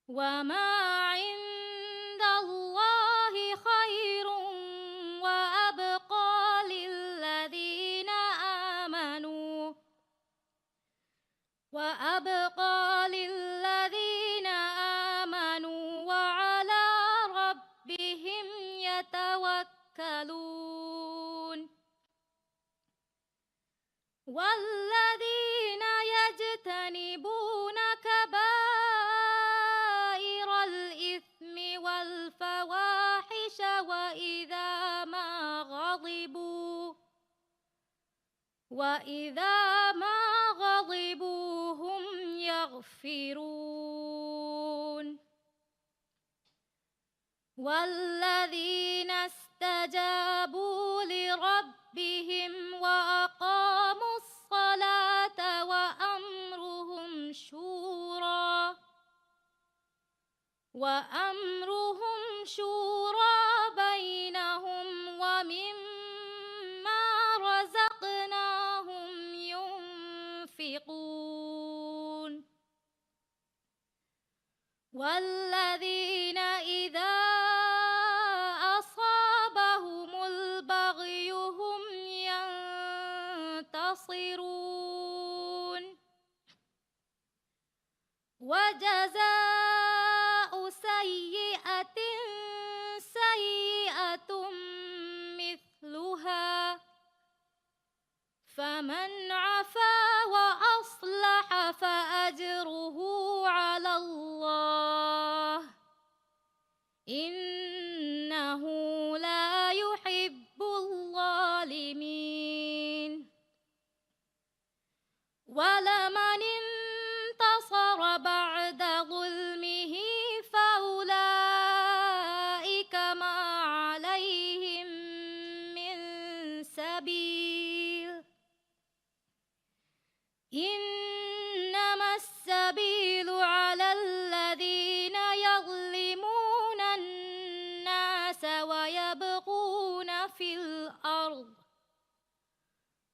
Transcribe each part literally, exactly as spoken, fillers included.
وما عند الله خير وأبقى للذين آمنوا، وأبقى للذين آمنوا وعلى ربهم يتوكلون. والذين يجتنبون كبائر الإثم والفواحش وإذا ما غضبوا، وإذا ما غضبوا هم يغفرون. والذين استجابوا لربهم وأقاموا الصلاة وأمرهم شورى، وأمرهم شورى بينهم ومما رزقناهم ينفقون. والذين إذا أصابهم البغي هم ينتصرون. وجزاء سيئة سيئة مثلها، فمن عفا وأصلح فأجره على الله، إنه لا يحب الظالمين. ولمن انتصر بعد ظلمه فأولئك ما عليهم من سبيل، إنما السبيل على الذين يظلمون الناس ويبغون في الأرض،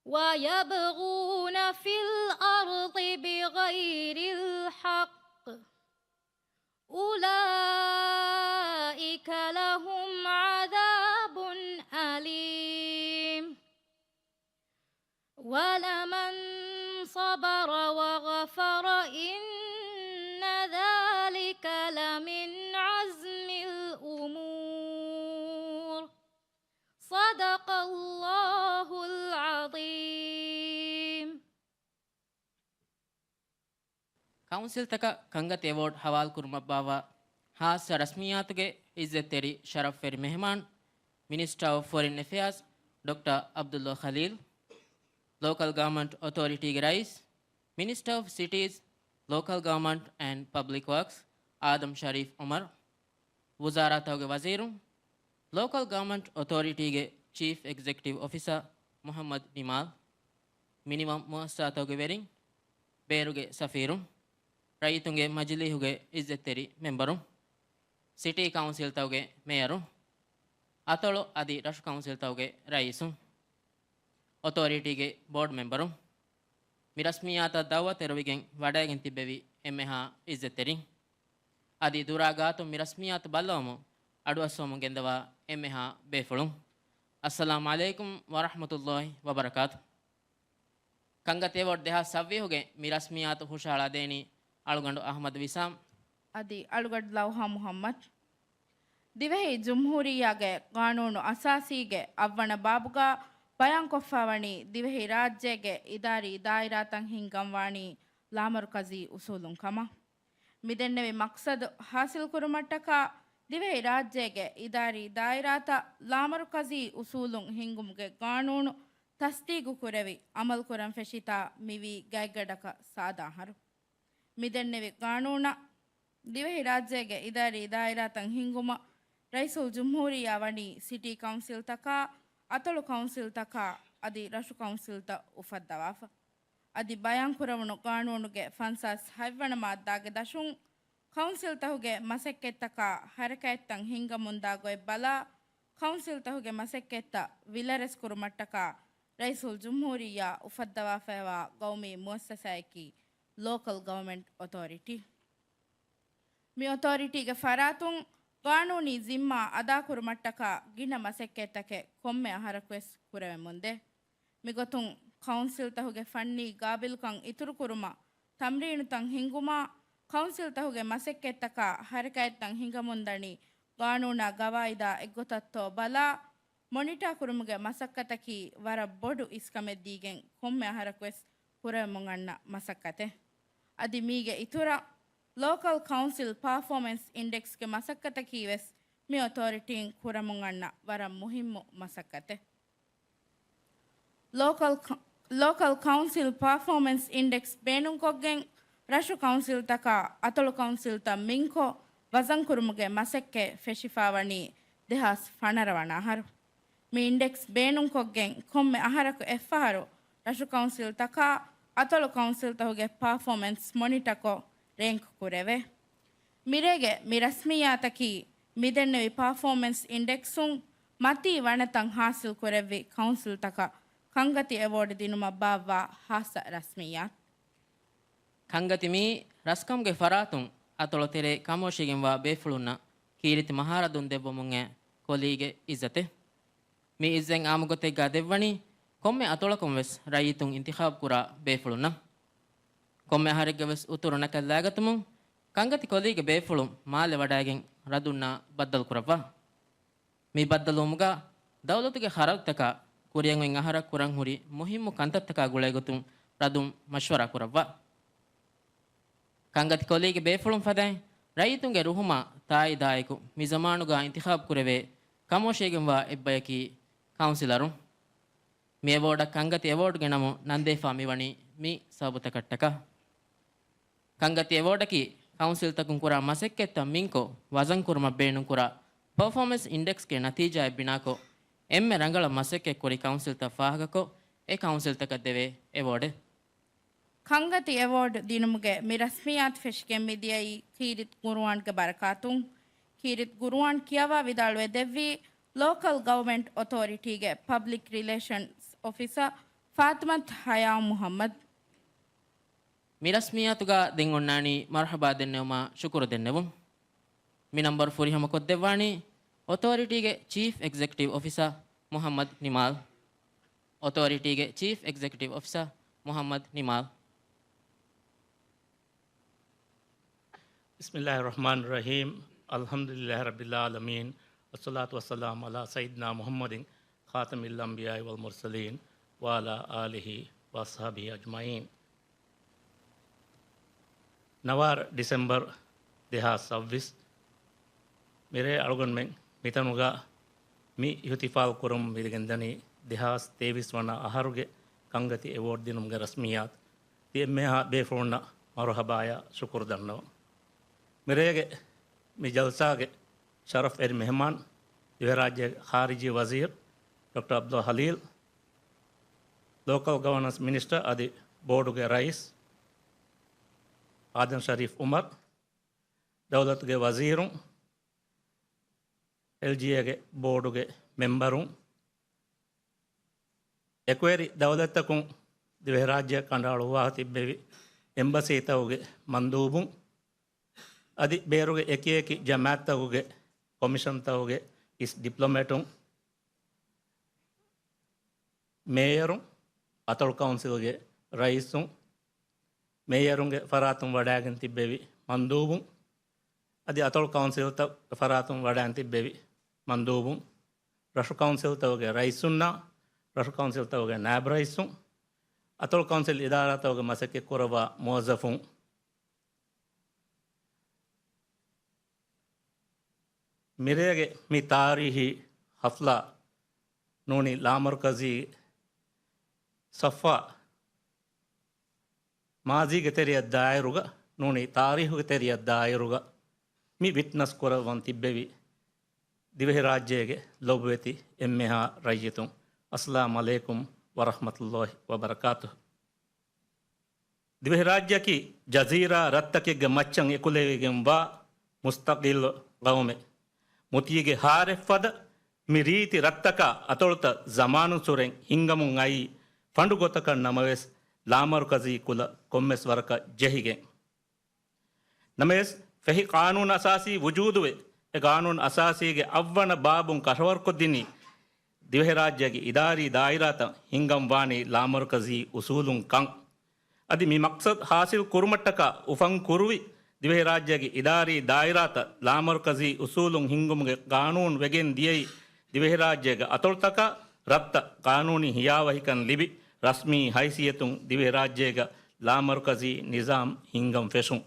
ويبغون في الأرض بغير الحق، أولئك لهم عذاب أليم. ولمن صبر وغفر إن ذلك لمن عزم الأمور. صدق الله العظيم. ކައުންސިލްތަކަށް ކަންގަތި އެވޯޑް ހަވާލުކުރުމަށްބާއްވާ ހާއްސަ ރަސްމިއްޔާތުގެ އިއްޒަތްތެރި ޝަރަފްވެރި މެހެމާން، މިނިސްޓަރ އޮފް ފޮރިން އެފެއާޒް ޑޮކްޓަރ ޢަބްދުﷲ ޚަލީލް، ލޯކަލް ގަވަރމަންޓް އޮތޯރިޓީގެ ރައީސް، މިނިސްޓަރ އޮފް ސިޓީޒް، ލޯކަލް ގަވަރމަންޓް އެންޑް ޕަބްލިކް ވާކްސް އާދަމް ޝަރީފް އުމަރު، ވުޒާރާތަކުގެ ވަޒީރުން، ލޯކަލް ގަވަރމަންޓް އޮތޯރިޓީގެ ޗީފް އެގްޒެކެޓިވް އޮފިސަރ މުޙައްމަދު ނިމާލް، މިނިވަން މުއައްސަސާތަކުގެ ވެރިން، ބޭރުގެ ސަފީރުން، ރައްޔިތުންގެ މަޖިލީހުގެ އިއްޒަތްތެރި މެމްބަރުން، ސިޓީ ކައުންސިލްތަކުގެ މޭޔަރުން، އަތޮޅު އަދި ރަށު ކައުންސިލްތަކުގެ ރައީސުން، އޮތޯރިޓީގެ ބޯޑް މެމްބަރުން، މި ރަސްމިއްޔާތަށް ދައުވަތު އެރުވިގެން ވަޑައިގެން ތިއްބެވި އެންމެހާ އިއްޒަތްތެރިން، އަދި ދުރާ ގާތުން މި ރަސްމިއްޔާތު ބައްލަވަމުން އަޑުއައްސަވަމުން ގެންދަވާ އެންމެހާ ބޭފުޅުން، އައްސަލާމު ޢަލައިކުމް ވަރަޙްމަތުﷲ ވަބަރަކާތު. ކަންގަތި އެވޯޑް ދެހާސް ސައްވީހުގެ މި ރަސްމިއްޔާތު ހުށަހަޅާދޭނީ އަޅުގަނޑު އަޙްމަދު ވިސާމް އަދި އަޅުގަޑު ލައުހާ މުޙައްމަދު. ދިވެހި ޖުމްހޫރިއްޔާގެ ޤާނޫނު އަސާސީގެ އަށްވަނަ ބާބުގާ ބަޔާންކޮށްފާވަނީ ދިވެހި ރާއްޖޭގެ އިދާރީ ދާއިރާތައް ހިންގަންވާނީ ލާމަރުކަޒީ އުސޫލުން ކަމަށް. މިދެންނެވި މަޤްޞަދު ޙާޞިލްކުރުމަށްޓަކާ، ދިވެހި ރާއްޖޭގެ އިދާރީ ދާއިރާތައް ލާމަރުކަޒީ އުސޫލުން ހިންގުމުގެ ޤާނޫނު ތަޞްދީޤުކުރެވި ޢަމަލުކުރަން ފެށިތާ މިވީ ގާތްގަނޑަކަށް ސާދާ އަހަރު. މިދެންނެވި ޤާނޫނަށް ދިވެހިރާއްޖޭގެ އިދާރީ ދާއިރާތައް ހިންގުމަށް ރައީސުލްޖުމްހޫރިއްޔާ ވަނީ ސިޓީ ކައުންސިލްތަކާ، އަތޮޅު ކައުންސިލްތަކާ އަދި ރަށު ކައުންސިލްތައް އުފައްދަވާފަ. އަދި ބަޔާންކުރެވުނު ޤާނޫނުގެ ފަންސާސް ހަތްވަނަ މާއްދާގެ ދަށުން، ކައުންސިލްތަކުގެ މަސައްކަތްތަކާ ހަރަކާތްތައް ހިންގަމުންދާ ގޮތް ބަލާ، ކައުންސިލްތަކުގެ މަސައްކަތްތައް ވިލަރެސްކުރުމަށްޓަކާ ރައީސުލްޖުމްހޫރިއްޔާ އުފައްދަވާފައިވާ ގައުމީ މުއައްސަސާއަކީ ލޯކަލް ގަވަރމަންޓް އޮތޯރިޓީ. މި އޮތޯރިޓީގެ ފަރާތުން ގާނޫނީ ޒިންމާ އަދާކުރުމަށްޓަކާ ގިނަ މަސައްކަތްތަކެއް ކޮންމެ އަހަރަކުވެސް ކުރެވެމުންދޭ. މިގޮތުން ކައުންސިލްތަކުގެ ފަންނީ ގާބިލްކަން އިތުރުކުރުމަށް، ތަމްރީނުތައް ހިންގުމާ، ކައުންސިލްތަކުގެ މަސައްކަތްތަކާ ހަރަކާތްތައް ހިނގަމުންދަނީ ގާނޫނާ ގަވާއިދާ އެއްގޮތަށްތޯ ބަލާ، މޮނިޓާ ކުރުމުގެ މަސައްކަތަކީ ވަރަށް ބޮޑު އިސްކަމެއް ދީގެން ކޮންމެ އަހަރަކުވެސް ކުރެވެމުން އަންނަ މަސައްކަތެއް. އަދި މީގެ އިތުރަށް، ލޯކަލް ކައުންސިލް ޕާފޯމެންސް އިންޑެކްސްގެ މަސައްކަތަކީ ވެސް މި އޮތޯރިޓީން ކުރަމުން އަންނަ ވަރަށް މުހިއްމު މަސައްކަތެއް. ލޯކަލް ކަ-، ލޯކަލް ކައުންސިލް ޕާފޯމެންސް އިންޑެކްސް ބޭނުންކޮށްގެން، ރަށު ކައުންސިލްތަކާ އަތޮޅު ކައުންސިލްތައް މިންކޮށް، ވަޒަންކުރުމުގެ މަސައްކަތް ފެށިފާވަނީ ދެހާސް ފަނަރަ ވަނަ އަހަރު. މި އިންޑެކްސް ބޭނުންކޮށްގެން، ކޮންމެ އަހަރަކު އެއްފަހަރު ރަށު ކައުންސިލްތަކާ އަތޮޅު ކައުންސިލްތަކުގެ ޕާފޯމެންސް މޮނިޓަކޮށް ރޭންކް ކުރެވޭ. މިރޭގެ މި ރަސްމިއްޔާތަކީ މިދެންނެވި ޕާފޯމެންސް އިންޑެކްސުން މަތީ ވަނަތައް ހާސިލް ކުރެއްވި ކައުންސިލްތަކަށް ކަންގަތި އެވޯޑް ދިނުމަށް ބާއްވާ ހާއްސަ ރަސްމިއްޔާތު. ކަންގަތި މިއީ ރަސްކަމުގެ ފަރާތުން އަތޮޅު ތެރޭ ކަމުވަށީގެންވާ ބޭފުޅުންނަށް ކީރިތި މަހާރަދުން ދެއްވަމުން އެ ކޮލީގެ އިއްޒަތެއް. މި އިއްޒަތް އާއްމުގޮތެއްގާ ދެއްވަނީ ކޮންމެ އަތޮޅަކުން ވެސް ރައްޔިތުން އިންތިޚާބު ކުރާ ބޭފުޅުންނަށް. ކޮންމެ އަހަރެއްގެ ވެސް އުތުރު ނަކަށް ލާގަތުމުން ކަންގަތި ކޮލީގެ ބޭފުޅުން މާލެ ވަޑައިގެން ރަދުންނާ ބައްދަލު ކުރައްވާ. މި ބައްދަލުވުމުގަ ދައުލަތުގެ ޚަރަދުތަކާ ކުރިއަށް އޮތް އަހަރަށް ކުރަން ހުރި މުހިއްމު ކަންތައްތަކާ ގުޅޭގޮތުން ރަދުން މަޝްވަރާ ކުރައްވާ. ކަންގަތި ކޮލީގެ ބޭފުޅުން ފަދައިން ރައްޔިތުންގެ ރުހުމާ ތާއީދާއެކު މި ޒަމާނުގާ އިންތިޚާބު ކުރެވޭ ކަމުވަށީގެންވާ އެއްބަޔަކީ ކައުންސިލަރުން. މި އެވޯޑަށް ކަންގަތި އެވޯޑްގެ ނަމުން ނަންދެވިފާ މިވަނީ މި ސަބަބުތަކަށްޓަކާ. ކަންގަތި އެވޯޑަކީ ކައުންސިލްތަކުން ކުރާ މަސައްކަތްތައް މިންކޮށް، ވަޒަންކުރުމަށް ބޭނުންކުރާ ޕަރފޯމެންސް އިންޑެކްސްގެ ނަތީޖާއެއް ބިނާކޮށް، އެންމެ ރަނގަޅަށް މަސައްކަތް ކުރި ކައުންސިލްތައް ފާހަގަކޮށް، އެ ކައުންސިލްތަކަށް ދެވޭ އެވޯޑެއް. ކަންގަތި އެވޯޑް ދިނުމުގެ މި ރަސްމިއްޔާތު ފެށިގެން މިދިޔައީ ކީރިތި ގުރުއާންގެ ބަރަކާތުން. ކީރިތި ގުރުއާން ކިޔަވާ ވިދާޅުވެ ދެއްވީ ލޯކަލް ގަވަމެންޓް އޮތޯރިޓީގެ ޕަބްލިކް ރިލޭޝަންސް އޮފިސަރ ފާތިމަތު ހަޔާތު މުހައްމަދު. މި ރަސްމިއްޔާތުގަ ދެން އޮންނާނީ މަރުޙަބާ ދެންނެވުމާ ޝުކުރު ދެންނެވުން. މި ނަންބަރު ފުރިހަމަކޮށްދެއްވާނީ އޮތޯރިޓީގެ ޗީފް އެގްޒެކެޓިވް އޮފިސަރ މުޙައްމަދު ނިމާލް. އޮތޯރިޓީގެ ޗީފް އެގްޒެކެޓިވް އޮފިސަރ މުޙައްމަދު ނިމާލް. بسم الله الرحمن الرحيم. الحمد لله رب العالمين. والصلاة والسلام على سيدنا محمد خاتم الأنبياء والمرسلين وعلى آله وأصحابه أجمعين. ނަވާރަ ޑިސެމްބަރު ދެހާސް ސައްބީސް. މިރޭ އަޅުގަނޑުމެން މިތަނުގަ މި އިޙްތިފާލް ކުރަމުން މިދިގެންދަނީ ދެހާސް ތޭވީސް ވަނަ އަހަރުގެ ކަންގަތި އެވޯޑް ދިނުމުގެ ރަސްމިއްޔާތު. ތި އެންމެހާ ބޭފުޅުންނަށް މަރުޙަބާޔާ ޝުކުރު ދަންނަވަން. މިރޭގެ މި ޖަލްސާގެ ޝަރަފް އެރި މެހެމާން، ދިވެހިރާއްޖޭގެ ޚާރިޖީ ވަޒީރު ޑޮކްޓަރ ޢަބްދުﷲ ޚަލީލް، ލޯކަލް ގަވަނަންސް މިނިސްޓަރ އަދި ބޯޑުގެ ރައީސް އާދަމް ޝަރީފް ޢުމަރު، ދައުލަތުގެ ވަޒީރުން، އެލްޖީއޭގެ ބޯޑުގެ މެމްބަރުން، އެކުވެރި ދައުލަތްތަކުން ދިވެހިރާއްޖެއަށް ކަނޑައަޅުއްވާފަ ތިއްބެވި އެމްބަސީތަކުގެ މަންދޫބުން، އަދި ބޭރުގެ އެކިއެކި ޖަމާއަތްތަކުގެ ކޮމިޝަންތަކުގެ އިސް ޑިޕްލޮމެޓުން، މޭޔަރުން، އަތޮޅު ކައުންސިލްގެ ރައީސުން، މޭޔަރުންގެ ފަރާތުން ވަޑައިގެން ތިއްބެވި މަންދޫބުން، އަދި އަތޮޅު ކައުންސިލްތައް ފަރާތުން ވަޑައިގެން ތިއްބެވި މަންދޫބުން، ރަށު ކައުންސިލްތަކުގެ ރައީސުންނާ، ރަށު ކައުންސިލްތަކުގެ ނާއިބް ރައީސުން، އަތޮޅު ކައުންސިލް އިދާރާތަކުގެ މަސައްކަތް ކުރައްވާ މުވައްޒަފުން، މިރޭގެ މި ތާރީހީ ހަފްލާ ނޫނީ ލާމަރުކަޒީ ސަފްވާ މާޒީގެ ތެރެއަށް ދާއިރުގަ ނޫނީ ތާރީހުގެ ތެރެއަށް ދާއިރުގަ މި ވިޓްނަސް ކުރައްވަން ތިއްބެވި ދިވެހިރާއްޖޭގެ ލޮބުވެތި އެންމެހާ ރައްޔިތުން، އައްސަލާމް ޢަލައިކުމް ވަރަޙްމަތުﷲ ވަބަރަކާތުހު. ދިވެހިރާއްޖެއަކީ ޖަޒީރާ ރަށްތަކެއްގެ މައްޗަށް އެކުލެވިގެންވާ މުސްތަޤިއްލު ޤައުމެއް. މުތީގެ ހާރެއްފަދަ މި ރީތި ރަށްތަކާ އަތޮޅުތައް ޒަމާނުއްސުރެން ހިންގަމުން އައީ ފަނޑު ގޮތަކަށް ނަމަވެސް، ލާމަރުކަޒީ ކުލަ ކޮންމެސް ވަރަކަށް ޖެހިގެން. ނަމަވެސް، ފެހި ޤާނޫނު އަސާސީ ވުޖޫދުވެ، އެ ޤާނޫނު އަސާސީގެ އަށްވަނަ ބާބުން ކަށަވަރުކޮށްދިނީ، ދިވެހިރާއްޖޭގެ އިދާރީ ދާއިރާތައް ހިންގަން ވާނީ ލާމަރުކަޒީ އުސޫލުން ކަން. އަދި މި މަޤްޞަދު ޙާޞިލް ކުރުމަށްޓަކާ އުފަން ކުރުވި ދިވެހިރާއްޖޭގެ އިދާރީ ދާއިރާތައް ލާމަރުކަޒީ އުސޫލުން ހިންގުމުގެ ޤާނޫނު ވެގެން ދިޔައީ، ދިވެހިރާއްޖޭގެ އަތޮޅުތަކަށް ރަށްތައް ޤާނޫނީ ހިޔާވަހިކަން ލިބި، ރަސްމީ ހައިސިއްޔަތުން ދިވެހިރާއްޖޭގަ ލާމަރުކަޒީ ނިޒާމް ހިންގަން ފެށުން.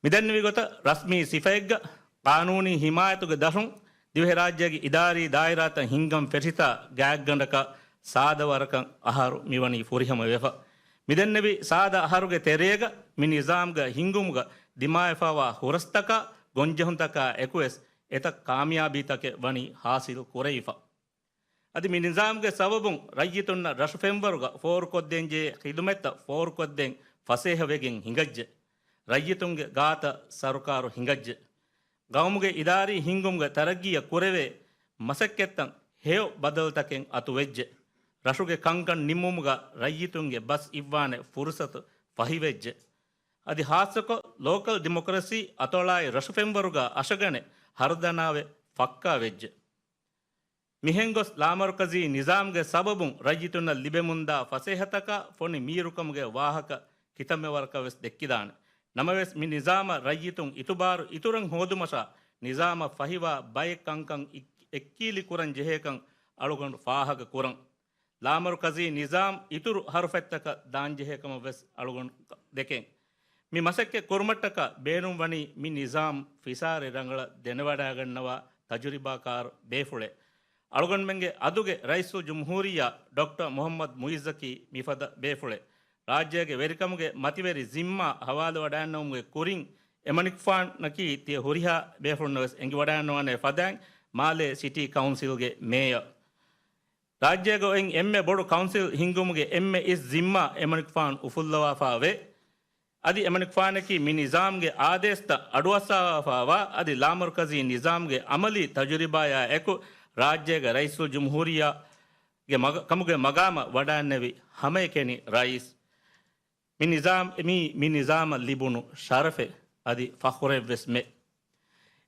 މިދެންނެވި ގޮތަށް ރަސްމީ ސިފައެއްގަ ޤާނޫނީ ހިމާޔަތުގެ ދަށުން ދިވެހިރާއްޖޭގެ އިދާރީ ދާއިރާތައް ހިންގަން ފެށިތާ ގާތްގަނޑަކަށް ސާދަ ވަރަކަށް އަހަރު މިވަނީ ފުރިހަމަވެފަ. މިދެންނެވި ސާދަ އަހަރުގެ ތެރޭގަ މި ނިޒާމްގަ ހިންގުމުގަ ދިމާވެފާވާ ހުރަސްތަކާ ގޮންޖެހުންތަކާ އެކުވެސް އެތައް ކާމިޔާބީތަކެއް ވަނީ ޙާޞިލު ކުރެވިފަ. އަދި މި ނިޒާމްގެ ސަބަބުން ރައްޔިތުންނަށް ރަށު ފެންވަރުގަ ފޯރުކޮށްދޭންޖެހޭ ޚިދުމަތްތައް ފޯރުކޮށްދޭން ފަސޭހަވެގެން ހިނގައްޖެ. ރައްޔިތުންގެ ގާތަށް ސަރުކާރު ހިނގައްޖެ. ޤައުމުގެ އިދާރީ ހިންގުމުގެ ތަރައްގީއަށް ކުރެވޭ މަސައްކަތްތައް ހެޔޮ ބަދަލުތަކެއް އަތުވެއްޖެ. ރަށުގެ ކަންކަން ނިންމުމުގަ ރައްޔިތުންގެ ބަސް އިއްވާނެ ފުރުސަތު ފަހިވެއްޖެ. އަދި ޚާއްޞަކޮށް ލޯކަލް ޑިމޮކްރަސީ އަތޮޅާއި ރަށު ފެންވަރުގަ އަށަގަނޑެއް ހަރުދަނާވެ ފައްކާވެއްޖެ. މިހެން ގޮސް ލާމަރުކަޒީ ނިޒާމްގެ ސަބަބުން ރައްޔިތުންނަށް ލިބެމުންދާ ފަސޭހަތަކާ ފޮނި މީރުކަމުގެ ވާހަކަ ކިތަންމެ ވަރަކަށް ވެސް ދެއްކިދާނެ. ނަމަވެސް މި ނިޒާމަށް ރައްޔިތުން އިތުބާރު އިތުރަށް ހޯދުމަށާ ނިޒާމަށް ފަހިވާ ބައެއް ކަންކަން އި-، އެއްކީލި ކުރަން ޖެހޭކަން އަޅުގަނޑު ފާހަގަ ކުރަން. ލާމަރުކަޒީ ނިޒާމް އިތުރު ހަރުފަތްތަކަށް ދާންޖެހޭ ކަމަށް ވެސް އަޅުގަނޑު ދެކެން. މި މަސައްކަތް ކުރުމަށްޓަކާ ބޭނުންވަނީ މި ނިޒާމް ފިސާރި ރަނގަޅަށް ދެނެވަޑައިގަންނަވާ ތަޖުރިބާކާރު ބޭފުޅެއް. އަޅުގަނޑުމެންގެ އަދުގެ ރައީސުލްޖުމްހޫރިއްޔާ ޑޮކްޓަރ މުޙައްމަދު މުޢިއްޒަކީ މިފަދަ ބޭފުޅެއް. ރާއްޖޭގެ ވެރިކަމުގެ މަތިވެރި ޒިންމާ ހަވާލުވަޑައިގަންނަވުމުގެ ކުރިން އެމަނިކުފާނަކީ ތިޔަ ހުރިހާ ބޭފުޅުންނަށް ވެސް އެނގިވަޑައިގަންނަވާނެ ފަދައިން މާލޭ ސިޓީ ކައުންސިލްގެ މޭޔަރ. ރާއްޖޭގަ އޮތް އެންމެ ބޮޑު ކައުންސިލް ހިންގުމުގެ އެންމެ އިސް ޒިންމާ އެމަނިކުފާނު އުފުއްލަވާފާވޭ. އަދި އެމަނިކުފާނަކީ މި ނިޒާމްގެ އާދޭސްތައް އަޑުއައްސަވާފާވާ އަދި ލާމަރުކަޒީ ނިޒާމްގެ އަމަލީ ތަޖުރިބާޔާ އެކު ރާއްޖޭގެ ރައީސުލްޖުމްހޫރިއްޔާގެ މަގ-، ކަމުގެ މަގާމަށް ވަޑައިންނެވި ހަމައެކަނި ރައީސް. މި ނިޒާމް، މީ، މި ނިޒާމަށް ލިބުނު ޝަރަފެއް އަދި ފަޚުރެއްވެސްމެ.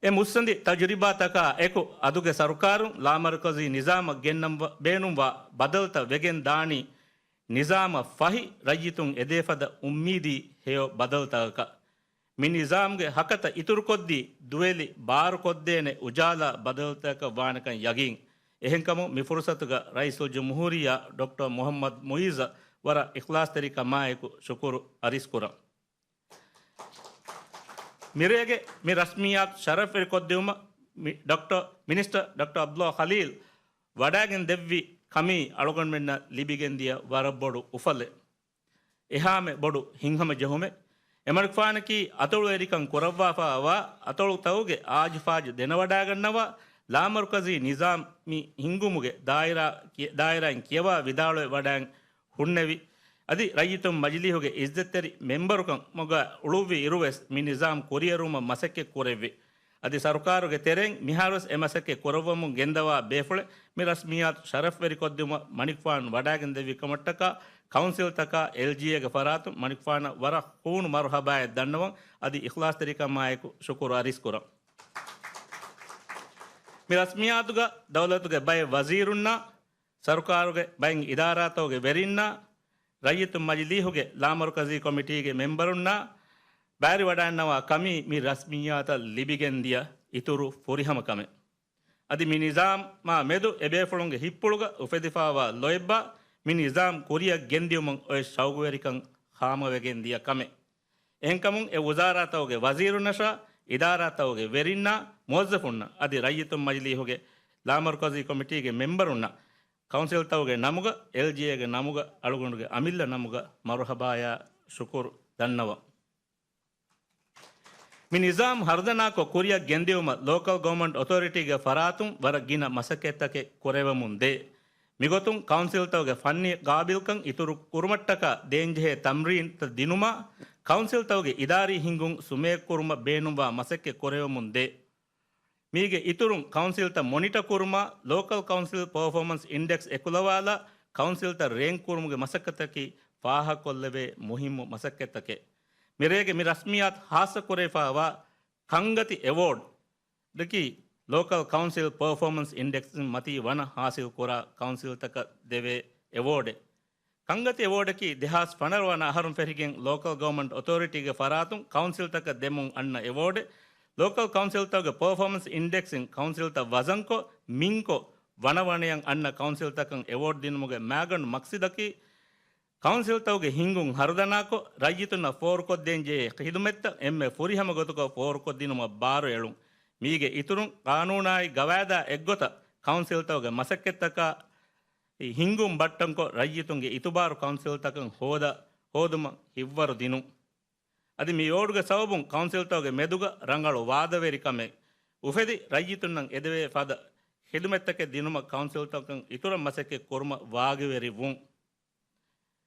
އެ މުއްސަނދި ތަޖުރިބާތަކާ އެކު އަދުގެ ސަރުކާރުން ލާމަރުކަޒީ ނިޒާމަށް ގެންނަން ވަ-، ބޭނުންވާ ބަދަލުތައް ވެގެން ދާނީ ނިޒާމަށް ފަހި ރައްޔިތުން އެދޭފަދަ އުއްމީދީ ހެޔޮ ބަދަލުތަކަކަށް. މި ނިޒާމްގެ ހަކަތަ އިތުރުކޮށްދީ ދުވެލި ބާރުކޮށްދޭނެ އުޖާލާ ބަދަލުތަކަށް ވާނެކަން ޔަގީން. އެހެންކަމުން މި ފުރުސަތުގަ ރައީސުލްޖުމްހޫރިއްޔާ ޑޮކްޓަރ މުޙައްމަދު މުޢިއްޒަށް ވަރަށް އިޚްލާޞްތެރިކަމާއެކު ޝުކުރު އަރިސްކުރަން. މިރޭގެ މި ރަސްމިއްޔާތު ޝަރަފްވެރިކޮށްދިއުމަށް މި-، ޑޮކްޓަރ، މިނިސްޓަރ ޑޮކްޓަރ ޢަބްދުﷲ ޚަލީލް ވަޑައިގެން ދެއްވި ކަމީ އަޅުގަނޑުމެންނަށް ލިބިގެންދިޔަ ވަރަށް ބޮޑު އުފަލެއް. އެހާމެ ބޮޑު ހިތްހަމަޖެހުމެއް. އެމަނިކުފާނަކީ އަތޮޅުވެރިކަން ކުރައްވާފާވާ އަތޮޅުތައުގެ އާޖުފާޖު ދެނެވަޑައިގަންނަވާ ލާމަރުކަޒީ ނިޒާމް މި ހިންގުމުގެ ދާއިރާ-، ކި-، ދާއިރާއިން ކިޔަވާ ވިދާޅުވެ ވަޑައިން ހުންނެވި. އަދި ރައްޔިތުން މަޖިލީހުގެ އިއްޒަތްތެރި މެންބަރުކަމުގަ އުޅުއްވި އިރުވެސް މި ނިޒާމް ކުރިއެރުވުމަށް މަސައްކަތް ކުރެއްވި. އަދި ސަރުކާރުގެ ތެރެއިން މިހާރުވެސް އެ މަސައްކަތް ކުރައްވަމުން ގެންދަވާ ބޭފުޅެއް މި ރަސްމިއްޔާތު ޝަރަފްވެރިކޮށްދިއުމަށް މަނިކުފާނު ވަޑައިގެން ދެއްވި ކަމަށްޓަކާ ކައުންސިލްތަކާ އެލްޖީއޭގެ ފަރާތުން މަނިކުފާނަށް ވަރަށް ހޫނު މަރުޙަބާއެއް ދަންނަވަން އަދި އިޚްލާޞްތެރިކަމާއެކު ޝުކުރު އަރިސްކުރަން. މި ރަސްމިއްޔާތުގަ ދައުލަތުގެ ބައެއް ވަޒީރުންނާ، ސަރުކާރުގެ ބައެއް އިދާރާތަކުގެ ވެރިންނާ، ރައްޔިތު މަޖިލީހުގެ ލާމަރުކަޒީ ކޮމިޓީގެ މެންބަރުންނާ ބައިވެރިވަޑައިންނަވާ ކަމީ މި ރަސްމިއްޔާތަށް ލިބިގެންދިޔަ އިތުރު ފުރިހަމަ ކަމެއް. އަދި މި ނިޒާމާ މެދު އެބޭފުޅުންގެ ހިތްޕުޅުގަ އުފެދިފާވާ ލޯތްބާ މި ނިޒާމް ކުރިއަށް ގެންދިއުމަށް އޮތް ޝައުގުވެރިކަން ހާމަވެގެން ދިޔަ ކަމެއް. އެހެންކަމުން އެ ވުޒާރާތަކުގެ ވަޒީރުންނަށާ، އިދާރާތަކުގެ ވެރިންނާ، މުވައްޒަފުންނަށް އަދި ރައްޔިތު މަޖިލީހުގެ ލާމަރުކަޒީ ކޮމިޓީގެ މެންބަރުންނަށް ކައުންސިލްތަކުގެ ނަމުގަ، އެލްޖީއޭގެ ނަމުގަ، އަޅުގަނޑުގެ އަމިއްލަ ނަމުގަ މަރުޙަބާޔާ ޝުކުރު ދަންނަވަން. މި ނިޒާމް ހަރުދަނާކޮށް ކުރިއަށް ގެންދިއުމަށް ލޯކަލް ގަވަރމަންޓް އޮތޯރިޓީގެ ފަރާތުން ވަރަށް ގިނަ މަސައްކަތްތަކެއް ކުރެވެމުން ދޭ. މިގޮތުން ކައުންސިލްތަކުގެ ފަންނީ ގާބިލްކަން އިތުރު ކުރުމަށްޓަކާ ދޭންޖެހޭ ތަމްރީންތައް ދިނުމާ، ކައުންސިލްތަކުގެ އިދާރީ ހިންގުން ސުމޭއްކުރުމަށް ބޭނުންވާ މަސައްކަތް ކުރެވެމުން ދޭ. މީގެ އިތުރުން ކައުންސިލްތައް މޮނިޓަ ކުރުމާ، ލޯކަލް ކައުންސިލް ޕަރފޯމަންސް އިންޑެކްސް އެކުލަވާލާ، ކައުންސިލްތައް ރޭންކް ކުރުމުގެ މަސައްކަތަކީ ފާހަގަކޮށްލެވޭ މުހިއްމު މަސައްކަތްތަކެއް. މިރޭގެ މި ރަސްމިއްޔާތު ހާއްސަ ކުރެވިފައިވާ ކަންގަތި އެވޯޑް އަކީ ލޯކަލް ކައުންސިލް ޕަރފޯމަންސް އިންޑެކްސް މަތީ ވަނަ ހާސިލް ކުރާ ކައުންސިލްތަކަށް ދެވޭ އެވޯޑެއް. ކަންގަތި އެވޯޑަކީ ދެހާސް ފަނަރަ ވަނަ އަހަރުން ފެށިގެން ލޯކަލް ގަވަމަންޓް އޮތޯރިޓީގެ ފަރާތުން ކައުންސިލްތަކަށް ދެމުން އަންނަ އެވޯޑެއް. ލޯކަލް ކައުންސިލްތަކުގެ ޕަރފޯމަންސް އިންޑެކްސްއިން ކައުންސިލްތައް ވަޒަންކޮށް، މިންކޮށް، ވަނަވަނަޔަށް އަންނަ ކައުންސިލްތަކަށް އެވޯޑް ދިނުމުގެ މާގަނޑު މަޤްޞަދަކީ، ކައުންސިލްތަކުގެ ހިންގުން ހަރުދަނާކޮށް، ރައްޔިތުންނަށް ފޯރުކޮށްދޭންޖެހޭ ޚިދުމަތްތައް އެންމެ ފުރިހަމަ ގޮތުގަ ފޯރުކޮށްދިނުމަށް ބާރުއެޅުން. މީގެ އިތުރުން، ޤާނޫނާއި ގަވާއިދާ އެއްގޮތަށް ކައުންސިލްތަކުގެ މަސައްކަތްތަކާ ހިންގުން ބައްޓަންކޮށް، ރައްޔިތުންގެ އިތުބާރު ކައުންސިލްތަކަށް ހޯދަ، ހޯދުމަށް ހިތްވަރު ދިނުން. އަދި މި އެވޯޑްގެ ސަބަބުން ކައުންސިލްތަކުގެ މެދުގަ ރަނގަޅު ވާދަވެރިކަމެއް އުފެދި، ރައްޔިތުންނަށް އެދެވޭ ފަދަ ޚިދުމަތްތަކެއް ދިނުމަށް ކައުންސިލްތަކުން އިތުރަށް މަސައްކަތް ކުރުމަށް ވާގިވެރި ވުން.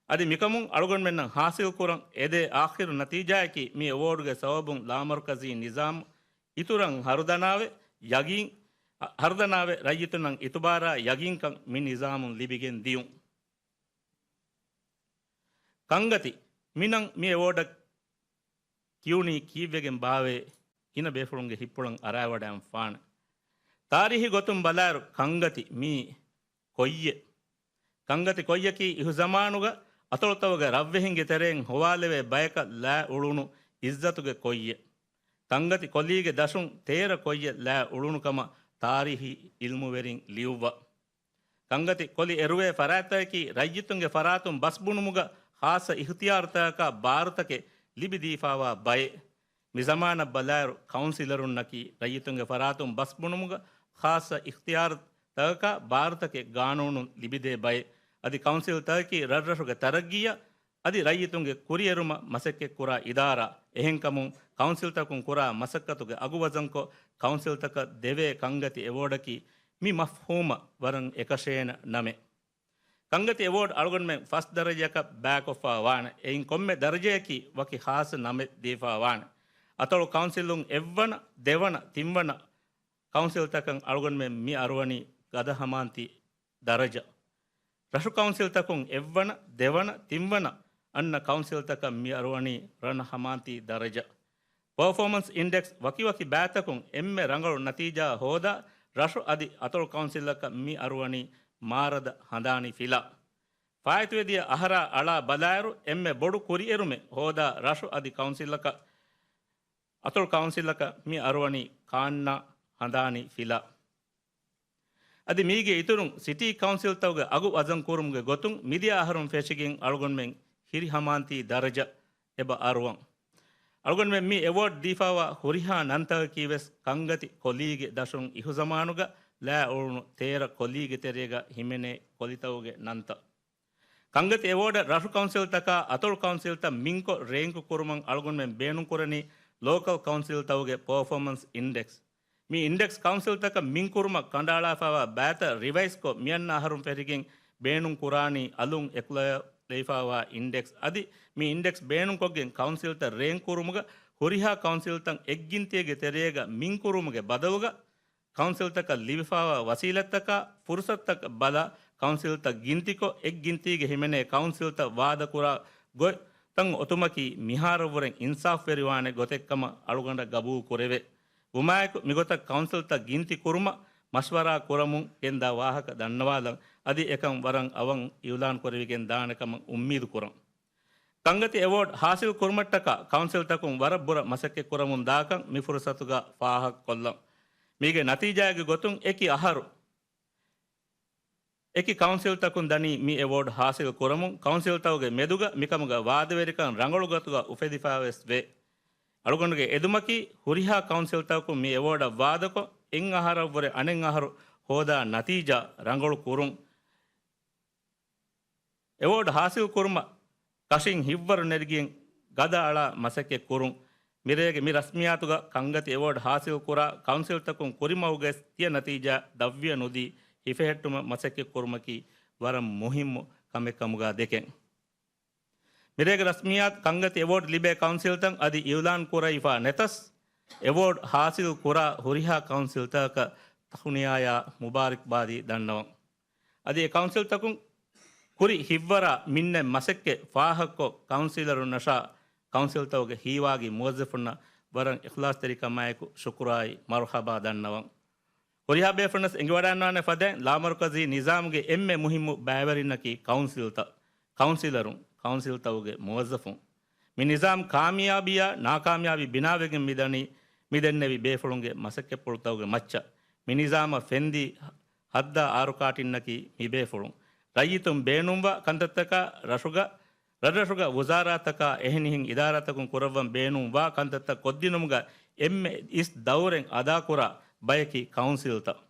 އަދި މިކަމުން އަޅުގަނޑުމެންނަށް ހާސިލް ކުރަން އެދޭ އާޚިރު ނަތީޖާއަކީ، މި އެވޯޑްގެ ސަބަބުން ލާމަރުކަޒީ ނިޒާމް އިތުރަށް ހަރުދަނާވެ، ޔަގީން، ހަރުދަނާވެ، ރައްޔިތުންނަށް އިތުބާރާ ޔަގީންކަން މި ނިޒާމުން ލިބިގެން ދިޔުން. ކަންގަތި، މިނަން މި އެވޯޑަށް ކިޔުނީ ކީއްވެގެން ބާވޭ؟ ގިނަ ބޭފުޅުންގެ ހިތްޕުޅަށް އަރާވަޑައިފާނެ. ތާރީހީ ގޮތުން ބަލާއިރު، ކަންގަތި މީ ކޮއްޔެއް. ކަންގަތި ކޮއްޔަކީ އިހުޒަމާނުގަ އަތޮޅުތަކުގެ ރަށްވެހިންގެ ތެރެއިން ހޮވާލެވޭ ބަޔަކަށް ލާ އުޅުނު އިއްޒަތުގެ ކޮއްޔެއް. ކަންގަތި ކޮލީގެ ދަށުން ތޭރަ ކޮއްޔެއް ލާ އުޅުނު ކަމަށް ތާރީހީ އިލްމުވެރިން ލިޔުއްވާ. ކަންގަތި ކޮލި އެރުވޭ ފަރާތްތަކަކީ ރައްޔިތުންގެ ފަރާތުން ބަސް ބުނުމުގަ ޚާއްޞަ އިޚްތިޔާރުތަކާ ބާރުތަކެއް ލިބިދީފާވާ ބައެއް. މިޒަމާނަށް ބަލާއިރު، ކައުންސިލަރުންނަކީ ރައްޔިތުންގެ ފަރާތުން ބަސް ބުނުމުގަ ޚާއްޞަ އިޚްތިޔާރުތަކާ ބާރުތަކެއް ގާނޫނުން ލިބިދޭ ބައެއް. އަދި ކައުންސިލްތަކަކީ ރަށްރަށުގެ ތަރައްގީއަށް އަދި ރައްޔިތުންގެ ކުރިއެރުމަށް މަސައްކަތްކުރާ އިދާރާ. އެހެންކަމުން، ކައުންސިލްތަކުން ކުރާ މަސައްކަތުގެ އަގު ވަޒަންކޮށް، ކައުންސިލްތަކަށް ދެވޭ ކަންގަތި އެވޯޑަކީ މި މަފްހޫމަށް ވަރަށް އެކަށޭނަ ނަމެއް. ކަންގަތި އެވޯޑް އަޅުގަނޑުމެން ފަސް ދަރަޖައަކަށް ބައިކޮށްފާ ވާނެ. އެއިން ކޮންމެ ދަރަޖައަކީ ވަކި ޚާއްޞަ ނަމެއް ދީފާ ވާނެ. އަތޮޅު ކައުންސިލުން އެއްވަނަ، ދެވަނަ، ތިންވަނަ ކައުންސިލްތަކަށް އަޅުގަނޑުމެން މި އަރުވަނީ ގަދަ ހަމާންތި ދަރަޖަ. ރަށު ކައުންސިލްތަކުން އެއްވަނަ، ދެވަނަ، ތިންވަނަ އަންނަ ކައުންސިލްތަކަށް މި އަރުވަނީ ރަން ހަމާންތީ ދަރަޖަ. ޕަރފޯމަންސް އިންޑެކްސް ވަކިވަކި ބައިތަކުން އެންމެ ރަނގަޅު ނަތީޖާ ހޯދާ ރަށު އަދި އަތޮޅު ކައުންސިލަކަށް މި އަރުވަނީ މާރަދަ ހަނދާނީ ފިލާ. ފާއިތުވެދިޔަ އަހަރާ އަޅާ ބަލާއިރު، އެންމެ ބޮޑު ކުރިއެރުމެއް ހޯދާ ރަށު އަދި ކައުންސިލަކަށް، އަތޮޅު ކައުންސިލަކަށް މި އަރުވަނީ ކާންނާ ހަނދާނީ ފިލާ. އަދި މީގެ އިތުރުން، ސިޓީ ކައުންސިލްތަކުގެ އަގު ވަޒަން ކުރުމުގެ ގޮތުން މިދިޔަ އަހަރުން ފެށިގެން އަޅުގަނޑުމެން ހިރި ހަމާންތީ ދަރަޖަ އެބަ އަރުވަން. އަޅުގަނޑުމެން މި އެވޯޑް ދީފާވާ ހުރިހާ ނަންތަކަކީ ވެސް ކަންގަތި ކޮލީގެ ދަށުން އިހުޒަމާނުގަ ލާ އުޅުނު ތޭރަ ކޮލީގެ ތެރޭގަ ހިމެނޭ ކޮލިތަކުގެ ނަންތައް. ކަންގަތި އެވޯޑަށް ރަށު ކައުންސިލްތަކާ އަތޮޅު ކައުންސިލްތައް މިންކޮށް ރޭންކު ކުރުމަށް އަޅުގަނޑުމެން ބޭނުންކުރަނީ ލޯކަލް ކައުންސިލްތަކުގެ ޕަރފޯމަންސް އިންޑެކްސް. މި އިންޑެކްސް ކައުންސިލްތަކަށް މިންކުރުމަށް ކަނޑައަޅާފައިވާ ބައިތައް ރިވައިޒްކޮށް، މިއަންނަ އަހަރުން ފެށިގެން ބޭނުންކުރާނީ އަލުން އެކުލަވައިފައިވާ އިންޑެކްސް. އަދި މި އިންޑެކްސް ބޭނުންކޮށްގެން ކައުންސިލްތައް ރޭންކުރުމުގަ ހުރިހާ ކައުންސިލްތައް އެއްގިންތިއެއްގެ ތެރޭގަ މިންކުރުމުގެ ބަދަލުގަ، ކައުންސިލްތަކަށް ލިބިފައިވާ ވަސީލަތްތަކާ ފުރުސަތުތަކަށް ބަލާ، ކައުންސިލްތައް ގިންތިކޮށް، އެއްގިންތީގެ ހިމެނޭ ކައުންސިލްތައް ވާދަކުރާ ގޮތްތައް އޮތުމަކީ މިހާރަށްވުރެ އިންސާފުވެރިވާނެ ގޮތެއްކަމަށް އަޅުގަނޑަށް ގަބޫލު ކުރެވޭ. ވުމާއެކު، މިގޮތަށް ކައުންސިލްތައް ގިންތި ކުރުމަށް މަޝްވަރާ ކުރަމުން ގެންދާ ވާހަކަ ދަންނަވާލަން. އަދި އެކަން ވަރަށް އަވަން އިއުލާން ކުރެވިގެން ދާނެ ކަމަށް އުއްމީދު ކުރަން. ކަންގަތި އެވޯޑް ހާސިލް ކުރުމަށްޓަކާ ކައުންސިލްތަކުން ވަރަށް ބުރަ މަސައްކަތް ކުރަމުން ދާކަން މި ފުރުސަތުގަ ފާހަގަކޮށްލަން. މީގެ ނަތީޖާގެ ގޮތުން އެކި އަހަރު އެކި ކައުންސިލްތަކުން ދަނީ މި އެވޯޑް ހާސިލް ކުރަމުން، ކައުންސިލްތަކުގެ މެދުގަ މިކަމުގަ ވާދަވެރިކަން ރަނގަޅު ގޮތުގަ އުފެދިފައިވެސް ވޭ. އަޅުގަނޑުގެ އެދުމަކީ، ހުރިހާ ކައުންސިލްތަކުން މި އެވޯޑަށް ވާދަކޮށް، އެއް އަހަރަށްވުރެ އަނެއް އަހަރު ހޯދާ ނަތީޖާ ރަނގަޅު ކުރުން. އެވޯޑް ހާސިލް ކުރުމަށް ކަށިން ހިތްވަރު ނެރިގެން ގަދަ އަޅާ މަސައްކަތް ކުރުން. މިރޭގެ މި ރަސްމިއްޔާތުގަ ކަންގަތި އެވޯޑް ހާސިލް ކުރާ ކައުންސިލްތަކުން ކުރިމަގުގައި ތިޔަ ނަތީޖާ ދަށްވިޔަ ނުދީ ހިފެހެއްޓުމަށް މަސައްކަތް ކުރުމަކީ ވަރަށް މުހިއްމު ކަމެއް ކަމުގަ ދެކެން. މިރޭގެ ރަސްމިއްޔާތު ކަންގަތި އެވޯޑް ލިބޭ ކައުންސިލްތައް އަދި އިއުލާން ކުރެވިފަ ނެތަސް، އެވޯޑް ހާސިލް ކުރާ ހުރިހާ ކައުންސިލްތަކަށް ތަހުނިޔާޔާ މުބާރިކްބާދީ ދަންނަވަން. އަދި އެ ކައުންސިލްތަކުން ކުރި ހިތްވަރާ މިންނެ މަސައްކަތް ފާހަގަކޮށް، ކައުންސިލަރުންނަށާ ކައުންސިލްތަކުގެ ހީވާގި މުވައްޒަފުންނަށް ވަރަށް އިޚްލާޞްތެރިކަމާއެކު ޝުކުރާއި މަރުޙަބާ ދަންނަވަން. ހުރިހާ ބޭފުޅުންނަސް އެނގިވަޑައިގަންނާނެ ފަދައިން، ލާމަރުކަޒީ ނިޒާމްގެ އެންމެ މުހިއްމު ބައިވެރިންނަކީ ކައުންސިލްތައް، ކައުންސިލަރުން، ކައުންސިލްތަކުގެ މުވައްޒަފުން. މި ނިޒާމް ކާމިޔާބީއާ ނާކާމިޔާބީ ބިނާވެގެން މިދަނީ، މިދެންނެވި ބޭފުޅުންގެ މަސައްކަތްޕުޅުތަކުގެ މައްޗަށް. މި ނިޒާމަށް ފެންދި ހައްދާ އާރުކާޓިންނަކީ މިބޭފުޅުން. ރައްޔިތުން ބޭނުންވާ ކަންތައްތަކާ ރަށުގަ، ރަށްރަށުގަ ވުޒާރާތަކާ އެހެނިހެން އިދާރާތަކުން ކުރައްވަން ބޭނުންވާ ކަންތައްތައް ކޮށްދިނުމުގަ އެންމެ އިސް ދައުރެއް އަދާކުރާ ބަޔަކީ ކައުންސިލްތައް.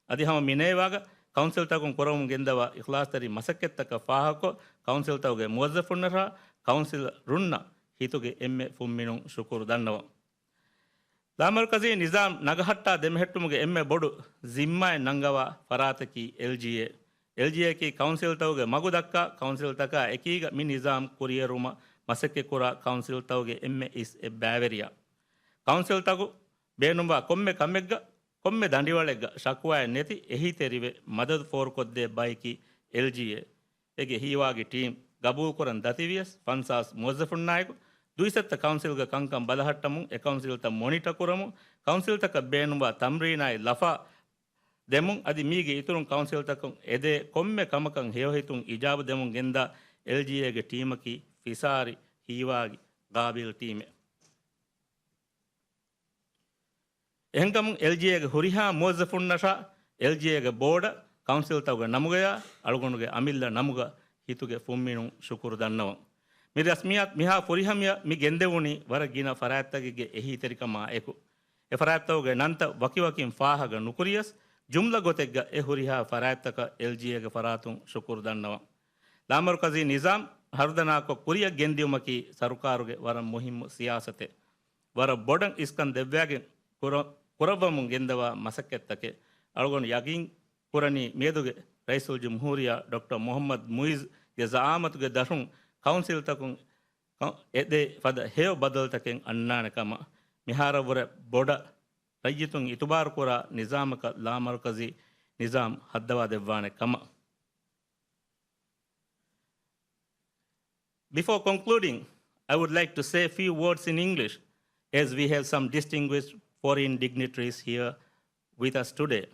އަދި ހަމަ މިނޭވާގަ ކައުންސިލްތަކުން ކުރަމުން ގެންދަވާ އިޚްލާޞްތެރި މަސައްކަތްތަކަށް ފާހަގަކޮށް، ކައުންސިލްތަކުގެ މުވައްޒަފުންނަށާ ކައުންސިލަރުންނަށް ހިތުގެ އެންމެ ފުންމިނުން ޝުކުރު ދަންނަވަން. ލާމަރުކަޒީ ނިޒާމް ނަގަހައްޓާ ދެމެހެއްޓުމުގެ އެންމެ ބޮޑު ޒިންމާއެއް ނަންގަވާ ފަރާތަކީ އެލްޖީއޭ. އެލްޖީއޭއަކީ ކައުންސިލްތަކުގެ މަގު ދައްކާ، ކައުންސިލްތަކާ އެކީގަ މި ނިޒާމް ކުރިއެރުމަށް މަސައްކަތްކުރާ ކައުންސިލްތަކުގެ އެންމެ އިސް އެއް ބައިވެރިޔާ. ކައުންސިލްތަކު ބޭނުންވާ ކޮންމެ ކަމެއްގަ، ކޮންމެ ދަނޑިވަޅެއްގަ ޝަކުވާއެއް ނެތި އެހީތެރިވެ މަދަދު ފޯރުކޮށްދޭ ބަޔަކީ އެލްޖީއޭ. އޭގެ ހީވާގި ޓީމް ގަބޫލުކުރަން ދަތިވިޔަސް ފަންސާސް މުވައްޒަފުންނާއެކު، ދުއިސައްތަ ކައުންސިލްގަ ކަންކަން ބަލަހައްޓަމުން، އެ ކައުންސިލްތައް މޮނިޓަ ކުރަމުން، ކައުންސިލްތަކަށް ބޭނުންވާ ތަމްރީނާއި ލަފާ ދެމުން، އަދި މީގެ އިތުރުން ކައުންސިލްތަކުން އެދޭ ކޮންމެ ކަމަކަށް ހެޔޮހިތުން އިޖާބަ ދެމުން ގެންދާ އެލްޖީއޭގެ ޓީމަކީ ފިސާރި ހީވާގި ގާބިލް ޓީމެއް. އެހެންކަމުން އެލްޖީއޭގެ ހުރިހާ މުވައްޒަފުންނަށާ، އެލްޖީއޭގެ ބޯޑަށް، ކައުންސިލްތަކުގެ ނަމުގަޔާ، އަޅުގަނޑުގެ އަމިއްލަ ނަމުގަ ހިތުގެ ފުންމިނުން ޝުކުރު ދަންނަވަން. މި ރަސްމިއްޔާތު މިހާ ފުރިހަމަޔަށް މި ގެންދެވުނީ ވަރަށް ގިނަ ފަރާތްތަކެއްގެ އެހީތެރިކަމާ އެކު، އެ ފަރާތްތަކުގެ ނަންތައް ވަކިވަކިން ފާހަގަ ނުކުރިޔަސް، ޖުމްލަ ގޮތެއްގަ އެ ހުރިހާ ފަރާތްތަކަށް އެލްޖީއޭގެ ފަރާތުން ޝުކުރު ދަންނަވަން. ލާމަރުކަޒީ ނިޒާމް ހަރުދަނާކޮށް ކުރިއަށް ގެންދިއުމަކީ ސަރުކާރުގެ ވަރަށް މުހިއްމު ސިޔާސަތެއް. ވަރަށް ބޮޑަށް އިސްކަން ދެއްވައިގެން ކުރަ-، ކުރައްވަމުން ގެންދަވާ މަސައްކަތްތަކެއް. އަޅުގަނޑު ޔަގީން ކުރަނީ މިއަދުގެ ރައީސުލްޖުމްހޫރިއްޔާ ޑޮކްޓަރ މުޙައްމަދު މުޢިއްޒުގެ ޒަޢާމަތުގެ ދަށުން ކައުންސިލްތަކުން ކަ-، އެދޭ ފަދަ ހެޔޮ ބަދަލުތަކެއް އަންނާނެ ކަމަށް. މިހާރަށްވުރެ ބޮޑަށް ރައްޔިތުން އިތުބާރުކުރާ ނިޒާމަކަށް ލާމަރުކަޒީ ނިޒާމް ހައްދަވާ ދެއްވާނެ ކަމަށް. Before concluding, I would like to say a few words in English, as we have some distinguished foreign dignitaries here with us today.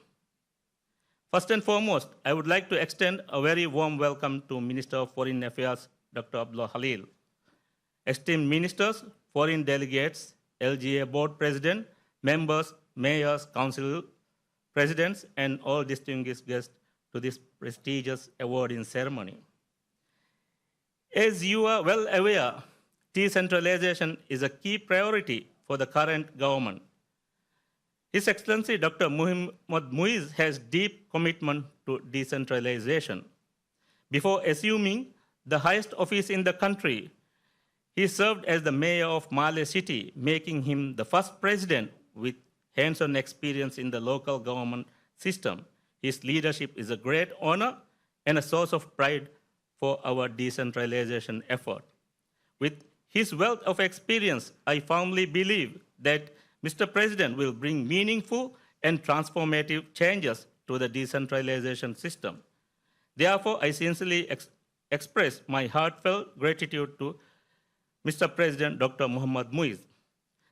First and foremost, I would like to extend a very warm welcome to Minister of Foreign Affairs, Doctor Abdullah Khalil. Esteemed ministers, foreign delegates, L G A board president, members, mayors, council presidents, and all distinguished guests to this prestigious awarding ceremony. As you are well aware, decentralization is a key priority for the current government. His Excellency Doctor Muhammad Muiz has deep commitment to decentralization. Before assuming the highest office in the country, he served as the mayor of Malé City, making him the first president with hands-on experience in the local government system. His leadership is a great honor and a source of pride for our decentralization effort. With his wealth of experience, I firmly believe that Mister President will bring meaningful and transformative changes to the decentralization system. Therefore, I sincerely ex-, express my heartfelt gratitude to Mister President Doctor Muhammad Muiz.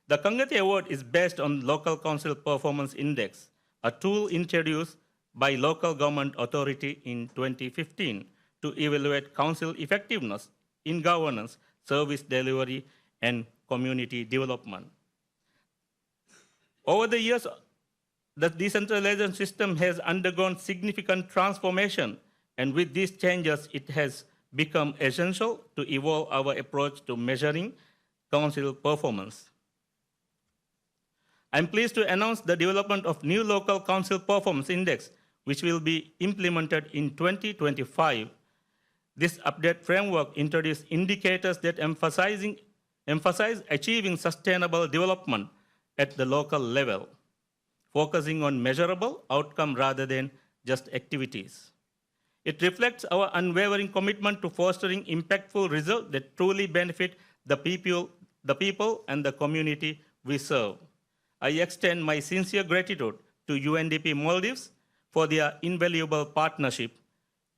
The Kangati Award is based on Local Council Performance Index, a tool introduced by Local Government Authority in twenty fifteen to evaluate council effectiveness in governance, service delivery, and community development. Over the years, the decentralization system has undergone significant transformation, and with these changes, it has become essential to evolve our approach to measuring council performance. I'm pleased to announce the development of new Local Council Performance Index, which will be implemented in twenty twenty-five. This update framework introduces indicators that emphasizing, emphasize achieving sustainable development at the local level, focusing on measurable outcome rather than just activities. It reflects our unwavering commitment to fostering impactful results that truly benefit the people, the people and the community we serve. I extend my sincere gratitude to U N D P Maldives for their invaluable partnership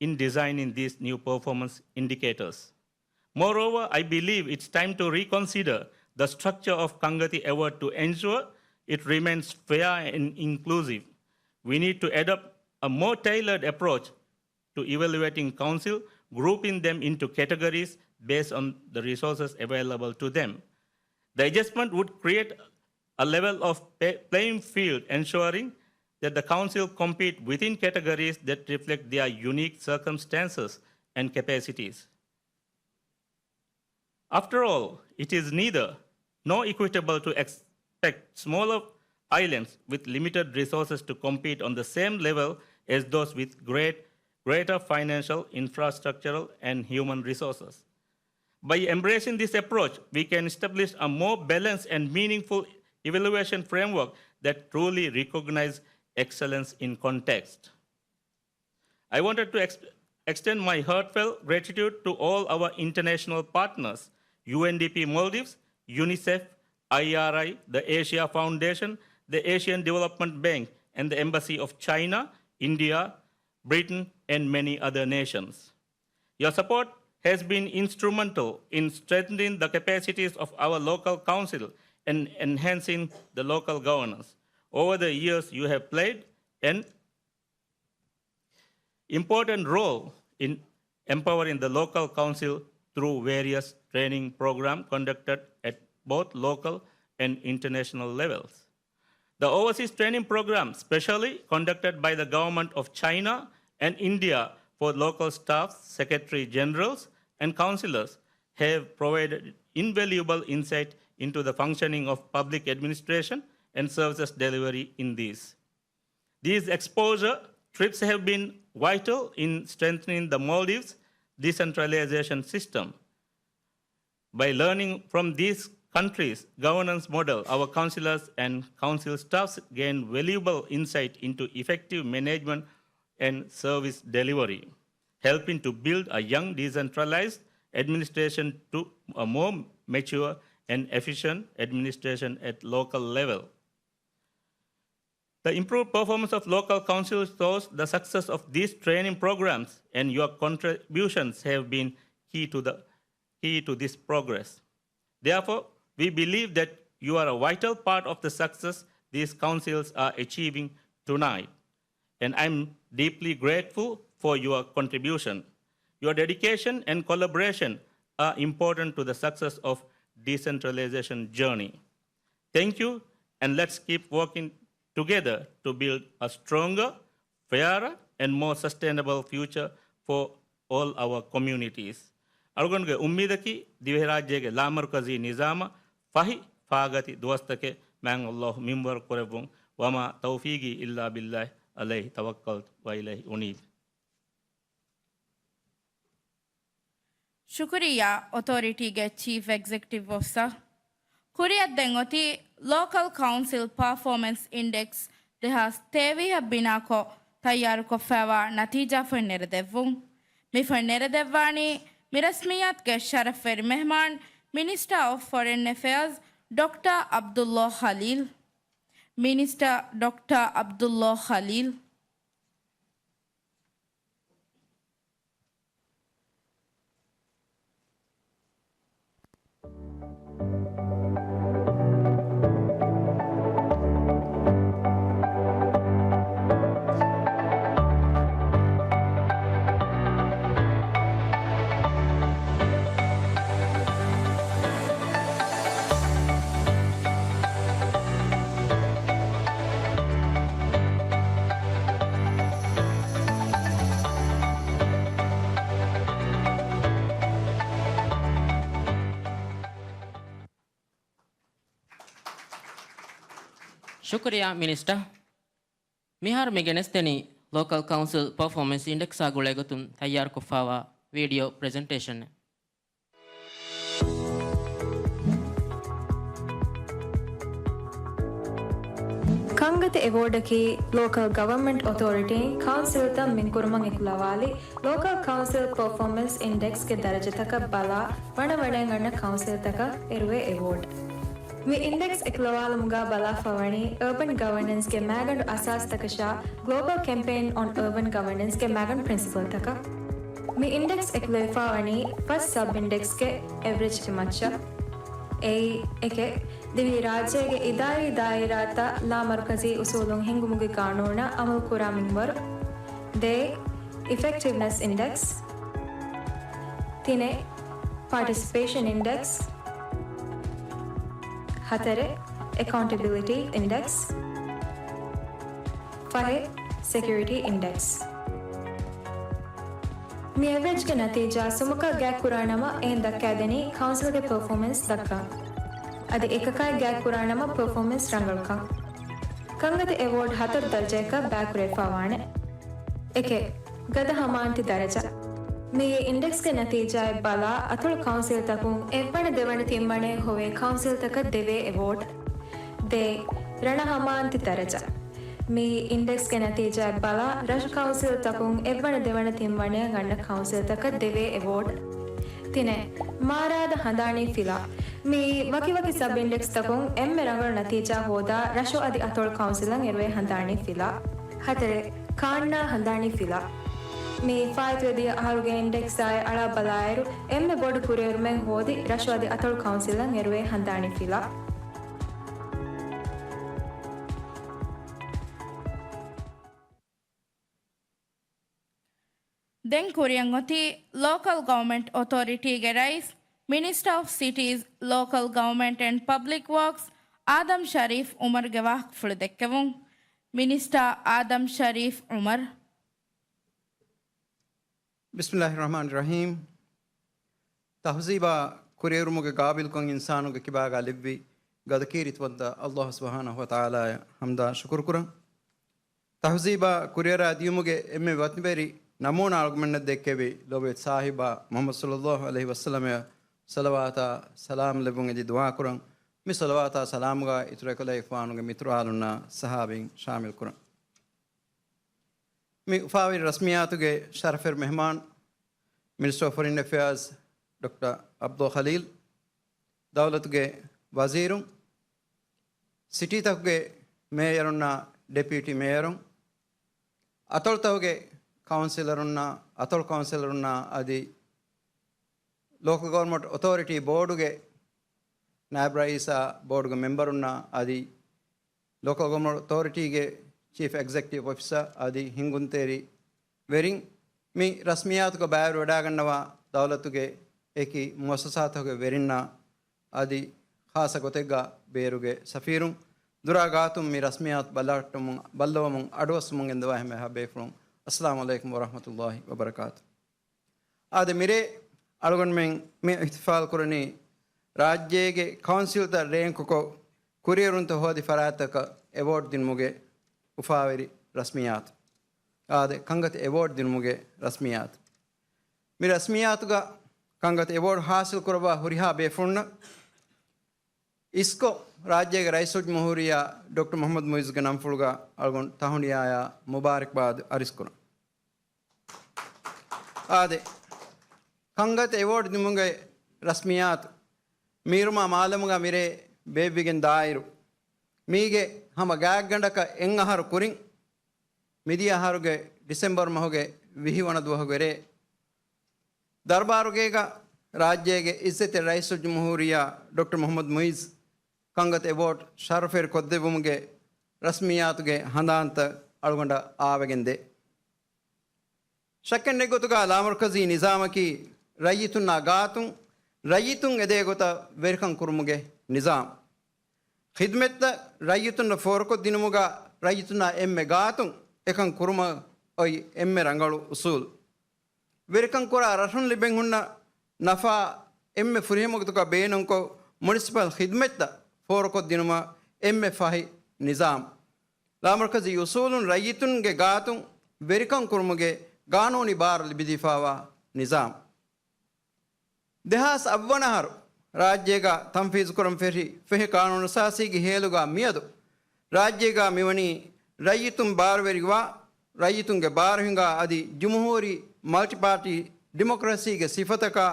in designing these new performance indicators. Moreover, I believe it's time to reconsider the structure of Kangati Award to ensure it remains fair and inclusive. We need to adopt a more tailored approach to evaluating council, grouping them into categories based on the resources available to them. The adjustment would create a level of pay-, playing field, ensuring that the council compete within categories that reflect their unique circumstances and capacities. After all, it is neither nor equitable to expect smaller islands with limited resources to compete on the same level as those with great, greater financial, infrastructural, and human resources. By embracing this approach, we can establish a more balanced and meaningful evaluation framework that truly recognizes excellence in context. I wanted to ex-, extend my heartfelt gratitude to all our international partners, U N D P Maldives, UNICEF, I R I, the Asia Foundation, the Asian Development Bank, and the Embassy of China, India, Britain, and many other nations. Your support has been instrumental in strengthening the capacities of our local council and enhancing the local governance. Over the years, you have played an important role in empowering the local council through various training programs conducted at both local and international levels. The overseas training program, specially conducted by the Government of China and India for local staffs, secretary generals, and councillors, have provided invaluable insight into the functioning of public administration and services delivery in these. These exposure trips have been vital in strengthening the Maldives' decentralization system. By learning from these countries' governance model, our councillors and council staffs gain valuable insight into effective management and service delivery, helping to build a young decentralized administration to a more mature and efficient administration at local level. The improved performance of local councils shows the success of these training programs, and your contributions have been key to the, key to this progress. Therefore, we believe that you are a vital part of the success these councils are achieving tonight, and I'm deeply grateful for your contribution. Your dedication and collaboration are important to the success of decentralization journey. Thank you, and let's keep working together to build a stronger, fairer, and more sustainable future for all our communities. އަޅުގަނޑުގެ އުއްމީދަކީ ދިވެހިރާއްޖޭގެ ލާމަރުކަޒީ ނިޒާމަށް ފަހި ފާގަތި ދުވަސްތަކެއް މާތް ﷲ މިންވަރު ކުރެއްވުން. وما توفيقي إلا بالله، عليه توكلت وإليه أنيب. ޝުކުރިއްޔާ އޮތޯރިޓީގެ ޗީފް އެގްޒެކެޓިވް އޮފިސަރ. ކުރިއަށް ދެން އޮތީ ލޯކަލް ކައުންސިލް ޕަރފޯމެންސް އިންޑެކްސް ދެހާސް ތޭވީހަށް ބިނާކޮށް ތައްޔާރުކޮށްފައިވާ ނަތީޖާފުޅު ނެރެދެއްވުން. މިފުޅު ނެރެދެއްވާނީ މި ރަސްމިއްޔާތުގެ ޝަރަފްވެރި މެހްމާން، މިނިސްޓަރ އޮފް ފޮރިން އެފެއާޒް، ޑޮކްޓަރ ޢަބްދުﷲ ޚަލީލް. މިނިސްޓަރ ޑޮކްޓަރ ޢަބްދުﷲ ޚަލީލް. ޝުކުރިއްޔާ މިނިސްޓަރ. މިހާރު މި ގެނެސްދެނީ ލޯކަލް ކައުންސިލް ޕަރފޯމެންސް އިންޑެކްސާ ގުޅޭގޮތުން ތައްޔާރުކޮށްފައިވާ ވީޑިއޯ ޕްރެޒެންޓޭޝަނެއް. ކަންގަތެ އެވޯޑަކީ ލޯކަލް ގަވަރމަންޓް އޮތޯރިޓީން ކައުންސިލްތައް މިންކުރުމަށް އެކުލަވާލި ލޯކަލް ކައުންސިލް ޕަރފޯމެންސް އިންޑެކްސްގެ ދަރަޖަތަކަށް ބަލާ ވަނަވަނައިން އަންނަ ކައުންސިލްތަކަށް އެރުވޭ އެވޯޑް. މި އިންޑެކްސް އެކުލަވާލުމުގަ ބަލާފަވަނީ އަރބަން ގަވަނަންސްގެ މައިގަނޑު އަސާސްތަކަށާ ގްލޯބަލް ކެމްޕޭން އޮން އަރބަން ގަވަނަންސްގެ މައިގަނޑު ޕްރިންސިޕަލްތަކަށް. މި އިންޑެކްސް އެކުލެވިފާވަނީ ފަސް ސަބް އިންޑެކްސްގެ އެވްރެޖްގެ މައްޗަށް. އެއީ، އެކެއް، ދިވެހި ރާއްޖޭގެ އިދާރީ ދާއިރާތައް ލާމަރުކަޒީ އުސޫލުން ހިންގުމުގެ ގާނޫނަށް އަމަލުކުރާ މިންވަރު. ދޭއް، އިފެކްޓިވްނެސް އިންޑެކްސް. ތިނެއް، ޕާޓިސިޕޭޝަން އިންޑެކްސް. ހަތަރެއް، އެކައުންޓެބިލިޓީ އިންޑެކްސް. ފަހެއް، ސެކިއުރިޓީ އިންޑެކްސް. މި އެވްރެޖްގެ ނަތީޖާ ސުމަކަށް ގާތްކުރާ ނަމަ، އެހެން ދައްކާދެނީ ކައުންސިލްގެ ޕަރފޯމެންސް ދައްކަން. އަދި އެކަކާއި ގާތްކުރާ ނަމަ، ޕަރފޯމެންސް ރަނގަޅުކަން. ކަންގަތި އެވޯޑް ހަތަރު ދަރަޖައަކަށް ބާކުރެވިފާވާނެ. އެކެއް، ގަދަ ހަމާންތި ދަރަޖަ. މިއީ އިންޑެކްސްގެ ނަތީޖާއެއް ބަލާ، އަތޮޅު ކައުންސިލްތަކުން އެއްވަނަ ދެވަނަ ތިންވަނައަށް ހޮވޭ ކައުންސިލްތަކަށް ދެވޭ އެވޯޑް. ދޭއް، ރަނަ ހަމާންތި ދަރަޖަ. މިއީ އިންޑެކްސްގެ ނަތީޖާއެއް ބަލާ، ރަށު ކައުންސިލްތަކުން އެއްވަނަ ދެވަނަ ތިންވަނައަށް އަންނަ ކައުންސިލްތަކަށް ދެވޭ އެވޯޑް. ތިނެއް، މާރާދަ ހަނދާނީ ފިލާ. މިއީ ވަކިވަކި ސަބް އިންޑެކްސްތަކުން އެންމެ ރަނގަޅު ނަތީޖާ ހޯދާ، ރަށު އަދި އަތޮޅު ކައުންސިލަށް އެރުވޭ ހަނދާނީ ފިލާ. ހަތަރެއް، ކާންނާ ހަނދާނީ ފިލާ. މިއީ ފާއިތުވެދިޔަ އަހަރުގެ އިންޑެކްސްއާއި އަޅާ ބަލާއިރު، އެންމެ ބޮޑު ކުރިއެރުމެއް ހޯދި، ރަށު އަދި އަތޮޅު ކައުންސިލަށް އެރުވޭ ހަނދާނީ ފިލާ. ދެން ކުރިއަށް އޮތީ ލޯކަލް ގަވަމެންޓް އޮތޯރިޓީގެ ރައީސް، މިނިސްޓަރ އޮފް ސިޓީޒް، ލޯކަލް ގަވަމެންޓް އެންޑް ޕަބްލިކް ވޯކްސް، އާދަމް ޝަރީފް އުމަރުގެ ވާހަކަފުޅު ދެއްކެވުން. މިނިސްޓަރ އާދަމް ޝަރީފް އުމަރު. ބިސްމިއްލާހި ރަޙްމާނި ރަޙީމް. ތަހުޒީބާ ކުރިއެރުމުގެ ގާބިލްކޮށް އިންސާނުގެ ކިބާގާ ލެއްވި ގަދަކީރިތިވަންތަ އައްލާހު ސުބްޙާނަހު ވަ ތަޢާލާއަށް ޙަމްދާ ޝުކުރު ކުރަން. ތަހުޒީބާ ކުރިއަރާ ދިޔުމުގެ އެންމެ ވަތިވެރި ނަމޫނާ އަޅުގަނޑުމެންނަށް ދެއްކެވި ލޮބުވެތި ސާހިބާ މުޙައްމަދު ޞައްލައްލާހު ޢަލައިހި ވަސައްލަމަށް ޞަލަވާތާ ސަލާމް ލެއްވުން އެދި ދުޢާ ކުރަން. މި ޞަލަވާތާ ސަލާމުގާ އިތުރު އެކަލޭގެފާނުގެ މިތުރު އާލުންނާ ޞަޙާބީން ޝާމިލް ކުރަން. މި އުފާވެރި ރަސްމިއްޔާތުގެ ޝަރަފުވެރި މެހްމާން، މިނިސްޓަރ އޮފް ފޮރިން އެފެއާޒް ޑޮކްޓަރ ޢަބްދުﷲ ޚަލީލް، ދައުލަތުގެ ވަޒީރުން، ސިޓީތަކުގެ މޭޔަރުންނާ ޑެޕިއުޓީ މޭޔަރުން، އަތޮޅުތަކުގެ ކައުންސިލަރުންނާ، އަތޮޅު ކައުންސިލަރުންނާ އަދި ލޯކަލް ގަވަރމަންޓް އޮތޯރިޓީ ބޯޑުގެ ނާއިބް ރައީސާ ބޯޑުގެ މެމްބަރުންނާ އަދި ލޯކަލް ގަވަރމަންޓް އޮތޯރިޓީގެ ޗީފް އެގްޒެކެޓިވް އޮފިސަރ އަދި ހިންގުންތެރި ވެރިން، މި ރަސްމިއްޔާތުގަ ބައިވެރިވެވަޑައިގަންނަވާ ދައުލަތުގެ އެކި މުއައްސަސާތަކުގެ ވެރިންނާ އަދި ޚާއްޞަ ގޮތެއްގަ ބޭރުގެ ސަފީރުން، ދުރާ ގާތުން މި ރަސްމިއްޔާތު ބައްލަވަޓުމުން، ބައްލަވަމުން އަޑުއައްސަމުން ގެންދަވާ ހަމަ އެހާ ބޭފުޅުން، އައްސަލާމު ޢަލައިކުމް ވަރަޙްމަތުﷲ ވަބަރަކާތު. އާދެ، މިރޭ އަޅުގަނޑުމެން މި އިޙްތިފާލް ކުރަނީ ރާއްޖޭގެ ކައުންސިލްތައް ރޭންކުކޮށް، ކުރިއެރުންތައް ހޯދި ފަރާތްތަކަށް އެވޯޑް ދިނުމުގެ އުފާވެރި ރަސްމިއްޔާތު. އާދެ، ކަންގަތި އެވޯޑް ދިނުމުގެ ރަސްމިއްޔާތު. މި ރަސްމިއްޔާތުގަ ކަންގަތި އެވޯޑް ޙާޞިލް ކުރައްވާ ހުރިހާ ބޭފުޅުންނަށް އިސްކޮށް، ރާއްޖޭގެ ރައީސުލްޖުމްހޫރިއްޔާ ޑޮކްޓަރ މުޙައްމަދު މުޢިއްޒުގެ ނަންފުޅުގަ އަޅުގަނޑު ތަހުނިޔާޔާ މުބާރަކްބާދު އަރިސްކުރަން. އާދެ، ކަންގަތި އެވޯޑް ދިނުމުގެ ރަސްމިއްޔާތު މީރުމާ މާލަމުގަ މިރޭ ބޭއްވިގެން ދާއިރު، މީގެ ހަމަ ގާތްގަނޑަކަށް އެއް އަހަރު ކުރިން، މިދިޔަ އަހަރުގެ ޑިސެމްބަރު މަހުގެ ވިހި ވަނަ ދުވަހުގެ ރޭ، ދަރުބާރުގޭގަ ރާއްޖޭގެ އިއްޒަތްތެރި ރައީސުލްޖުމްހޫރިއްޔާ ޑޮކްޓަރ މުޙައްމަދު މުޢިއްޒު ކަންގަތި އެވޯޑް ޝަރަފުވެރި ކޮށްދެއްވުމުގެ ރަސްމިއްޔާތުގެ ހަނދާންތައް އަޅުގަނޑަށް އާވެގެން ދޭ. ޝައްކެއް ނެތް ގޮތުގަ ލާމަރުކަޒީ ނިޒާމަކީ ރައްޔިތުންނާ ގާތުން ރައްޔިތުން އެދޭ ގޮތަށް ވެރިކަން ކުރުމުގެ ނިޒާމް. ޚިދްމަތްތައް ރައްޔިތުންނަށް ފޯރުކޮށްދިނުމުގަ ރައްޔިތުންނާ އެންމެ ގާތުން އެކަން ކުރުމަށް އޮތް އެންމެ ރަނގަޅު އުސޫލު. ވެރިކަން ކުރާ ރަށުން ލިބެން ހުންނަ ނަފާ އެންމެ ފުރިހަމަ ގޮތުގަ ބޭނުންކޮށް، މުނިސިޕަލް ޚިދްމަތްތައް ފޯރުކޮށްދިނުމަށް އެންމެ ފަހި ނިޒާމް. ލާމަރުކަޒީ އުސޫލުން ރައްޔިތުންގެ ގާތުން ވެރިކަން ކުރުމުގެ ގާނޫނީ ބާރު ލިބިދީފާވާ ނިޒާމް. ދެހާސް އަށްވަނަ އަހަރު ރާއްޖޭގަ ތަންފީޒުކުރަން ފެށި ފެހި ޤާނޫނުއަސާސީގެ ހޭލުގަ މިއަދު ރާއްޖޭގަ މިވަނީ ރައްޔިތުން ބާރުވެރިވާ، ރައްޔިތުންގެ ބާރު ހިނގާ އަދި ޖުމްހޫރީ މަލްޓިޕާޓީ ޑިމޮކްރަސީގެ ސިފަތަކާ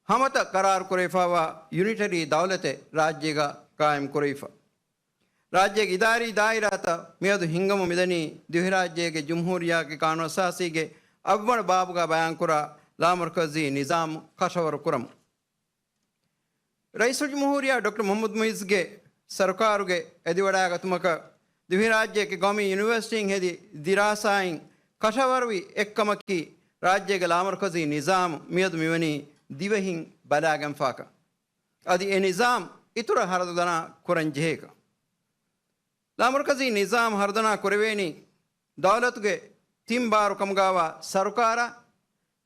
ހަމަތައް ޤަރާރު ކުރެވިފާވާ ޔުނިޓަރީ ދައުލަތެއް ރާއްޖޭގަ ޤާއިމް ކުރެވިފަ. ރާއްޖޭގެ އިދާރީ ދާއިރާތައް މިއަދު ހިންގަމުން މިދަނީ ދިވެހިރާއްޖޭގެ ޖުމްހޫރިއްޔާގެ ޤާނޫނުއަސާސީގެ އަށްވަނަ ބާބުގަ ބަޔާންކުރާ ލާމަރުކަޒީ ނިޒާމު ކަށަވަރު ކުރަމު. ރައީސުލްޖުމްހޫރިއްޔާ ޑޮކްޓަރ މުޙައްމަދު މުޢިއްޒުގެ ސަރުކާރުގެ އެދިވަޑައިގަތުމަކަށް ދިވެހިރާއްޖެއަކީ ގައުމީ ޔުނިވަރސިޓީން ހެދި ދިރާސާއިން ކަށަވަރުވި އެއްކަމަކީ، ރާއްޖޭގެ ލާމަރުކަޒީ ނިޒާމު މިއަދު މިވަނީ ދިވެހިން ބަލާގެންފާކަން. އަދި އެ ނިޒާމް އިތުރަށް ހަރަދަނާ ކުރަން ޖެހޭކަން. ލާމަރުކަޒީ ނިޒާމް ހަރުދަނާ ކުރެވޭނީ ދައުލަތުގެ ތިން ބާރު ކަމުގާވާ ސަރުކާރާ،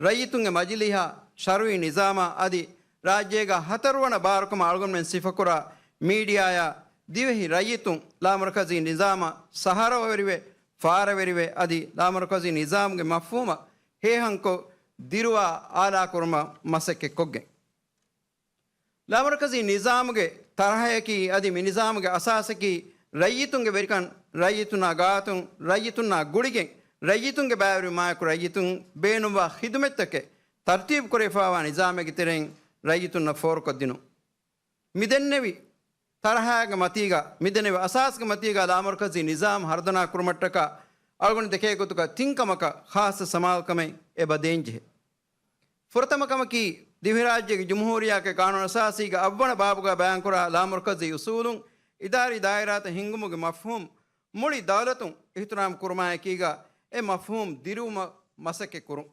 ރައްޔިތުންގެ މަޖިލީހާ، ޝަރުއީ ނިޒާމާ އަދި ރާއްޖޭގަ ހަތަރުވަނަ ބާރުކަމަށް އަޅުގަނޑުމެން ސިފަކުރާ މީޑިއާޔާ، ދިވެހި ރައްޔިތުން ލާމަރުކަޒީ ނިޒާމަށް ސަހަރަވެރިވެ، ފާރަވެރިވެ އަދި ލާމަރުކަޒީ ނިޒާމުގެ މަފްހޫމަށް ހޭހަންކޮށް، ދިރުވާ އާލާކުރުމަށް މަސައްކަތްކޮށްގެން. ލާމަރުކަޒީ ނިޒާމުގެ ތަރަހަޔަކީ އަދި މި ނިޒާމުގެ އަސާސަކީ ރައްޔިތުންގެ ވެރިކަން، ރައްޔިތުންނާ ގާތުން، ރައްޔިތުންނާ ގުޅިގެން، ރައްޔިތުންގެ ބައިވެރިވުމާއެކު ރައްޔިތުން ބޭނުންވާ ޚިދުމަތްތަކެއް ތަރުތީބު ކުރެވިފާވާ ނިޒާމެއްގެ ތެރެއިން ރައްޔިތުންނަށް ފޯރުކޮށްދިނުން. މިދެންނެވި ތަރަހައިގެ މަތީގަ، މިދެންނެވި އަސާސްގެ މަތީގަ ލާމަރުކަޒީ ނިޒާމް ހަރުދަނާ ކުރުމަށްޓަކާ އަޅުގަނޑު ދެކޭ ގޮތުގަ ތިން ކަމަކަށް ޚާއްޞަ ސަމާލުކަމެއް އެބަ ދޭންޖެހޭ. ފުރަތަމަ ކަމަކީ، ދިވެހިރާއްޖޭގެ ޖުމްހޫރިއްޔާގެ ގާނޫނުއަސާސީގެ އަށްވަނަ ބާބުގަ ބަޔާންކުރާ ލާމަރުކަޒީ އުސޫލުން އިދާރީ ދާއިރާތައް ހިންގުމުގެ މަފްހޫމް މުޅި ދައުލަތުން އިޙްތިރާމް ކުރުމާއެކީގަ، އެ މަފްހޫމް ދިރުވުމަށް މަސައްކަތް ކުރުން.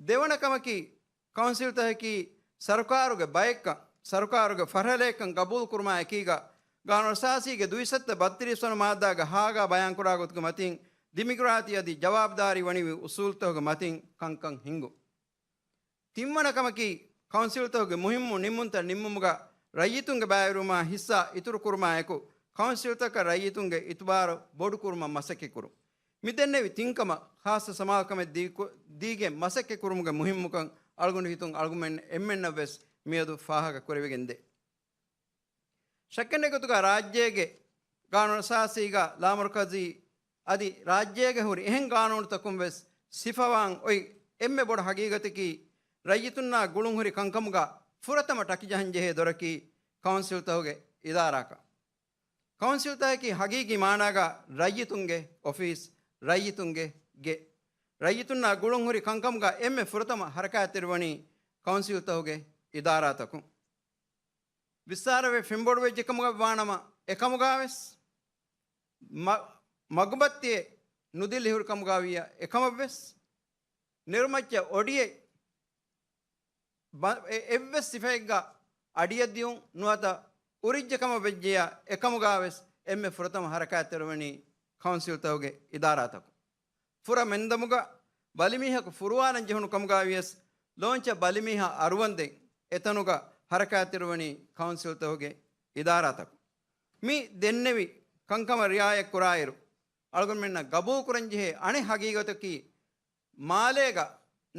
ދެވަނަ ކަމަކީ، ކައުންސިލްތަކަކީ ސަރުކާރުގެ ބައެއްކަން، ސަރުކާރުގެ ފަށަލައެއްކަން ގަބޫލު ކުރުމާ އެކީގަ، ގާނޫނުއަސާސީގެ ދުއިސައްތަ ބައްތިރީސް ވަނަ މާއްދާގެ ހާގާ ބަޔާންކުރާ ގޮތުގެ މަތިން، ދިމިކުރާތި އަދި ޖަވާބުދާރީ ވަނިވި އުސޫލުތަކުގެ މަތިން ކަންކަން ހިންގުން. ތިންވަނަ ކަމަކީ، ކައުންސިލްތަކުގެ މުހިއްމު ނިންމުންތައް ނިންމުމުގަ ރައްޔިތުންގެ ބައިވެރިވުމާ ހިއްސާ އިތުރު ކުރުމާއެކު، ކައުންސިލްތަކަށް ރައްޔިތުންގެ އިތުބާރު ބޮޑު ކުރުމަށް މަސައްކަތް ކުރުން. މި ދެންނެވި ތިން ކަމަށް ޚާއްޞަ ސަމާލުކަމެއް ދީ-، ދީގެން މަސައްކަތް ކުރުމުގެ މުހިއްމުކަން އަޅުގަނޑު ހިތުން އަޅުގަނޑުމެން އެންމެންނަށް ވެސް މިއަދު ފާހަގަ ކުރެވިގެން ދޭ. ޝައްކެއް ނެތް ގޮތުގަ ރާއްޖޭގެ ގާނޫނުއަސާސީގަ ލާމަރުކަޒީ އަދި ރާއްޖޭގަ ހުރި އެހެން ގާނޫނުތަކުން ވެސް ސިފަވާން އޮތް އެންމެ ބޮޑު ހަގީގަތަކީ، ރައްޔިތުންނާ ގުޅުން ހުރި ކަންކަމުގަ ފުރަތަމަ ޓަކި ޖަހަން ޖެހޭ ދޮރަކީ ކައުންސިލްތަކުގެ އިދާރާކަން. ކައުންސިލްތަކަކީ ހަގީގީ މާނާގަ ރައްޔިތުންގެ އޮފީސް، ރައްޔިތުންގެ ގެ. ރައްޔިތުންނާ ގުޅުން ހުރި ކަންކަމުގަ އެންމެ ފުރަތަމަ ހަރަކާތްތެރިވަނީ ކައުންސިލްތަކުގެ އިދާރާތަކުން. ވިއްސާރަވެ ފެންބޮޑުވެއްޖެ ކަމުގަ ވާނަމަ، އެކަމުގަ ވެސް މަ-، މަގުބައްތިއެއް ނުދިއްލި ހުރި ކަމުގަ ވިއްޔަ އެކަމަށް ވެސް، ނެރުމައްޗަށް އޮޑިއެއް ބަ-، އެ-، އެއްވެސް ސިފައެއްގަ އަޑިއަށް ދިޔުން ނުވަތަ އުރިއްޖެ ކަމަށް ވެއްޖެޔާ އެކަމުގަ ވެސް އެންމެ ފުރަތަމަ ހަރަކާތްތެރިވަނީ ކައުންސިލްތަކުގެ އިދާރާތަކުން. ފުރަ މެންދަމުގަ ބަލިމީހަކު ފުރުވާލަން ޖެހުނު ކަމުގަ ވިޔަސް، ލޯންޗަށް ބަލިމީހާ އަރުވަންދެން އެތަނުގަ ހަރަކާތްތެރިވަނީ ކައުންސިލްތަކުގެ އިދާރާތަކުން. މި ދެންނެވި ކަންކަމަށް ރިއާޔަތް ކުރާއިރު، އަޅުގަނޑުމެންނަށް ގަބޫލު ކުރަންޖެހޭ އަނެއް ހަގީގަތަކީ، މާލޭގަ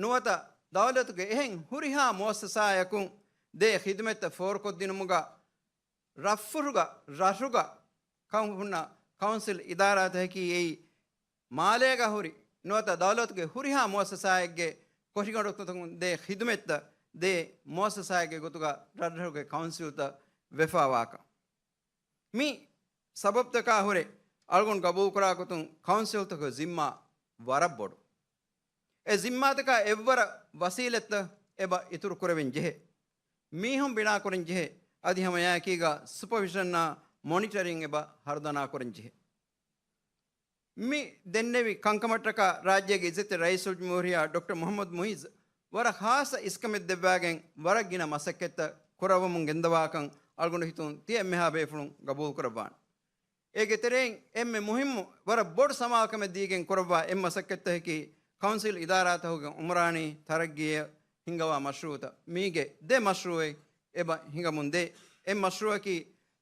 ނުވަތަ ދައުލަތުގެ އެހެން ހުރިހާ މުއައްސަސާއަކުން ދޭ ޚިދުމަތްތައް ފޯރުކޮށްދިނުމުގަ ރަށްފުށުގަ، ރަށުގަ ކަން ހުންނަ ކައުންސިލް އިދާރާތަކަކީ އެއީ، މާލޭގަ ހުރި ނުވަތަ ދައުލަތުގެ ހުރިހާ މުއައްސަސާއެއްގެ ކޮށިގަނޑުތަކުން ދޭ ޚިދުމަތްތައް ދޭ މުއައްސަސާއެއްގެ ގޮތުގަ ރަށްރަށުގެ ކައުންސިލްތައް ވެފަވާކަން. މި ސަބަބުތަކާ ހުރެ އަޅުގަނޑު ގަބޫލުކުރާ ގޮތުން ކައުންސިލްތަކުގެ ޒިންމާ ވަރަށް ބޮޑު. އެ ޒިންމާތަކާ އެއްވަރަށް ވަސީލަތްތައް އެބަ އިތުރު ކުރެވެން ޖެހޭ. މީހުން ބިނާކުރަން ޖެހޭ. އަދި ހަމައެއާއެކީގަ ސުޕަވިޝަންއާ މޮނިޓަރިން އެބަ ހަރުދަނާކުރަން ޖެހޭ. މި ދެންނެވި ކަންކަމަށްޓަކާ ރާއްޖޭގެ އިއްޒަތްތެރި ރައީސުލްޖުމްހޫރިއްޔާ ޑޮކްޓަރ މުޙައްމަދު މުޢިއްޒު ވަރަށް ޚާއްޞަ އިސްކަމެއް ދެއްވާގެން ވަރަށް ގިނަ މަސައްކަތްތައް ކުރައްވަމުން ގެންދަވާކަން އަޅުގަނޑު ހިތުން ތިޔަ އެންމެހާ ބޭފުޅުން ގަބޫލުކުރައްވާނެ. އޭގެ ތެރެއިން އެންމެ މުހިއްމު ވަރަށް ބޮޑު ސަމާލުކަމެއް ދީގެން ކުރައްވާ އެއް މަސައްކަތްތަކަކީ ކައުންސިލް އިދާރާތަކުގެ އުމްރާނީ ތަރައްގީއަށް ހިންގަވާ މަޝްރޫޢުތައް. މީގެ ދެ މަޝްރޫޢެއް އެބަ ހިނގަމުންދޭ. އެއް މަޝްރޫޢަކީ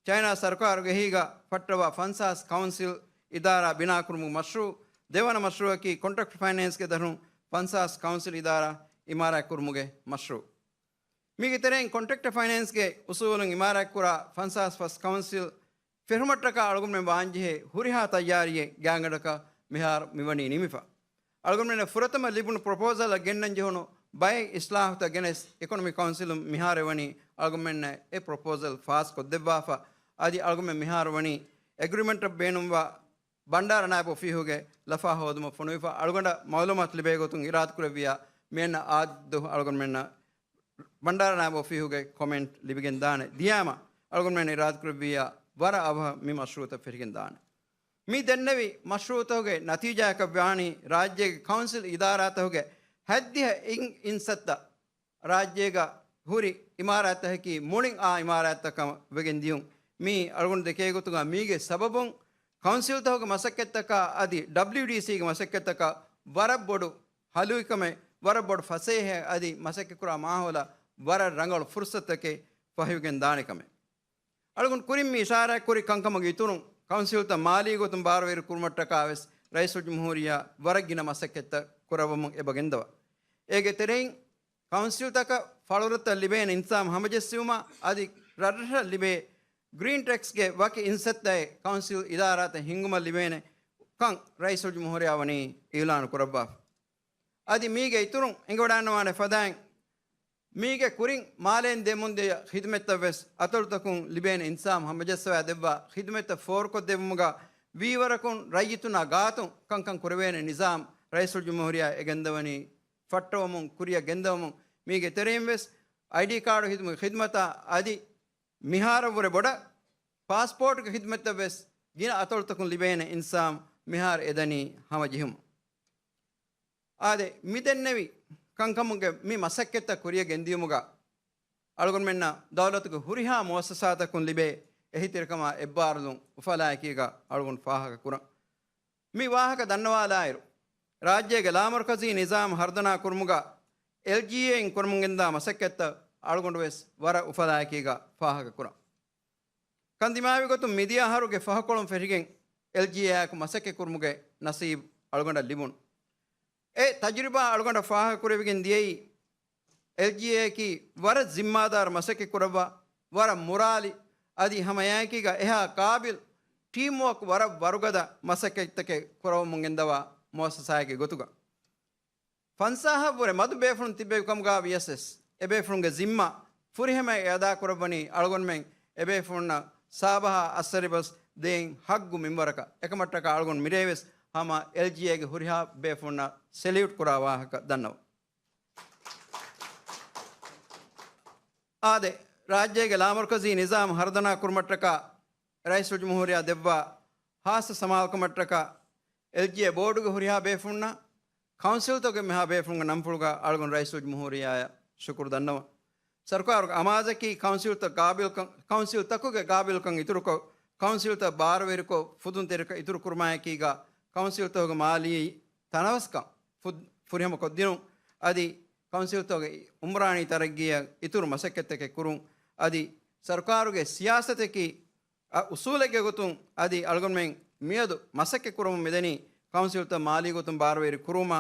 ޗައިނާ ސަރުކާރުގެ އެހީގަ ފައްޓަވާ ފަންސާސް ކައުންސިލް އިދާރާ ބިނާކުރުމުގެ މަޝްރޫޢު. ދެވަނަ މަޝްރޫޢަކީ ކޮންޓްރެކްޓް ފައިނޭންސްގެ ދަށުން ފަންސާސް ކައުންސިލް އިދާރާ އިމާރާތްކުރުމުގެ މަޝްރޫޢު. މީގެ ތެރެއިން ކޮންޓްރެކްޓް ފައިނޭންސްގެ އުސޫލުން އިމާރާތްކުރާ ފަންސާސް ފަސް ކައުންސިލް ފެށުމަށްޓަކާ އަޅުގަނޑުމެން ވާންޖެހޭ ހުރިހާ ތައްޔާރީއެއް ގާތްގަނޑަކަށް މިހާރު މިވަނީ ނިމިފަ. އަޅުގަނޑުމެންނަށް ފުރަތަމަ ލިބުނު ޕްރޮޕޯސަލަށް ގެންނަން ޖެހުނު ބައެއް އިސްލާހުތައް ގެނެސް އިކޮނޮމިކް ކައުންސިލުން މިހާރު ވަނީ އަޅުގަނޑުމެންނަށް އެ ޕްރޮޕޯސަލް ފާސްކޮށްދެއްވާފަ. އަދި އަޅުގަނޑުމެން މިހާރު ވަނީ އެގްރިމެންޓަށް ބޭނުންވާ ބަންޑާރަ ނާއިބު އޮފީހުގެ ލަފާ ހޯދުމަށް ފޮނުވިފަ. އަޅުގަނޑަށް މައުލޫމާތު ލިބޭ ގޮތުން އިރާދަކުރެއްވިޔާ މިއަންނަ އާދަދު އަޅުގަނޑުމެންނަށް ބަންޑާރަ ނާއިބު އޮފީހުގެ ކޮމެންޓް ލިބިގެން ދާނެ. ދިޔާމަ އަޅުގަނޑުމެން އިރާދަކުރެއްވިއްޔާ ވަރަށް އަވަހަށް މި މަޝްރޫއުތައް ފެށިގެން ދާނެ. މި ދެންނެވި މަޝްރޫއުތަކުގެ ނަތީޖާއަކަށް ވާނީ ރާއްޖޭގެ ކައުންސިލް އިދާރާތަކުގެ ހަތްދިހަ އިން އިންސައްތަ ރާއްޖޭގަ ހުރި އިމާރާތްތަކަކީ މުޅިން އާ އިމާރާތްތައް ކަމަށް ވެގެން ދިޔުން. މީ އަޅުގަނޑު ދެކޭ ގޮތުގަ މީގެ ސަބަބުން ކައުންސިލްތަކުގެ މަސައްކަތްތަކާ އަދި ޑަބްލިޔުޑީސީގެ މަސައްކަތްތަކަށް ވަރަށް ބޮޑު ހަލުވިކަމެއް، ވަރަށް ބޮޑު ފަސޭހައެއް އަދި މަސައްކަތްކުރާ މާހައުލަށް ވަރަށް ރަނގަޅު ފުރުސަތުތަކެއް ފަހިވެގެން ދާނެ ކަމެއް. އަޅުގަނޑު ކުރިން މި އިޝާރާތްކުރި ކަންކަމުގެ އިތުރުން، ކައުންސިލްތައް މާލީ ގޮތުން ބާރުވެރި ކުރުމަށްޓަކާ ވެސް ރައީސުލްޖުމްހޫރިއްޔާ ވަރަށް ގިނަ މަސައްކަތްތައް ކުރައްވަމުން އެބަ ގެންދަވާ. އޭގެ ތެރެއިން، ކައުންސިލްތަކަށް ފަޅުރަށްތައް ލިބޭނެ އިންތިޒާމް ހަމަޖެއްސެވުމާ އަދި ރަށްރަށަށް ލިބޭ ގްރީން ޓެކްސްގެ ވަކި އިންސައްތައެއް ކައުންސިލް އިދާރާތައް ހިންގުމަށް ލިބޭނެ ކަން ރައީސުލްޖުމްހޫރިއްޔާ ވަނީ އިއުލާނު ކުރައްވާފަ. އަދި މީގެ އިތުރުން އެނގިވަޑާންވާނެ ފަދައިން، މީގެ ކުރިން މާލޭން ދެމުންދިޔަ ޚިދުމަތްތައް ވެސް އަތޮޅުތަކުން ލިބޭނެ އިންތިޒާމް ހަމަޖައްސަވާ ދެއްވާ ޚިދުމަތްތައް ފޯރުކޮށްދެއްވުމުގަ ވީވަރަކުން ރައްޔިތުންނާ ގާތުން ކަންކަން ކުރެވޭނެ ނިޒާމް ރައީސުލްޖުމްހޫރިއްޔާ އެ ގެންދަވަނީ ފައްޓަވަމުން ކުރިއަށް ގެންދަވަމުން. މީގެ ތެރެއިން ވެސް އައިޑީ ކާޑު ޚިދުމަ-، ޚިދުމަތާ އަދި މިހާރަށްވުރެ ބޮޑަށް ޕާސްޕޯޓުގެ ޚިދުމަތްތައް ވެސް ގިނަ އަތޮޅުތަކުން ލިބޭނެ އިންސާމް މިހާރު އެދަނީ ހަމަޖެހުމުން. އާދެ، މިދެންނެވި ކަންކަމުގެ މި މަސައްކަތްތައް ކުރިއަށް ގެންދިޔުމުގަ އަޅުގަނޑުމެންނަށް ދައުލަތުގެ ހުރިހާ މުއައްސަސާތަކުން ލިބޭ އެހީތެރިކަމާ އެއްބާރުލުން އުފަލާއެކީގަ އަޅުގަނޑު ފާހަގަ ކުރަން. މި ވާހަކަ ދަންނަވާލާއިރު، ރާއްޖޭގެ ލާމަރުކަޒީ ނިޒާމް ހަރުދަނާ ކުރުމުގަ އެލްޖީއޭއިން ކުރަމުންގެންދާ މަސައްކަތްތައް އަޅުގަނޑު ވެސް ވަރަށް އުފަލާއެކީގަ ފާހަގަ ކުރަން. ކަން ދިމާވި ގޮތުން މިދިޔަ އަހަރުގެ ފަހުކޮޅުން ފެށިގެން އެލްޖީއޭއާއެކު މަސައްކަތް ކުރުމުގެ ނަސީބު އަޅުގަނޑަށް ލިބުނު. އެ ތަޖުރިބާ އަޅުގަނޑަށް ފާހަގަ ކުރެވިގެން ދިޔައީ، އެލްޖީއޭއަކީ ވަރަށް ޒިންމާދާރު މަސައްކަތް ކުރައްވާ، ވަރަށް މުރާލި، އަދި ހަމައެއާއެކީގަ އެހާ ޤާބިލް، ޓީމް ވޯކް ވަރަށް ވަރުގަދަ މަސައްކަތްތަކެއް ކުރައްވަމުން ގެންދަވާ މުއައްސަސާއެއްގެ ގޮތުގަ. ފަންސާހަށްވުރެ މަދު ބޭފުޅުން ތިއްބެވި ކަމުގަ ވިޔަސް ވެސް، އެބޭފުޅުންގެ ޒިންމާ ފުރިހަމައަށް އެ އަދާކުރައްވަނީ އަޅުގަނޑުމެން އެބޭފުޅުންނަށް ސާބަހާ އައްސަރިބަސް ދޭން ހައްގު މިންވަރަކަށް. އެކަމަށްޓަކާ އަޅުގަނޑު މިރޭ ވެސް ހަމަ އެލްޖީއޭގެ ހުރިހާ ބޭފުޅުންނަށް ސެލިއުޓް ކުރާ ވާހަކަ ދަންނަވަ. އާދެ، ރާއްޖޭގެ ލާމަރުކަޒީ ނިޒާމް ހަރުދަނާ ކުރުމަށްޓަކާ ރައީސުލްޖުމްހޫރިއްޔާ ދެއްވާ ހާއްސަ ސަމާލުކަމަށްޓަކާ އެލްޖީއޭ ބޯޑުގެ ހުރިހާ ބޭފުޅުންނަށް، ކައުންސިލްތަކުގެ މިހާ ބޭފުޅުންގެ ނަންފުޅުގަ އަޅުގަނޑު ރައީސުލްޖުމްހޫރިއްޔާއަށް ޝުކުރު ދަންނަވަން. ސަރުކާރުގެ އަމާޒަކީ ކައުންސިލްތައް ގާބިލްކަން، ކައުންސިލްތަކުގެ ގާބިލްކަން އިތުރުކޮށް، ކައުންސިލްތައް ބާރުވެރިކޮށް، ފުދުންތެރިކަން އިތުރުކުރުމާއެކީގަ، ކައުންސިލްތަކުގެ މާލީ ތަނަވަސްކަން ފު-، ފުރިހަމަކޮށްދިނުން. އަދި ކައުންސިލްތަކުގެ އުމްރާނީ ތަރައްގީއަށް އިތުރު މަސައްކަތްތަކެއް ކުރުން. އަދި ސަރުކާރުގެ ސިޔާސަތަކީ އަ، އުސޫލެއްގެ ގޮތުން އަދި އަޅުގަނޑުމެން މިއަދު މަސައްކަތް ކުރަމުން މިދަނީ، ކައުންސިލްތައް މާލީ ގޮތުން ބާރުވެރި ކުރުވުމާ،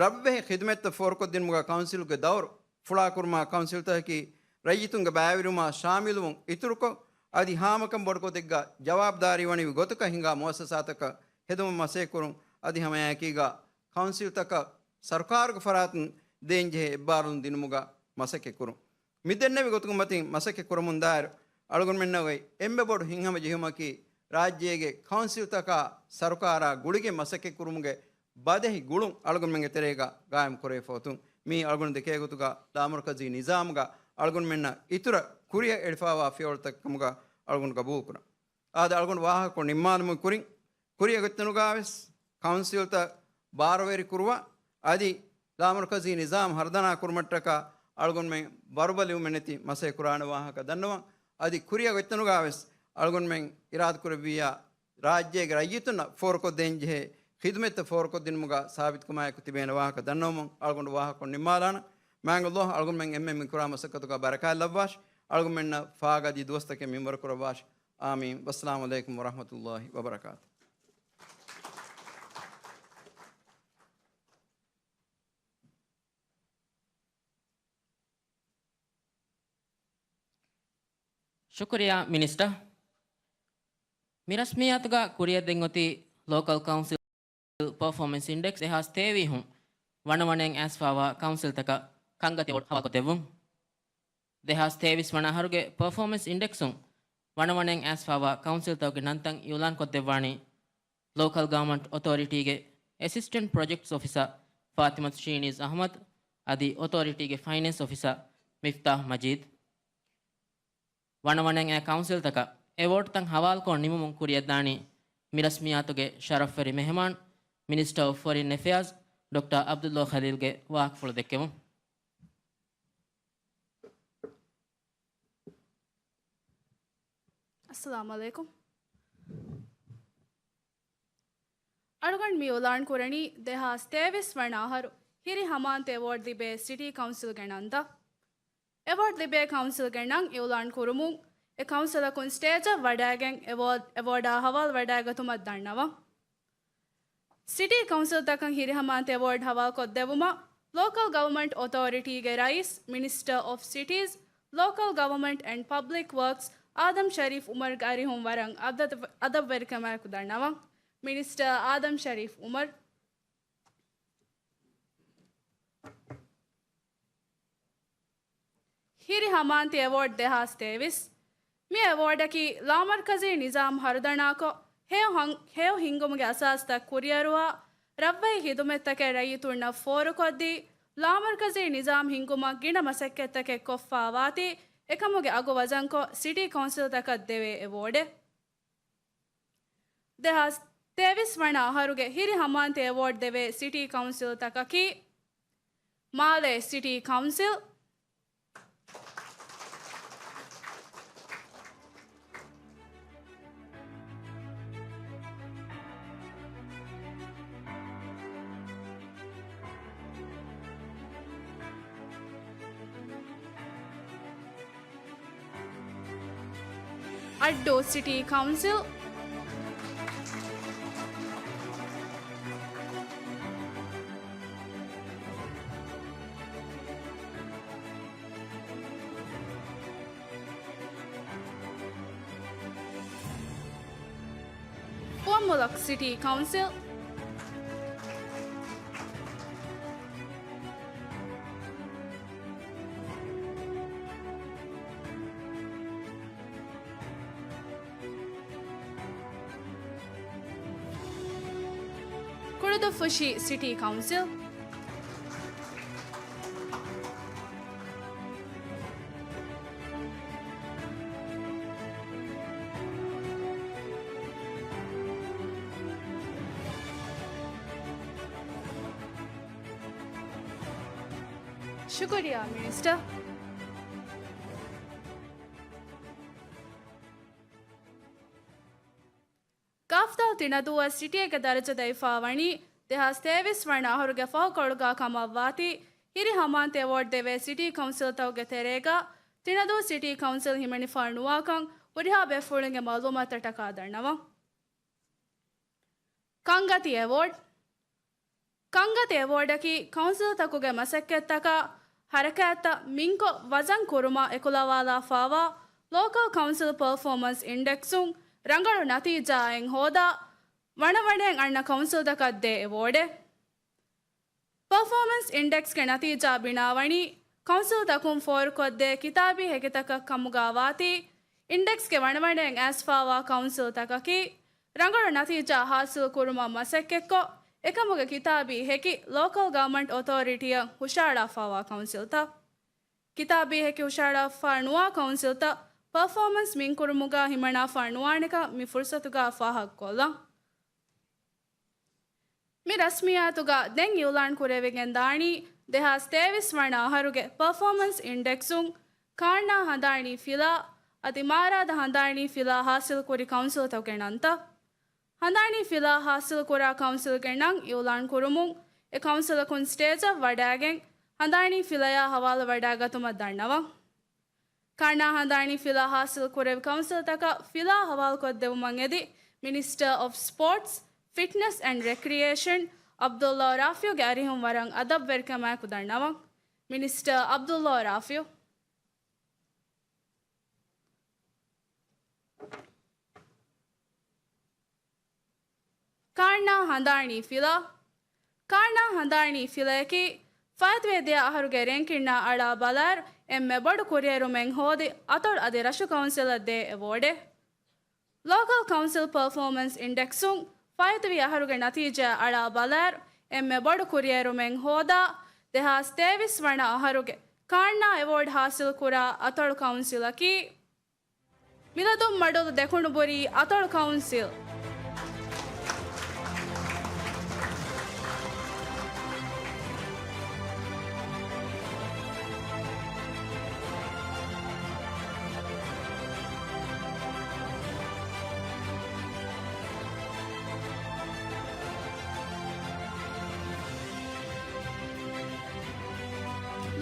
ރަށްވެހި ޚިދުމަތްތައް ފޯރުކޮށްދިނުމުގަ ކައުންސިލްގެ ދައުރު ފުޅާކުރުމާ، ކައުންސިލްތަކަކީ ރައްޔިތުންގެ ބައިވެރިވުމާ ޝާމިލުވުން އިތުރުކޮށް، އަދި ހާމަކަން ބޮޑުކޮށްދެއްގަ ޖަވާބުދާރީ ވަނިވި ގޮތަކަށް ހިނގާ މުއައްސަސާތަކަށް ހެދުމަށް މަސައްކަތް ކުރުން. އަދި ހަމައެއާއެކީގަ ކައުންސިލްތަކަށް ސަރުކާރުގެ ފަރާތުން ދޭންޖެހޭ އެއްބާރުލުން ދިނުމުގަ މަސައްކަތް ކުރުން. މި ދެންނެވި ގޮތުގެ މަތިން މަސައްކަތް ކުރަމުންދާއިރު، އަޅުގަނޑުމެންނަށް އޮތް އެންމެ ބޮޑު ހިތްހަމަޖެހުމަކީ، ރާއްޖޭގެ ކައުންސިލްތަކާ ސަރުކާރާ ގުޅިގެން މަސައްކަތް ކުރުމުގެ ބަދެހި ގުޅުން އަޅުގަނޑުމެންގެ ތެރޭގަ ގާއިމް ކުރެވިފަ އޮތުން. މީ އަޅުގަނޑު ދެކޭ ގޮތުގަ ލާމަރުކަޒީ ނިޒާމުގަ އަޅުގަނޑުމެންނަށް އިތުރަށް ކުރިއަށް އެޅިފައިވާ ފިޔަވަޅުތަކެއް ކަމުގަ އަޅުގަނޑު ގަބޫލުކުރަން. އާދެ، އަޅުގަނޑު ވާހަކަކޮށް ނިންމާލުމުގެ ކުރިން، ކުރިއަށް އޮތްތަނުގަ ވެސް ކައުންސިލްތައް ބާރުވެރި ކުރުވާ، އަދި ލާމަރުކަޒީ ނިޒާމް ހަރުދަނާ ކުރުމަށްޓަކާ އަޅުގަނޑުމެން ވަރުބަލިވުމެއް ނެތި މަސައްކަތް ކުރާނެ ވާހަކަ ދަންނަވަން. އަދި ކުރިއަށް އޮތްތަނުގަ ވެސް އަޅުގަނޑުމެން އިރާދަކުރެއްވިއްޔާ، ރާއްޖޭގެ ރައްޔިތުންނަށް ފޯރުކޮށްދޭންޖެހޭ ޚިދުމަތްތައް ފޯރުކޮށްދިނުމުގަ ސާބިތުކަމާއެކު ތިބޭނެ ވާހަކަ ދަންނަވަމުން އަޅުގަނޑު ވާހަކަކޮށް ނިންމާލާނަން. މާތް ﷲ އަޅުގަނޑުމެން އެންމެން މިކުރާ މަސައްކަތުގަ ބަރަކާތް ލައްވާށި. އަޅުގަނޑުމެންނަށް ފާގަދީ ދުވަސްތަކެއް މިންވަރު ކުރައްވާށި. އާމީން. ވައްސަލާމު ޢަލައިކުމް ވަރަޙްމަތުﷲ ވަބަރަކާތު. ޝުކުރިއްޔާ މިނިސްޓަރ. މި ރަސްމިއްޔާތުގަ ކުރިއަށް ދެން އޮތީ ލޯކަލް ކައުންސިލް ޕަރފޯމެންސް އިންޑެކްސް ދެހާސް ތޭވީސް ވަނަވަނައިން އައިސްފައިވާ ކައުންސިލްތަކަށް ކަންގަތި އެވޯޑް ހަވާލުކޮށްދެއްވުން. ދެހާސް ތޭވީސް ވަނަ އަހަރުގެ ޕަރފޯމެންސް އިންޑެކްސުން ވަނަވަނައިން އައިސްފައިވާ ކައުންސިލްތަކުގެ ނަންތައް އިއުލާންކޮށްދެއްވާނީ، ލޯކަލް ގަވަރމަންޓް އޮތޯރިޓީގެ އެސިސްޓެންޓް ޕްރޮޖެކްޓްސް އޮފިސަރ ފާތިމަތު ޝީނީޒް އަޙްމަދު، އަދި އޮތޯރިޓީގެ ފައިނޭންސް އޮފިސަރ މިފްތާހް މަޖީދު. ވަނަވަނައިން އައި ކައުންސިލްތަކަށް އެވޯޑްތައް ހަވާލުކޮށް ނިމުމުން ކުރިއަށްދާނީ މިރަސްމިއްޔާތުގެ ޝަރަފްވެރި މެހެމާން، މިނިސްޓަރ އޮފް ފޮރިން އެފެއާޒް، ޑޮކްޓަރ ޢަބްދުﷲ ޚަލީލްގެ ވާހަކަފުޅު ދެއްކެވުން. އައްސަލާމު ޢަލައިކުމް. އަޅުގަނޑު މި އިޢުލާން ކުރަނީ ދެހާސް ތޭވީސް ވަނަ އަހަރު ހިރި ހަމައަންތަ އެވޯޑް ލިބޭ ސިޓީ ކައުންސިލްގެ ނަންތައް. އެވޯޑް ލިބޭ ކައުންސިލްގެ ނަން އިޢުލާން ކުރުމުން، އެ ކައުންސިލަކުން ސްޓޭޖަށް ވަޑައިގެން އެވޯޑް، އެވޯޑާ ހަވާލު ވަޑައިގަތުމަށް ދަންނަވަން. ސިޓީ ކައުންސިލްތަކަށް ހިރިހަމައަންތަ އެވޯޑް ހަވާލުކޮށްދެއްވުމަށް، ލޯކަލް ގަވަމަންޓް އޮތޯރިޓީގެ ރައީސް، މިނިސްޓަރ އޮފް ސިޓީޒް، ލޯކަލް ގަވަމަންޓް އެންޑް ޕަބްލިކް ވަރކްސް، އާދަމް ޝަރީފް ޢުމަރުގެ އަރިހުން ވަރަށް އަދަބް، އަދަބްވެރިކަމާއެކު ދަންނަވަން. މިނިސްޓަރ އާދަމް ޝަރީފް ޢުމަރު. ހިރި ހަމައަންތަ އެވޯޑް ދެހާސް ތޭވީސް. މި އެވޯޑަކީ ލާމަރުކަޒީ ނިޒާމް ހަރުދަނާކޮށް، ހެޔޮ ހަން-، ހެޔޮ ހިންގުމުގެ އަސާސްތައް ކުރިއަރުވާ، ރަށްވަހި ޚިދުމަތްތަކެއް ރައްޔިތުންނަށް ފޯރުކޮށްދީ، ލާމަރުކަޒީ ނިޒާމް ހިންގުމަށް ގިނަ މަސައްކަތްތަކެއް ކޮށްފާވާތީ، އެކަމުގެ އަގު ވަޒަންކޮށް، ސިޓީ ކައުންސިލްތަކަށް ދެވޭ އެވޯޑެއް. ދެހާސް ތޭވީސް ވަނަ އަހަރުގެ ހިރި ހަމައަންތަ އެވޯޑް ދެވޭ ސިޓީ ކައުންސިލްތަކަކީ، މާލޭ ސިޓީ ކައުންސިލް، އައްޑޫ ސިޓީ ކައުންސިލް، ފުވައްމުލަކު ސިޓީ ކައުންސިލް، ކުޅުދުއްފުށި ސިޓީ ކައުންސިލް، ޝުކުރިއްޔާ މިނިސްޓަރ. ގައުފްދާލް ތިނަދޫއަށް ސިޓީގެ ދަރަޖަ ދެވިފާވަނީ ދެހާސް ތޭވީސް ވަނަ އަހަރުގެ ފަހުކޮޅުގަ ކަމަށްވާތީ، ހިރި ހަމައަންތަ އެވޯޑް ދެވޭ ސިޓީ ކައުންސިލްތަކުގެ ތެރޭގަ ތިނަދޫ ސިޓީ ކައުންސިލް ހިމެނިފާ ނުވާކަން ހުރިހާ ބޭފުޅުންގެ މައުލޫމާތަށް ޓަކާ ދަންނަވަން. ކަންގަތި އެވޯޑް. ކަންގަތި އެވޯޑަކީ ކައުންސިލްތަކުގެ މަސައްކަތްތަކާ ހަރަކާތްތައް މިންކޮށް ވަޒަން ކުރުމަށް އެކުލަވާލާފާވާ ލޯކަލް ކައުންސިލް ޕަރފޯމަންސް އިންޑެކްސުން ރަނގަޅު ނަތީޖާއެއް ހޯދާ، ވަނަވަނައިން އަންނަ ކައުންސިލްތަކަށް ދޭ އެވޯޑެއް. ޕަރފޯމަންސް އިންޑެކްސްގެ ނަތީޖާ ބިނާވަނީ، ކައުންސިލްތަކުން ފޯރުކޮށްދޭ ކިތާބީ ހެކިތަކަށް ކަމުގަ ވާތީ، އިންޑެކްސްގެ ވަނަވަނައިން އައިސްފާވާ ކައުންސިލްތަކަކީ، ރަނގަޅު ނަތީޖާ ހާސިލް ކުރުމަށް މަސައްކަތްކޮށް، އެކަމުގެ ކިތާބީ ހެކި ލޯކަލް ގަވަމަންޓް އޮތޯރިޓީއަށް ހުށަހަޅާފާވާ ކައުންސިލްތައް. ކިތާބީ ހެކި ހުށަހަޅާފާ ނުވާ ކައުންސިލްތައް ޕަރފޯމަންސް މިންކުރުމުގަ ހިމަނާފާ ނުވާނެކަން މި ފުރުސަތުގަ ފާހަގަކޮށްލަން. މި ރަސްމިއްޔާތުގަ ދެން އިޢުލާން ކުރެވިގެން ދާނީ، ދެހާސް ތޭވީސް ވަނަ އަހަރުގެ ޕަރފޯމަންސް އިންޑެކްސުން ކާންނާ ހަނދާނީ ފިލާ އަދި މާރާދަ ހަނދާނީ ފިލާ ހާސިލްކުރި ކައުންސިލްތަކުގެ ނަންތައް. ހަނދާނީ ފިލާ ހާސިލްކުރާ ކައުންސިލްގެ ނަން އިޢުލާން ކުރުމުން، އެ ކައުންސިލަކުން ސްޓޭޖަށް ވަޑައިގެން ހަނދާނީ ފިލަޔާ ހަވާލު ވަޑައިގަތުމަށް ދަންނަވަން. ކާންނާ ހަނދާނީ ފިލާ ހާސިލް ކުރެވި ކައުންސިލްތަކަށް ފިލާ ހަވާލުކޮށްދެވުމަށް އެދި، މިނިސްޓަރ އޮފް ސްޕޯޓްސް، ފިޓްނަސް އެންޑް ރެކްރިއޭޝަން ޢަބްދުﷲ ރާފިޢުގެ އަރިހުން ވަރަށް އަދަބްވެރިކަމާއެކު ދަންނަވަން. މިނިސްޓަރ ޢަބްދުﷲ ރާފިޢު. ކާންނާ ހަނދާނީ ފިލާ. ކާންނާ ހަނދާނީ ފިލަޔަކީ، ފާއިތުވި ދެ އަހަރުގެ ރޭންކިންނާ އަޅާ ބަލާއިރު، އެންމެ ބޮޑު ކުރިއެރުމެއް ހޯދި، އަތޮޅު އަދި ރަށު ކައުންސިލަށް ދޭ އެވޯޑެއް. ލޯކަލް ކައުންސިލް ޕަރފޯމަންސް އިންޑެކްސުން ފާއިތުވި އަހަރުގެ ނަތީޖާ އަޅާ ބަލާއިރު، އެންމެ ބޮޑު ކުރިއެރުމެއް ހޯދާ، ދެހާސް ތޭވީސް ވަނަ އަހަރުގެ ކާންނާ އެވޯޑް ހާސިލްކުރާ އަތޮޅު ކައުންސިލަކީ، މިލަދުންމަޑުލު ދެކުނުބުރީ އަތޮޅު ކައުންސިލް.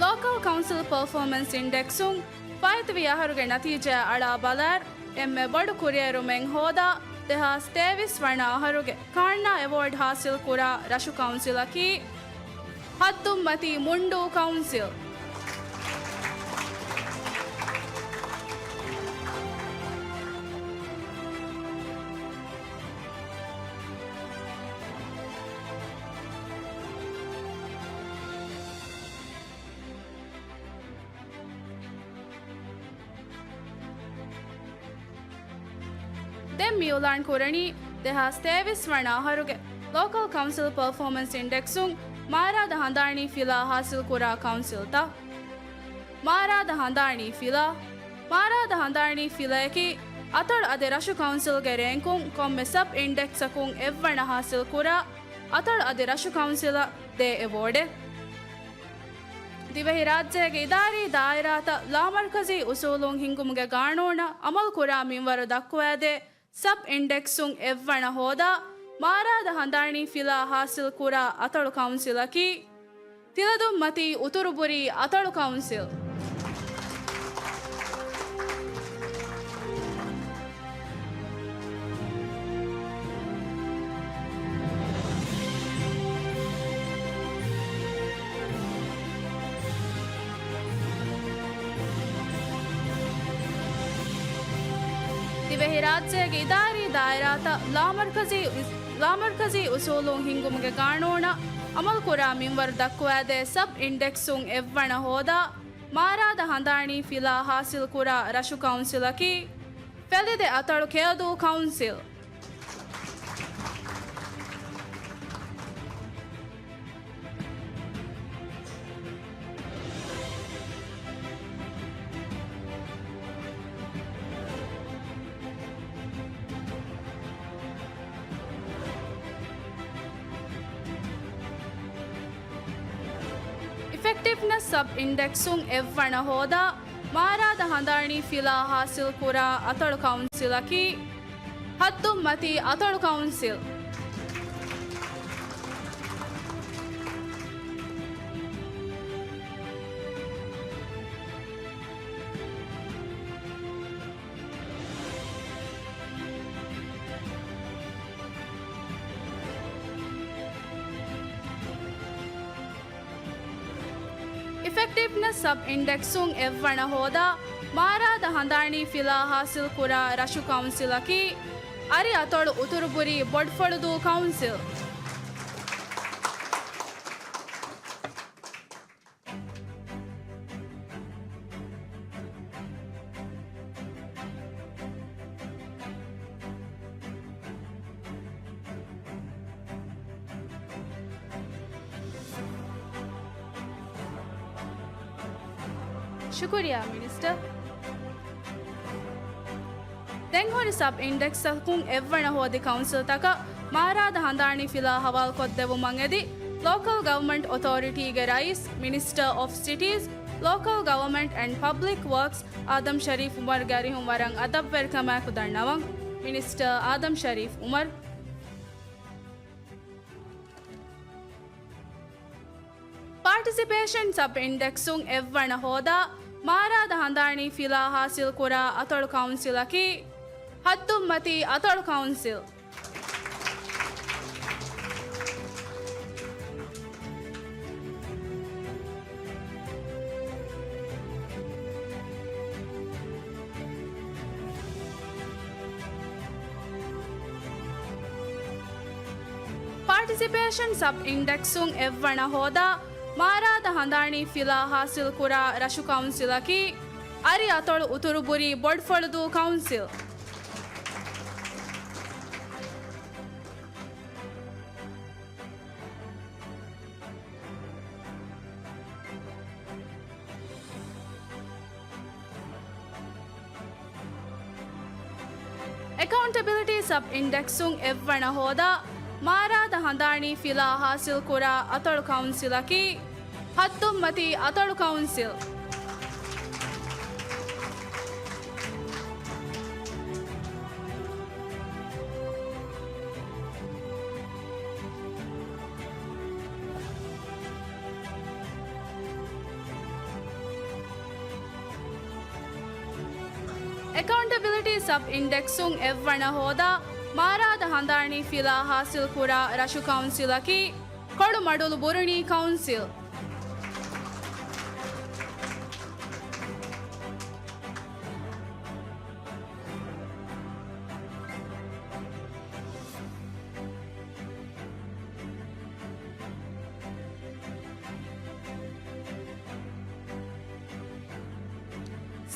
ލޯކަލް ކައުންސިލް ޕަރފޯމަންސް އިންޑެކްސުން ފާއިތުވި އަހަރުގެ ނަތީޖާ އަޅާ ބަލާއިރު، އެންމެ ބޮޑު ކުރިއެރުމެއް ހޯދާ ދެހާސް ތޭވީސް ވަނަ އަހަރުގެ ކާންނާ އެވޯޑް ހާސިލް ކުރާ ރަށު ކައުންސިލަކީ، ހައްދުންމަތީ މުންޑޫ ކައުންސިލް. ދެން މި އިއުލާން ކުރަނީ، ދެހާސް ތޭވީސް ވަނަ އަހަރުގެ ލޯކަލް ކައުންސިލް ޕަރފޯމަންސް އިންޑެކްސުން މާރާދަ ހަނދާނީ ފިލާ ހާސިލް ކުރާ ކައުންސިލްތައް. މާރާދަ ހަނދާނީ ފިލާ، މާރާދަ ހަނދާނީ ފިލަޔަކީ، އަތޮޅު އަދި ރަށު ކައުންސިލްގެ ރޭންކުން ކޮންމެ ސަބް އިންޑެކްސަކުން އެއްވަނަ ހާސިލް ކުރާ، އަތޮޅު އަދި ރަށު ކައުންސިލަށް ދޭ އެވޯޑެއް. ދިވެހިރާއްޖޭގެ އިދާރީ ދާއިރާތައް ލާމަރުކަޒީ އުސޫލުން ހިންގުމުގެ ގާނޫނަށް އަމަލު ކުރާ މިންވަރު ދައްކުވާދޭ ސަބް އިންޑެކްސުން އެއްވަނަ ހޯދާ، މާރާދަ ހަނދާނީ ފިލާ ހާސިލް ކުރާ އަތޮޅު ކައުންސިލަކީ، ތިލަދުންމަތީ އުތުރުބުރީ އަތޮޅު ކައުންސިލް. ދިވެހިރާއްޖޭގެ އިދާރީ ދާއިރާތައް ލާމަރުކަޒީ، ލާމަރުކަޒީ އުސޫލުން ހިންގުމުގެ ގާނޫނަށް އަމަލު ކުރާ މިންވަރު ދައްކުވާދޭ ސަބް އިންޑެކްސުން އެއްވަނަ ހޯދާ، މާރާދަ ހަނދާނީ ފިލާ ހާސިލް ކުރާ ރަށު ކައުންސިލަކީ، ފެލިދެ އަތޮޅު ކެޔޮދޫ ކައުންސިލް. އިފެކްޓިވްނަސް ސަބް އިންޑެކްސުން އެއްވަނަ ހޯދާ، މާރާދަ ހަނދާނީ ފިލާ ހާސިލް ކުރާ އަތޮޅު ކައުންސިލަކީ، ހައްދުންމަތީ އަތޮޅު ކައުންސިލް. އިފެކްޓިވްނަސް ސަބް އިންޑެކްސުން އެއްވަނަ ހޯދާ، މާރާދަ ހަނދާނީ ފިލާ ހާސިލް ކުރާ ރަށު ކައުންސިލަކީ، އަރި އަތޮޅު އުތުރުބުރީ ބޮޑުފުޅުދޫ ކައުންސިލް. ޝުކުރިއްޔާ މިނިސްޓަރ. ދެންހުރި ސަބް އިންޑެކްސަކުން އެއްވަނަ ހޯދި ކައުންސިލްތަކަށް މާރާދަ ހަނދާނީ ފިލާ ހަވާލުކޮށްދެވުމަށް އެދި، ލޯކަލް ގަވަރމަންޓް އޮތޯރިޓީގެ ރައީސް، މިނިސްޓަރ އޮފް ސިޓީޒް، ލޯކަލް ގަވަރމަންޓް އެންޑް ޕަބްލިކް ވަރކްސް، އާދަމް ޝަރީފް އުމަރުގެ އަރިހުން ވަރަށް އަދަބުވެރިކަމާއެކު ދަންނަވަން. މިނިސްޓަރ އާދަމް ޝަރީފް އުމަރު. ޕާޓިސިޕޭޝަން ސަބް އިންޑެކްސުން އެއްވަނަ ހޯދާ، މާރާދަ ހަނދާނީ ފިލާ ހާސިލް ކުރާ އަތޮޅު ކައުންސިލަކީ، ހައްދުންމަތީ އަތޮޅު ކައުންސިލް. ޕާޓިސިޕޭޝަން ސަބް އިންޑެކްސުން އެއްވަނަ ހޯދާ، މާރާދަ ހަނދާނީ ފިލާ ހާސިލް ކުރާ ރަށު ކައުންސިލަކީ، އަރި އަތޮޅު އުތުރުބުރީ ބޮޑުފުޅުދޫ ކައުންސިލް. އެކައުންޓެބިލިޓީ ސަބް އިންޑެކްސުން އެއްވަނަ ހޯދާ، މާރާދަ ހަނދާނީ ފިލާ ހާސިލްކުރާ އަތޮޅު ކައުންސިލަކީ، ހައްދުއްމަތީ އަތޮޅު ކައުންސިލް. އެކައުންޓެބިލިޓީ ސަބް އިންޑެކްސުން އެއްވަނަ ހޯދާ، މާރާދަ ހަނދާނީ ފިލާ ހާސިލްކުރާ ރަށު ކައުންސިލަކީ، ކޮޅުމަޑުލު ބުރުނީ ކައުންސިލް.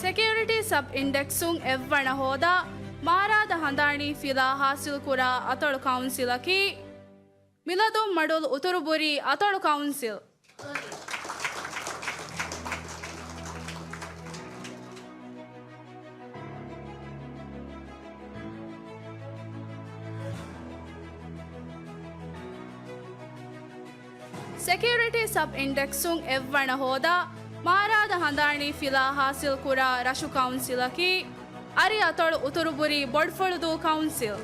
ސެކިއުރިޓީ ސަބް އިންޑެކްސުން އެއްވަނަ ހޯދާ، މާރާދަ ހަނދާނީ ފިލާ ހާސިލްކުރާ އަތޮޅު ކައުންސިލަކީ، މިލަދުން މަޑުލު އުތުރުބުރީ އަތޮޅު ކައުންސިލް. ސެކިއުރިޓީ ސަބް އިންޑެކްސުން އެއްވަނަ ހޯދާ، މާރާދަ ހަނދާނީ ފިލާ ހާސިލްކުރާ ރަށު ކައުންސިލަކީ، އަރި އަތޮޅު އުތުރުބުރީ ބޮޑުފުޅުދޫ ކައުންސިލް.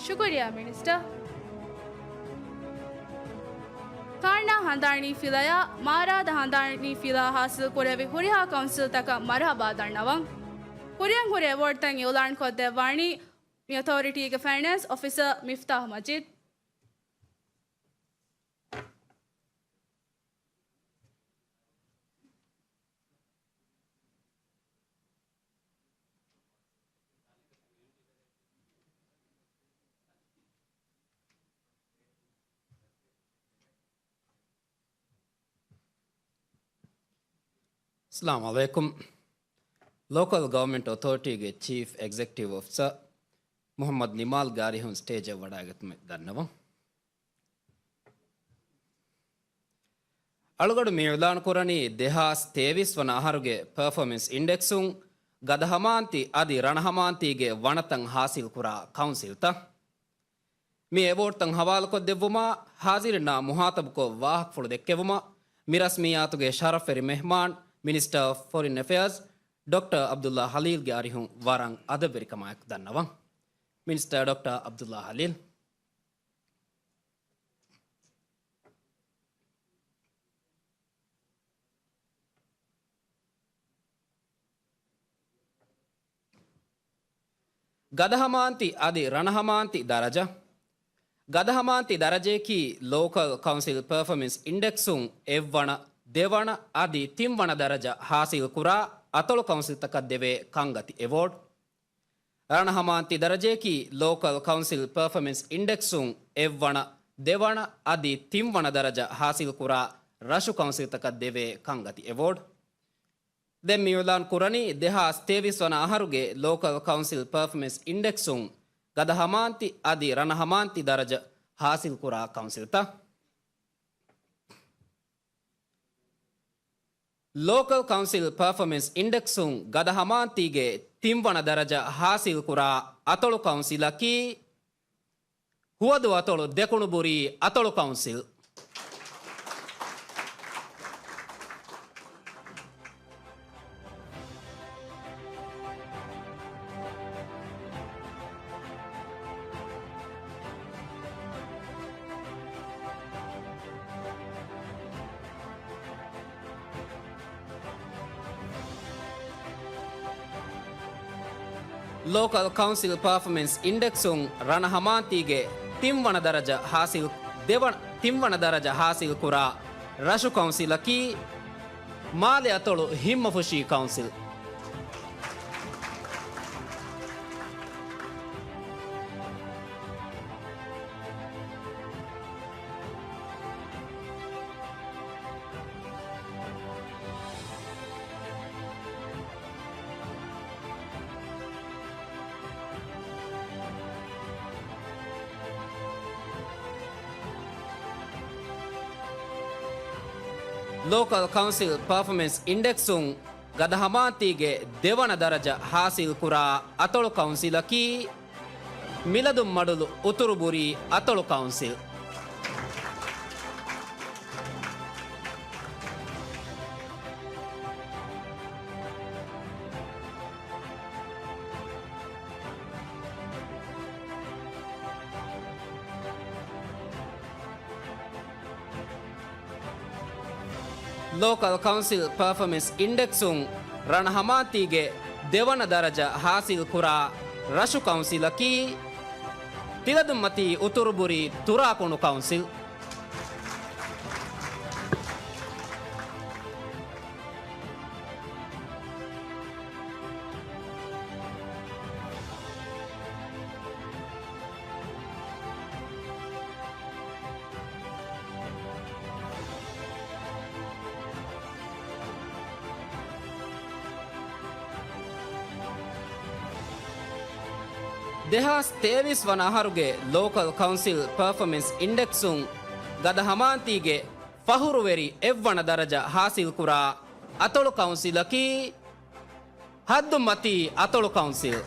ޝުކުރިއްޔާ މިނިސްޓަރ. ކާންނާ ހަނދާނީ ފިލަޔާ، މާރާދަ ހަނދާނީ ފިލާ ހާސިލް ކުރެވި ހުރިހާ ކައުންސިލްތަކަށް މަރުހަބާ ދަންނަވަން. ކުރިއަށް ހުރި އެވޯޑްތައް އިއުލާން ކޮށްދެއްވާނީ މި އޮތޯރިޓީގެ ފައިނޭންސް އޮފިސަރ މިފްތާހު މަޖީދު. އައްސަލާމު ޢަލައިކުމް. ލޯކަލް ގަވަރމެންޓް އޮތޯރިޓީގެ ޗީފް އެގްޒެކެޓިވް އޮފިސަރ މުޙައްމަދު ނިމާލްގެ އަރިހުން ސްޓޭޖަށް ވަޑައިގަތުމެއް ދަންނަވަން. އަޅުގަޑު މި އިޢުލާން ކުރަނީ ދެހާސް ތޭވީސް ވަނަ އަހަރުގެ ޕަރފޯމެންސް އިންޑެކްސުން ގަދަ ހަމާންތި އަދި ރަނަ ހަމާންތީގެ ވަނަތައް ހާސިލްކުރާ ކައުންސިލްތައް. މި އެވޯޑްތައް ހަވާލުކޮށްދެއްވުމަށް ހާޒިރުންނާ މުހާތަބުކޮށް ވާހަކަފުޅު ދެއްކެވުމަށް މި ރަސްމިއްޔާތުގެ ޝަރަފްވެރި މެހްމާން މިނިސްޓަރ އޮފް ފޮރިން އެފެއާޒް ޑޮކްޓަރ ޢަބްދުﷲ ޚަލީލްގެ އަރިހުން ވަރަށް އަދަބުވެރިކަމާއެކު ދަންނަވަން. މިނިސްޓަރ ޑޮކްޓަރ ޢަބްދުﷲ ޚަލީލް. ގަދަ ހަމާންތި އަދި ރަނަ ހަމާންތި ދަރަޖަ. ގަދަ ހަމާންތި ދަރަޖަޔަކީ ލޯކަލް ކައުންސިލް ޕަރފޯމެންސް އިންޑެކްސުން އެއްވަނަ، ދެވަނަ އަދި ތިންވަނަ ދަރަޖަ ހާސިލްކުރާ އަތޮޅު ކައުންސިލްތަކަށް ދެވޭ ކަންގަތި އެވޯޑް. ރަނަ ހަމާންތި ދަރަޖަޔަކީ ލޯކަލް ކައުންސިލް ޕަރފޯމެންސް އިންޑެކްސުން އެއްވަނަ، ދެވަނަ އަދި ތިންވަނަ ދަރަޖަ ހާސިލްކުރާ ރަށު ކައުންސިލްތަކަށް ދެވޭ ކަންގަތި އެވޯޑް. ދެން މި އިޢުލާން ކުރަނީ ދެހާސް ތޭވީސް ވަނަ އަހަރުގެ ލޯކަލް ކައުންސިލް ޕަރފޯމެންސް އިންޑެކްސުން ގަދަ ހަމާންތި އަދި ރަނަ ހަމާންތި ދަރަޖަ ހާސިލްކުރާ ކައުންސިލްތައް. ލޯކަލް ކައުންސިލް ޕަރފޯމެންސް އިންޑެކްސުން ގަދަ ހަމާންތީގެ ތިންވަނަ ދަރަޖަ ހާސިލްކުރާ އަތޮޅު ކައުންސިލަކީ ހުވަދު އަތޮޅު ދެކުނުބުރީ އަތޮޅު ކައުންސިލް. ލޯކަލް ކައުންސިލް ޕަރފޯމެންސް އިންޑެކްސުން ރަނަ ހަމާންތީގެ ތިންވަނަ ދަރަޖަ ހާސިލް، ދެވަނަ، ތިންވަނަ ދަރަޖަ ހާސިލް ކުރާ ރަށު ކައުންސިލަކީ މާލެ އަތޮޅު ހިންމަފުށީ ކައުންސިލް. ލޯކަލް ކައުންސިލް ޕަރފޯމެންސް އިންޑެކްސުން ގަދަ ހަމާންތީގެ ދެވަނަ ދަރަޖަ ހާސިލްކުރާ އަތޮޅު ކައުންސިލަކީ، މިލަދުންމަޑުލު އުތުރުބުރީ އަތޮޅު ކައުންސިލް. ލޯކަލް ކައުންސިލް ޕަރފޯމެންސް އިންޑެކްސުން ރަނަ ހަމާންތީގެ ދެވަނަ ދަރަޖަ ހާސިލްކުރާ ރަށު ކައުންސިލަކީ، ތިލަދުންމަތީ އުތުރުބުރީ ތުރާކުނު ކައުންސިލް. ދެހާސް ތޭވީސް ވަނަ އަހަރުގެ ލޯކަލް ކައުންސިލް ޕަރފޯމެންސް އިންޑެކްސުން ގަދަ ހަމާންތީގެ ފަހުރުވެރި އެއްވަނަ ދަރަޖަ ހާސިލްކުރާ އަތޮޅު ކައުންސިލަކީ، ހައްދުމަތީ އަތޮޅު ކައުންސިލް.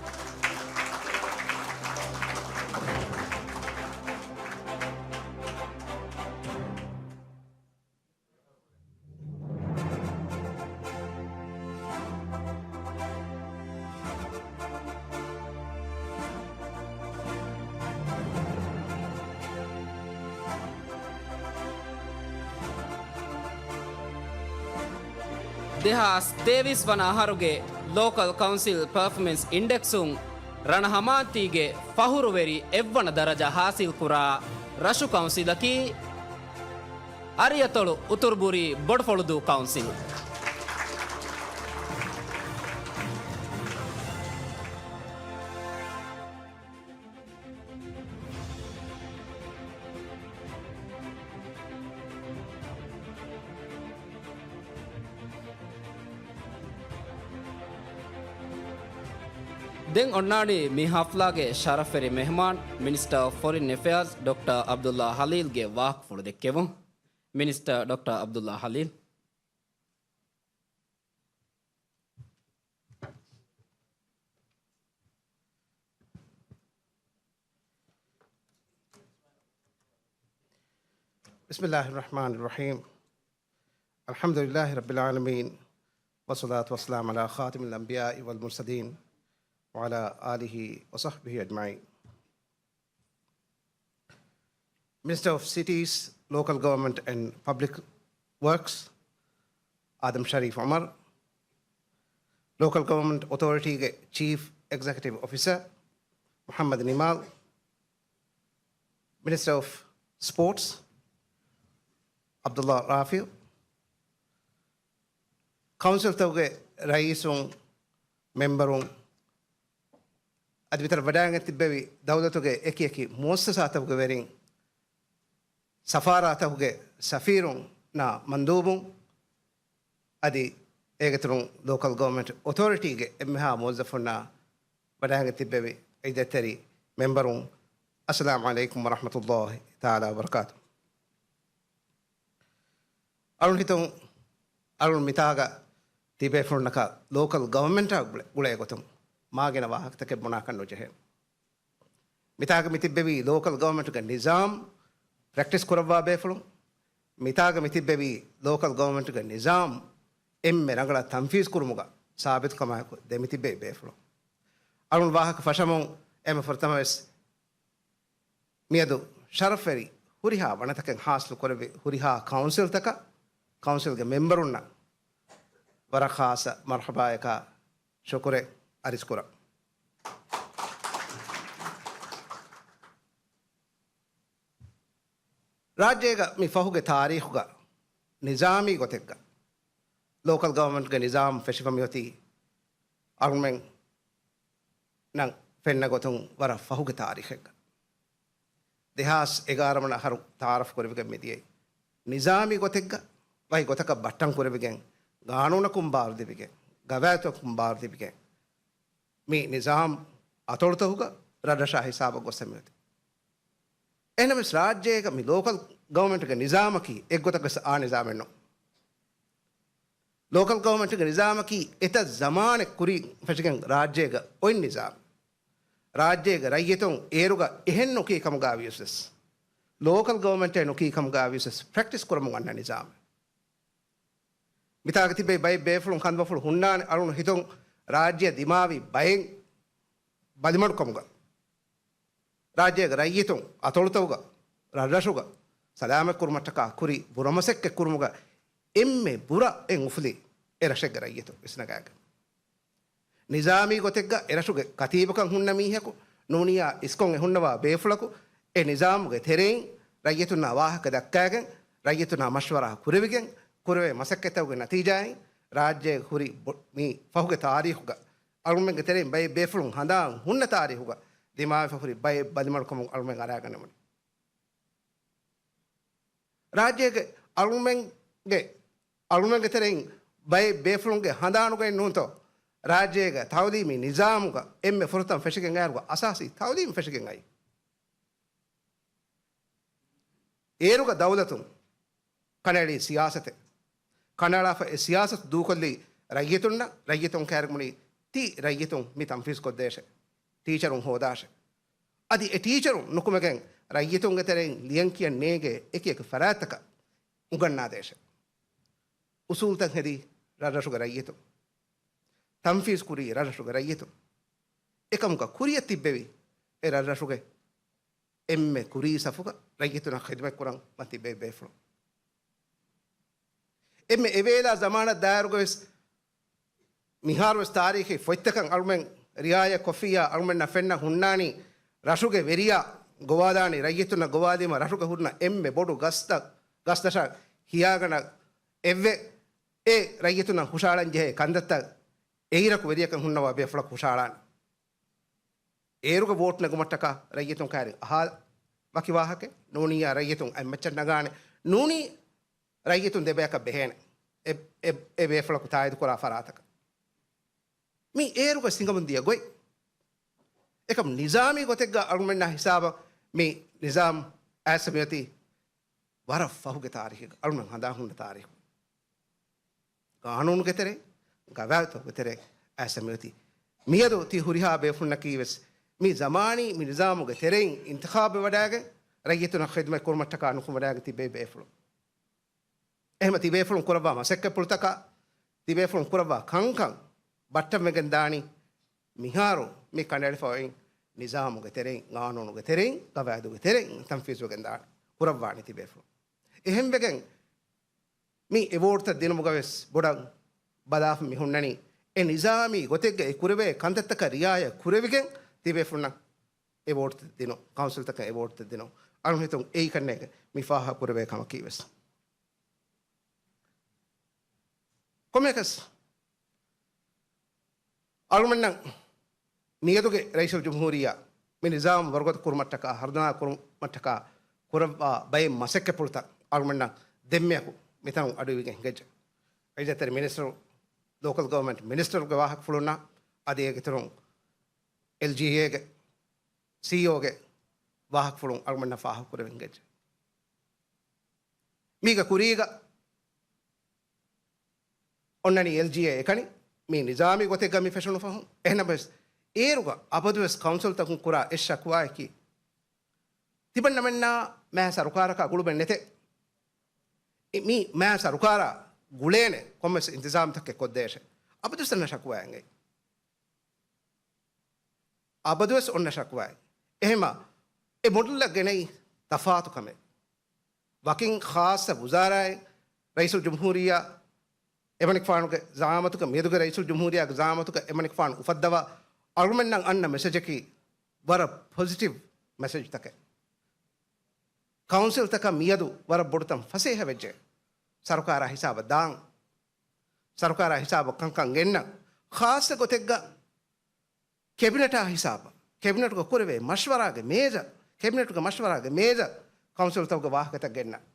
ދެހާސް ތޭވީސް ވަނަ އަހަރުގެ ލޯކަލް ކައުންސިލް ޕަރފޯމެންސް އިންޑެކްސުން ރަނަ ހަމާންތީގެ ފަހުރުވެރި އެއްވަނަ ދަރަޖަ ހާސިލްކުރާ ރަށު ކައުންސިލަކީ، އަރިއަތޮޅު އުތުރުބުރީ ބޮޑުފޮޅުދޫ ކައުންސިލް. ދެން އޮންނާނީ މި ހަފްލާގެ ޝަރަފްވެރި މެހްމާން، މިނިސްޓަރ އޮފް ފޮރިން އެފެއާޒް ޑޮކްޓަރ އަބްދުﷲ ހަލީލްގެ ވާހަކަފުޅު ދެއްކެވުން. މިނިސްޓަރ ޑޮކްޓަރ އަބްދުﷲ ހަލީލް. بسم الله الرحمن الرحيم. الحمد لله رب العالمين. والصلاة والسلام على خاتم الأنبياء والمرسلين وعلى آله وصحبه أجمعين. Minister of Cities, Local Government and Public Works, އާދަމް ޝަރީފް އުމަރު. ލޯކަލް ގަވަރމަންޓް އޮތޯރިޓީގެ ޗީފް އެގްޒެކެޓިވް އޮފިސަރ، މުޙައްމަދު ނިމާލް. މިނިސްޓަރ އޮފް ސްޕޯޓްސް، ޢަބްދުﷲ ރާފިޢު. ކައުންސިލްތަކުގެ ރައީސުން، މެމްބަރުން، އަދި މިތަނަށް ވަޑައިގެން ތިއްބެވި ދައުލަތުގެ އެކި އެކި މުއައްސަސާތަކުގެ ވެރިން، ސަފާރާތަކުގެ ސަފީރުންނާ މަންދޫބުން، އަދި އޭގެތެރެއިން ލޯކަލް ގަވަރމަންޓް އޮތޯރިޓީގެ އެންމެހާ މުވައްޒަފުންނާ ވަޑައިގެން ތިއްބެވި ޢިއްދަތްތެރި މެމްބަރުން، އައްސަލާމު ޢަލައިކުމް ވަރަޙްމަތުﷲ ތަޢާލާ ވަބަރަކާތު. އަޅުން ހިތުން އަޅުން މިތާގަ ތިބޭފުޅުންނަކަށް ލޯކަލް ގަވަރމަންޓާ ގުޅޭ، ގުޅޭ ގޮތުން މާގިނަ ވާހަކަތަކެއް ބުނާކަށް ނުޖެހޭ. މިތާގަ މިތިއްބެވީ ލޯކަލް ގަވަރމަންޓުގެ ނިޒާމް ޕްރެކްޓިސް ކުރައްވާ ބޭފުޅުން. މިތާގަ މިތިއްބެވީ ލޯކަލް ގަވަރމަންޓުގެ ނިޒާމް އެންމެ ރަނގަޅަށް ތަންފީޒް ކުރުމުގަ ސާބިތުކަމާއެކު ދެމިތިއްބެވި ބޭފުޅުން. އަޅުން ވާހަކަ ފަށަމުން އެންމެ ފުރަތަމަވެސް މިއަދު ޝަރަފްވެރި ހުރިހާ ވަނަތަކެއް ހާސިލް ކުރެއްވި ހުރިހާ ކައުންސިލްތަކަށް، ކައުންސިލްގެ މެމްބަރުންނަށް ވަރަށް ޚާއްޞަ މަރްޙަބާއަކާ ޝުކުރެއް އަރިސްކުރަން. ރާއްޖޭގަ މި ފަހުގެ ތާރީޚުގަ ނިޒާމީ ގޮތެއްގަ ލޯކަލް ގަވަރމަންޓްގެ ނިޒާމް ފެށިފަ މިއޮތީ އަޅުމެން ނަން ފެންނަ ގޮތުން ވަރަށް ފަހުގެ ތާރީޚެއްގަ. ދެހާސް އެގާރަ ވަނަ އަހަރު ތަޢާރަފް ކުރެވިގެން މިދިޔައީ. ނިޒާމީ ގޮތެއްގަ ވަކި ގޮތަކަށް ބައްޓަން ކުރެވިގެން، ގާނޫނަކުން ބާރު ލިބިގެން، ގަވާއިދުތަކުން ބާރު ލިބިގެން، މި ނިޒާމް އަތޮޅުތަކުގަ ރަށްރަށާ ހިސާބަށް ގޮސް މިއޮތީ. އެހެނަސް ރާއްޖޭގަ މި ލޯކަލް ގަވަރމަންޓްގެ ނިޒާމަކީ އެއްގޮތަކަށް އާ ނިޒާމެއް ނޫން. ލޯކަލް ގަވަރމަންޓްގެ ނިޒާމަކީ އެތައް ޒަމާނެއް ކުރިން ފެށިގެން ރާއްޖޭގަ އޮތް ނިޒާމް. ރާއްޖޭގެ ރައްޔިތުން އޭރުގަ އެހެން ނުކީ ކަމުގަ ވިޔަސް، ލޯކަލް ގަވަރމަންޓެއް ނުކީ ކަމުގަ ވިޔަސް، ޕްރެކްޓިސް ކުރަމުން އަންނަ ނިޒާމެއް. މިތާގަ ތިބޭ ބައެއް ބޭފުޅުން ކަންބޮޑު ހުންނާނެ އަޅުން ހިތުން ރާއްޖެ ދިމާވި ބައެއް ބަލިމަޑުކަމުގަ. ރާއްޖޭގެ ރައްޔިތުން އަތޮޅުތަކުގަ، ރަށްރަށުގަ ސަލާމަތްކުރުމަށްޓަކާ ކުރި ބުރަ މަސައްކަތް ކުރުމުގަ އެންމެ ބުރަ އެއް އުފުލީ އެ ރަށެއްގެ ރައްޔިތުން އިސްނަގާގެން. ނިޒާމީ ގޮތެއްގަ އެ ރަށުގެ ކަތީބަކަށް ހުންނަ މީހަކު ނޫނިއްޔާ އިސްކޮށް އެ ހުންނަވާ ބޭފުޅަކު އެ ނިޒާމުގެ ތެރެއިން ރައްޔިތުންނާ ވާހަކަ ދައްކާގެން، ރައްޔިތުންނާ މަޝްވަރާ ކުރެވިގެން، ކުރެވޭ މަސައްކަތްތަކުގެ ނަތީޖާއިން ރާއްޖޭގެ ހުރި ބޮ-، މި ފަހުގެ ތާރީޚުގަ އަޅުމެންގެ ތެރެއިން ބައެއް ބޭފުޅުން ހަނދާން ހުންނަ ތާރީޚުގަ ދިމާވެފަ ހުރި ބައެއް ބަލިމަޑުކަމުން އަޅުމެން އަރާގަނެވުނު. ރާއްޖޭގެ އަޅުމެންގެ، އަޅުމެންގެ ތެރެއިން ބައެއް ބޭފުޅުންގެ ހަނދާނުގައި ނޫންތޯ ރާއްޖޭގެ ތައުލީމީ ނިޒާމުގަ އެންމެ ފުރަތަމަ ފެށިގެން އައިރުގަ އަސާސީ ތައުލީމް ފެށިގެން އައީ. އޭރުގަ ދައުލަތުން ކަނޑައެޅީ ސިޔާސަތެއް. ކަނޑައަޅާފަ އެ ސިޔާސަތު ދޫކޮށްލީ ރައްޔިތުންނަށް، ރައްޔިތުން ކައިރި ބުނީ ތި ރައްޔިތުން މި ތަންފީޒް ކޮށްދޭށޭ. ޓީޗަރުން ހޯދާށޭ. އަދި އެ ޓީޗަރުން ނުކުމެގެން ރައްޔިތުންގެ ތެރެއިން ލިޔަން ކިޔަން ނޭނގޭ އެކި އެކި ފަރާތްތަކަށް އުނގަންނާދޭށޭ. އުސޫލްތައް ހެދީ ރަށްރަށުގެ ރައްޔިތުން. ތަންފީޒް ކުރީ ރަށްރަށުގެ ރައްޔިތުން. އެކަމުގަ ކުރިއަށް ތިއްބެވި އެ ރަށްރަށުގެ އެންމެ ކުރީ ސަފުގަ ރައްޔިތުންނަށް ޚިދުމަތް ކުރަން މަތި ބޭ ބޭފުޅުން. އެންމެ އެވޭލާ ޒަމާނަށް ދާއިރުގަވެސް މިހާރުވެސް ތާރީޚީ ފޮތްތަކަށް އަޅުމެން ރިއާޔަތް ކޮށްފިއްޔާ އަޅުމެންނަށް ފެންނަ ހުންނާނީ ރަށުގެ ވެރިޔާ ގޮވާލާނީ ރައްޔިތުންނަށް ގޮވާލީމަ ރަށުގަ ހުންނަ އެންމެ ބޮޑު ގަސްތައް، ގަސްދަށަށް ހިޔާގަނޑަށް އެއްވެ އެ ރައްޔިތުންނަށް ހުށައަޅަން ޖެހޭ ކަންތައްތައް އެއިރަކު ވެރިޔަކަށް ހުންނަވާ ބޭފުޅަކު ހުށައަޅާނެ. އޭރުގަ ވޯޓް ނެގުމަށްޓަކާ ރައްޔިތުން ކައިރިން އަހާ ވަކި ވާހަކަ ނޫނިއްޔާ ރައްޔިތުން އެއްމައްޗަށް ނަގާނެ. ނޫނީ ރައްޔިތުން ދެބަޔަކަށް ބެހޭނެ އެ، އެ، އެ ބޭފުޅަކު ތާއީދުކުރާ ފަރާތަކަށް. މި އޭރުގަ ސިނގަމުން ދިޔަ ގޮތް. އެކަމް ނިޒާމީ ގޮތެއްގަ އަޅުމެންނާ ހިސާބަށް މި ނިޒާމް އައިސް މިއޮތީ ވަރަށް ފަހުގެ ތާރީޚެއް، އަޅުމެން ހަނދާން ހުންނަ ތާރީޚު. ގާނޫނުގެ ތެރޭ، ގަވާއިދުގެ ތެރޭ އައިސް މިއޮތީ. މިއަދު ތި ހުރިހާ ބޭފުންނަކީ ވެސް މި ޒަމާނީ މި ނިޒާމުގެ ތެރެއިން އިންތިޚާބެއް ވަޑައިގެން ރައްޔިތުންނަށް ޚިދުމަތް ކުރުމަށްޓަކާ ނުކުމެ ވަޑައިގެން ތިބޭ ބޭފުޅުން. އެހެމަ ތިބޭފުޅުން ކުރައްވާ މަސައްކަތްޕުޅުތަކާ، ތިބޭފުޅުން ކުރައްވާ ކަންކަން ބައްޓަންވެގެން ދާނީ މިހާރު މި ކަނޑައެޅިފަ އޮތް ނިޒާމުގެ ތެރެއިން، ގާނޫނުގެ ތެރެއިން، ގަވާއިދުގެ ތެރެއިން ތަންފީޒުވެގެން ދާނީ، ކުރައްވާނީ ތިބޭފުޅުން. އެހެންވެގެން މި އެވޯޑްތައް ދިނުމުގަވެސް ބޮޑަށް ބަލާފަ މި ހުންނަނީ، އެ ނިޒާމީ ގޮތެއްގައި ކުރެވޭ ކަންތައްތަކަށް ރިއާޔަތް ކުރެވިގެން ތިބޭފުޅުންނަށް އެވޯޑްތައް ދިނުން، ކައުންސިލްތަކަށް އެވޯޑްތައް ދިނުން. އަޅުން ހިތުން އެއީ ކަންނޭނގެ މި ފާހަގަ ކުރެވޭ ކަމަކީ ވެސް. ކޮންމެއަކަސް އަޅުމެންނަށް މިއަދުގެ ރައީސުލް ޖުމްހޫރިއްޔާ މި ނިޒާމް ވަރުގަދަ ކުރުމަށްޓަކާ، ހަރުދަނާ ކުރުމަށްޓަކާ ކުރައްވާ ބައެއް މަސައްކަތްޕުޅުތައް އަޅުމެންނަށް ދެންމެއަކު މިތަނުން އަޑުއިވިގެން ހިނގައްޖެ. އެއްޗެއްތެރި މިނިސްޓަރު، ލޯކަލް ގަވަރމަންޓް މިނިސްޓަރުގެ ވާހަކަފުޅުންނާ އަދި އޭގެ އިތުރުން އެލްޖީއޭގެ ސީއީއޯގެ ވާހަކަފުޅުން އަޅުމެންނަށް ފާހަގަކުރެވެން ހިނގައްޖެ. މީގަ ކުރީގަ އޮންނަނީ އެލްޖީއޭ އެކަނި މީ ނިޒާމީ ގޮތެއްގަ މި ފެށުނު ފަހުން. އެހެންނަމަވެސް، އޭރުގަ އަބަދުވެސް ކައުންސިލްތަކުން ކުރާ އެއް ޝަކުވާއަކީ، ތިބަންނަމެންނާ މާ ސަރުކާރަކާ ގުޅުމެއް ނެތޭ. މި މާ ސަރުކާރާ ގުޅޭނެ ކޮންމެސް އިންތިޒާމްތަކެއް ކޮށްދޭށޭ. އަބަދުވެސް އަންނަ ޝަކުވާއެއް އެނގޭ. އަބަދުވެސް އޮންނަ ޝަކުވާއެއް. އެހެމަ، އެ މޮޑެލްއަށް ގެނައީ ތަފާތު ކަމެއް. ވަކިން ޚާއްޞަ ވުޒާރާއެއް ރައީސުލް ޖުމްހޫރިއްޔާ އެމަނިކުފާނުގެ ޒައާމަތުގަ، މިއަދުގެ ރައީސުލް ޖުމްހޫރިއްޔާގެ ޒައާމަތުގަ އެމަނިކުފާނު އުފައްދަވާ އަޅުމެންނަށް އަންނަ މެސެޖަކީ ވަރަށް ޕޮޒިޓިވް މެސެޖްތަކެއް. ކައުންސިލްތަކަށް މިއަދު ވަރަށް ބޮޑުތަން ފަސޭހަވެއްޖެ. ސަރުކާރާ ހިސާބަށް ދާން. ސަރުކާރާ ހިސާބަށް ކަންކަން ގެންނަން. ޚާއްޞަ ގޮތެއްގަ ކެބިނެޓާ ހިސާބަށް، ކެބިނެޓުގަ ކުރެވޭ މަޝްވަރާގެ މޭޒަށް، ކެބިނެޓުގެ މަޝްވަރާގެ މޭޒަށް ކައުންސިލްތަކުގެ ވާހަކަތައް ގެންނަން.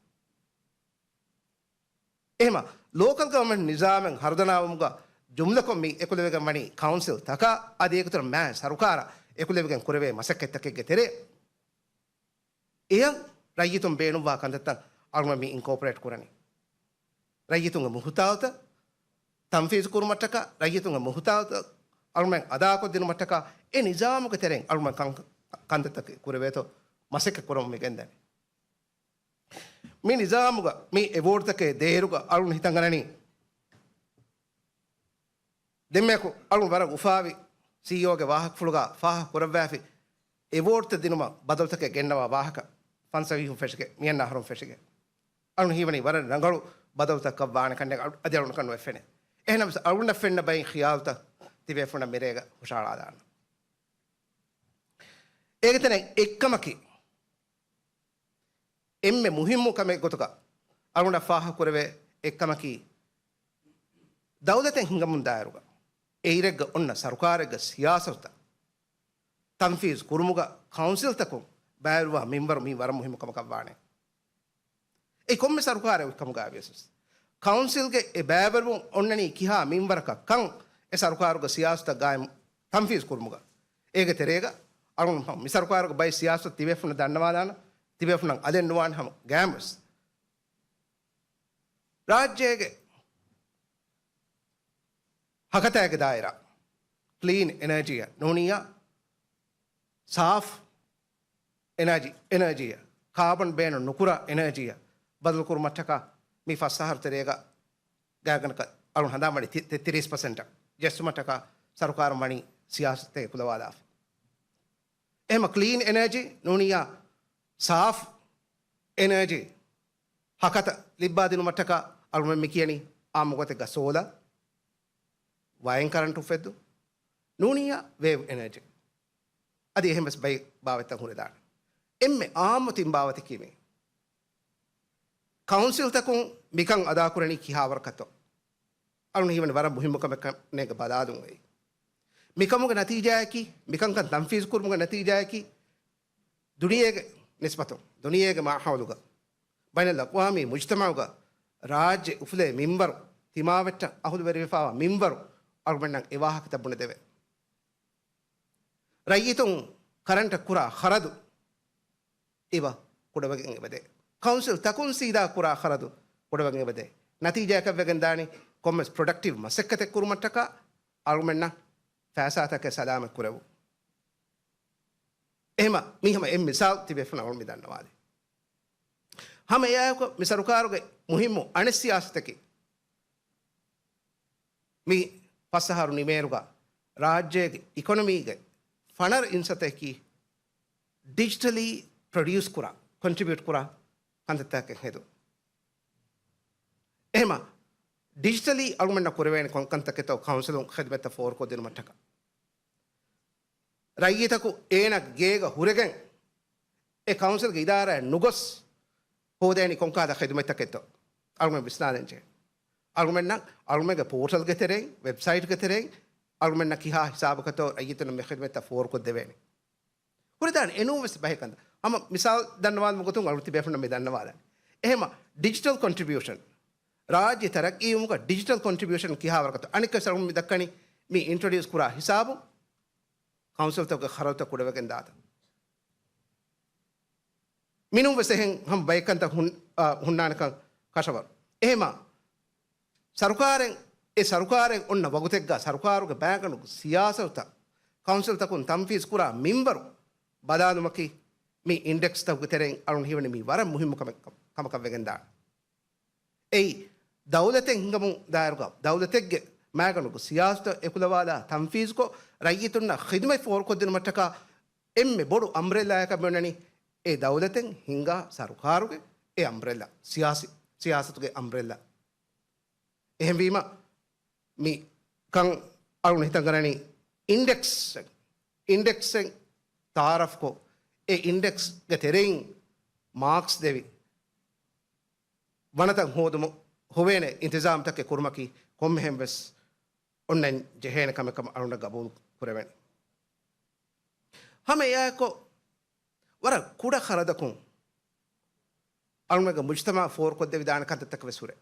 އެހެމަ، ލޯކަލް ގަވަރމަންޓް ނިޒާމެއް ހަރުދަނާވުމުގަ ޖުމްލަކޮށް މި އެކުލެވިގެން ވަނީ ކައުންސިލް ތަކާ އަދި އޭގެތުރަށް މާ ސަރުކާރަށް އެކުލެވިގެން ކުރެވޭ މަސައްކަތްތަކެއްގެ ތެރެއަށް. އެޔަށް ރައްޔިތުން ބޭނުންވާ ކަންތައްތައް އަޅުގަނޑު މި އިންކޯޕަރޭޓް ކުރަނީ. ރައްޔިތުންގެ މުހުތާޖުތައް ތަންފީޒު ކުރުމަށްޓަކާ، ރައްޔިތުންގެ މުހުތާޖުތައް އަޅުމެން އަދާކޮށްދިނުމަށްޓަކާ، އެ ނިޒާމުގެ ތެރެއިން އަޅުމެން ކަން، ކަންތައްތަކެއް ކުރެވޭތޯ މަސައްކަތް ކުރަމުން މި ގެންދަނީ. މި ނިޒާމުގަ މި އެވޯޑްތަކެއް ދޭއިރުގަ އަޅުން ހިތަށް އަންނަނީ، ދެންމެއަކު އަޅުން ވަރަށް އުފާވި ސީއީއޯގެ ވާހަކަފުޅުގަ ފާހަގަ ކުރައްވާފި އެވޯޑްތައް ދިނުމަށް ބަދަލުތަކެއް ގެންނަވާ ވާހަކަ ފަންސަވީހުން ފެށިގެން، މިއަންނަ އަހަރުން ފެށިގެން. އަޅުން ހީވަނީ ވަރަށް ރަނގަޅު ބަދަލުތަކަށް ވާނެ ކަންނޭނގެ އަދި އަޅުން ނުފެނޭ. އެހެނަސް އަޅުންނަށް ފެންނަ ބައި ޚިޔާލުތައް ތިބޭފުޅުންނަށް މިރޭގަ ހުށަހަޅާލާނަން. އޭގެ ތެރެއިން އެއްކަމަކީ، އެންމެ މުހިއްމު ކަމެއް ގޮތުގަ އަޅުންނަށް ފާހަގަ ކުރެވޭ އެއްކަމަކީ، ދައުލަތެއް ހިނގަމުން ދާއިރުގަ އެއިރެއްގަ އޮންނަ ސަރުކާރެއްގެ ސިޔާސަތުތައް ތަންފީޒު ކުރުމުގަ ކައުންސިލްތަކުން ބައިވެރިވާ މިންވަރު މީ ވަރަށް މުހިއްމު ކަމަކަށް ވާނެ. އެ ކޮންމެ ސަރުކާރެއް އޮތް ކަމުގައި ވިޔަސް، ކައުންސިލްގެ އެ ބައިވެރިވުން އޮންނަނީ ކިހާ މިންވަރަކަށް ކަން އެ ސަރުކާރުގެ ސިޔާސަތަށް ގާއިމް ތަންފީޒު ކުރުމުގަ. އޭގެ ތެރޭގަ އަޅުން މި ސަރުކާރުގެ ބައެއް ސިޔާސަތު ތިބޭފުޅުން ދަންނަވާލާނަ، ތިބޭފުޅުން އަލެއް ނުވާނެ ހަމަ ގާއިމްވެސް. ރާއްޖޭގެ ހަކަތާގެ ދާއިރާ، ކްލީން އެނަރޖީއަށް ނޫނިއްޔާ ސާފް އެނާޖީ، އެނާޖީއަށް، ކާބަން ބޭނުން ނުކުރާ އެނާޖީއަށް ބަދަލުކުރުމަށްޓަކާ މި ފަސް އަހަރު ތެރޭގަ ގާތްގަނޑަކަށް އަޅުން ހަނދާން ވަނީ ތި-، ތި-، ތިރީސް ޕަސެންޓަށް ޖެއްސުމަށްޓަކާ ސަރުކާރުން ވަނީ ސިޔާސަތެއް އެކުލަވާލާފަ. އެހެމަ ކްލީން އެނާޖީ ނޫނިއްޔާ ސާފް އެނާޖީ ހަކަތަ ލިއްބާދިނުމަށްޓަކާ އަޅުމެން މި ކިޔަނީ އާއްމު ގޮތެއްގަ ސޯލާ، ވައިން ކަރަންޓު އުފެއްދުން، ނޫނިއްޔާ ވޭވް އެނާޖީ. އަދި އެހެންވެސް ބައެއް ބާވަތްތައް ހުރެދާނެ. އެންމެ އާއްމު ތިން ބާވަތަކީ މީ. ކައުންސިލްތަކުން މިކަން އަދާކުރަނީ ކިހާވަރަކަށްތޯ؟ އަޅުން ހީވަނީ ވަރަށް މުހިއްމު ކަމެއް ކަންނޭނގެ ބަލާލުން އެއީ. މިކަމުގެ ނަތީޖާއަކީ، މިކަންކަން ތަންފީޒު ކުރުމުގެ ނަތީޖާއަކީ، ދުނިޔޭގެ ނިސްބަތުން، ދުނިޔޭގެ މާހައުލުގަ ބައިނަލްއަޤްވާމީ މުޖްތަމަޢުގަ ރާއްޖެ އުފުލޭ މިންވަރު، ތިމާވެއްޓަށް އަހުލުވެރިވެފާވާ މިންވަރު އަޅުގަނޑަށް އެ ވާހަކަތައް ބުނެދެވޭ. ރައްޔިތުން ކަރަންޓަށް ކުރާ ޚަރަދު އެބަ ކުޑަވެގެން އެބަދޭ. ކައުންސިލް ތަކުން ސީދާ ކުރާ ޚަރަދު ކުޑަވެގެން އެބަދޭ. ނަތީޖާއަކަށްވެގެން ދާނީ ކޮންމެސް ޕްރޮޑަކްޓިވް މަސައްކަތެއް ކުރުމަށްޓަކާ އަޅުމެންނަށް ފައިސާތަކެއް ސަލާމަތް ކުރެވުން. އެހެމަ މީ ހަމަ އެއް މިސާލް ތިބޭފުޅުންނަށް އަޅުން މި ދަންނަވާލީ. ހަމަ އެއާއެކު މި ސަރުކާރުގެ މުހިއްމު އަނެއް ސިޔާސަތަކީ، މި ފަސް އަހަރު ނިމޭއިރުގަ ރާއްޖޭގެ އިކޮނޮމީގެ ފަނަރަ އިންސަތަކީ ޑިޖިޓަލީ ޕްރޮޑިއުސް ކުރާ، ކޮންޓްރިބިއުޓް ކުރާ ކަންތައްތަކެއް ހެދުން. އެހެމަ ޑިޖިޓަލީ އަޅުމެންނަށް ކުރެވޭނެ ކޮން ކަންތަކެއްތޯ ކައުންސިލުން ޚިދުމަތްތައް ފޯރުކޮށްދިނުމަށްޓަކާ. ރައްޔިތަކު އޭނަ ގޭގަ ހުރެގެން އެ ކައުންސިލްގެ އިދާރާއަށް ނުގޮސް ހޯދޭނީ ކޮންކަހަލަ ޚިދުމަތްތަކެއްތޯ؟ އަޅުމެން ވިސްނާލަންޖެހޭ. އަޅުމެންނަށް، އަޅުމެންގެ ޕޯޓަލްގެ ތެރެއިން، ވެބްސައިޓްގެ ތެރެއިން އަޅުމެންނަށް ކިހާ ހިސާބަކަށްތޯ ރައްޔިތުންނަށް މި ޚިދުމަތްތައް ފޯރުކޮށްދެވޭނެ؟ ހުރެދާނެ އެނޫންވެސް ބަހެއް ކަންތައް. ހަމަ މިސާލް ދަންނަވާލުމުގެ ގޮތުން އަޅު ތިބޭފުންނަށް މި ދަންނަވާލަން. އެހެމަ ޑިޖިޓަލް ކޮންޓްރިބިއުޝަން، ރާއްޖެ ތަރައްޤީވުމުގަ ޑިޖިޓަލް ކޮންޓްރިބިއުޝަން ކިހާވަރަކަށްތޯ؟ އަނެއްކާ އަޅު މި ދައްކަނީ މި އިންޓްރޮޑިއުސް ކުރާ ހިސާބު، ކައުންސިލްތަކުގެ ޚަރަދުތައް ކުޑަވެގެން ދާތަން. މިނޫން ވެސް އެހެން ހަމަ ބައެއް ކަންތައް ހުން-، އާ، ހުންނާނެކަން ކަށަވަރު. އެހެމަ ސަރުކާރެއް، އެ ސަރުކާރެއް އޮންނަ ވަގުތެއްގަ ސަރުކާރުގެ ބައިގަނޑު ސިޔާސަތުތައް ކައުންސިލްތަކުން ތަންފީޒު ކުރާ މިންވަރު ބަލާލުމަކީ މި އިންޑެކްސްތަކުގެ ތެރެއިން އަޅުން ހީވަނީ މީ ވަރަށް މުހިއްމު ކަމެއް، ކަމަކަށް ވެގެންދާނެ. އެއީ، ދައުލަތެއް ހިނގަމުން ދާއިރުގަ، ދައުލަތެއްގެ މައިގަނޑުގެ ސިޔާސަތު އެކުލަވާލާ ތަންފީޒުކޮށް، ރައްޔިތުންނަށް ޚިދުމަތް ފޯރުކޮށްދިނުމަށްޓަކާ އެންމެ ބޮޑު އަމްބްރެލާއަކަށް މި އޮންނަނީ، އެ ދައުލަތެއް ހިންގާ ސަރުކާރުގެ އެ އަމްބްރެލާ، ސިޔާސީ، ސިޔާސަތުގެ އަމްބްރެލާ. އެހެންވީމަ، މި ކަން އަޅުން ހިތަށް ގަންނަނީ އިންޑެކްސް، އިންޑެކްސެއް ތައާރަފްކޮށް، އެ އިންޑެކްސްގެ ތެރެއިން މާކްސް ދެވި، ވަނަތައް ހޯދުމަށް ހޮވޭނެ އިންތިޒާމްތަކެއް ކުރުމަކީ ކޮންމެހެން ވެސް އޮންނަން ޖެހޭނެ ކަމެއް ކަމަށް އަޅުންނަށް ގަބޫލު ކުރެވޭނެ. ހަމަ އެއާއެކު ވަރަށް ކުޑަ ޚަރަދަކުން އަޅުގަނޑުގެ މުޖްތަމަޢަށް ފޯރުކޮށްދެވިދާނެ ކަންތައްތަކެއް ވެސް ހުރޭ.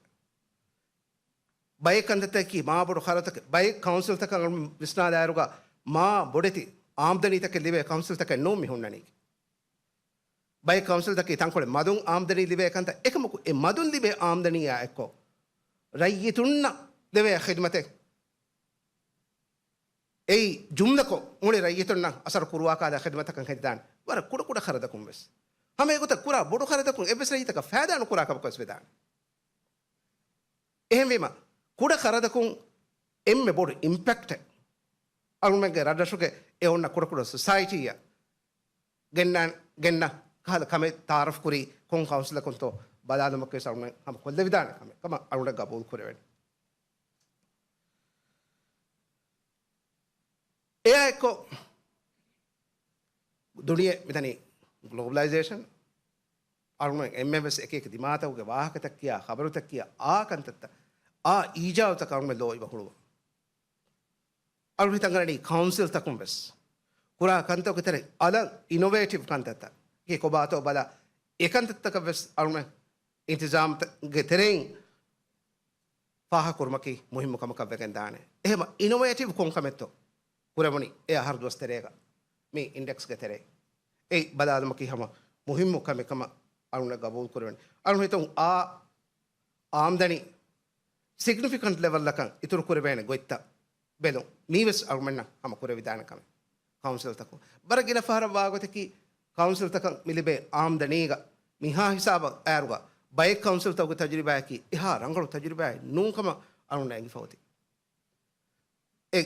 ބައެއް ކަންތައްތަކަކީ މާ ބޮޑު ޚަރަދަކެއް. ބައެއް ކައުންސިލްތަކަށް އަޅުގަނޑު ވިސްނާލާއިރުގަ މާ ބޮޑެތި އާމްދަނީތަކެއް ލިބޭ ކައުންސިލްތަކެއް ނޫން މި ހުންނަނީކީ. ބައެއް ކައުންސިލްތަކީ ތަންކޮޅެއް މަދުން އާމްދަނީ ލިބޭ ކަންތައް. އެކަމަކު އެ މަދުން ލިބޭ އާމްދަނީއާ އެއްކޮށް، ރައްޔިތުންނަށް ދެވޭ ޚިދުމަތެއް. އެއީ ޖުމްލަކޮށް މުޅި ރައްޔިތުންނަށް އަސަރު ކުރުވާކާލާ ޚިދުމަތަކަށް ހެދިދާނެ. ވަރަށް ކުޑަކުޑަ ޚަރަދަކުން ވެސް. ހަމަ އެގޮތަށް ކުރާ ބޮޑު ޚަރަދަކުން އެއްވެސް ރައްޔިތަކަށް ފައިދާ ނުކުރާ ކަމަކަށް ވެސް ވެދާނެ. އެހެންވީމަ، ކުޑަ ޚަރަދަކުން އެންމެ ބޮޑު އިމްޕެކްޓެއް އަޅުމެންގެ ރަށްރަށުގެ އެ އޮންނަ ކުޑަކުޑަ ސޮސައިޓީއަށް ގެންނަ، ގެންނަ ކަހަލަ ކަމެއް ތައާރަފް ކުރީ ކޮން ކައުންސިލަކުންތޯ ބަލާލުމަކީ ވެސް އަޅުމެން ހަމަ ކޮށްލެވިދާނެ ކަމެއް ކަމަށް އަޅުގަނޑަށް ގަބޫލު ކުރެވޭނެ. އެއާއެއްކޮށް ދުނިޔެ މިދަނީ ގްލޯބަލައިޒޭޝަން. އަޅުގަނޑު އެންމެން ވެސް އެކި އެކި ދިމާތަކުގެ ވާހަކަތައް ކިޔާ، ޚަބަރުތައް ކިޔާ، އާ ކަންތައްތައް، އާ އީޖާދުތަކަށް އަޅުގަނޑު ލޯ އިވަ ހުޅުވަ. އަޅުގަނޑު ހިތަށް އަރަނީ ކައުންސިލްތަކުން ވެސް ކުރާ ކަންތަކުގެ ތެރެއިން އަލަށް އިނޮވޭޓިވް ކަންތައްތައް އެ ކޮބާތޯ ބަލާ، އެ ކަންތައްތަކަށް ވެސް އަޅުގަނޑު އިންތިޒާމްގެ ތެރެއިން ފާހަގަކުރުމަކީ މުހިއްމު ކަމަކަށް ވެގެންދާނެ. އެހެމަ އިނޮވޭޓިވް ކޮން ކަމެއްތޯ ކުރެވުނީ އެ އަހަރު ދުވަސް ތެރޭގަ މި އިންޑެކްސްގެ ތެރޭ އެ ބަލާލުމަކީ ހަމަ މުހިއްމު ކަމެއް ކަމަށް އަޅުގަނޑަށް ގަބޫލު ކުރެވެން. އަޅުގަނޑު ހިތުން އާ އާމްދަނީ ސިގްނިފިކަންޓް ލެވަލްއަކަށް އިތުރު ކުރެވޭނެ ގޮތްތައް ބެލުން. މީވެސް އަޅުމެންނަށް ހަމަ ކުރެވިދާނެ ކަމެއް ކައުންސިލްތަކުން. ވަރަށް ގިނަ ފަހަރަށް ވާގޮތަކީ ކައުންސިލްތަކަށް މި ލިބޭ އާމްދަނީގަ މިހާ ހިސާބަށް އައިރުގަ ބައެއް ކައުންސިލްތަކުގެ ތަޖުރިބާއަކީ އެހާ ރަނގަޅު ތަޖުރިބާއެއް ނޫން ކަމަށް އަޅުގަނޑަށް އެނގިފަ އޮތީ. އެ،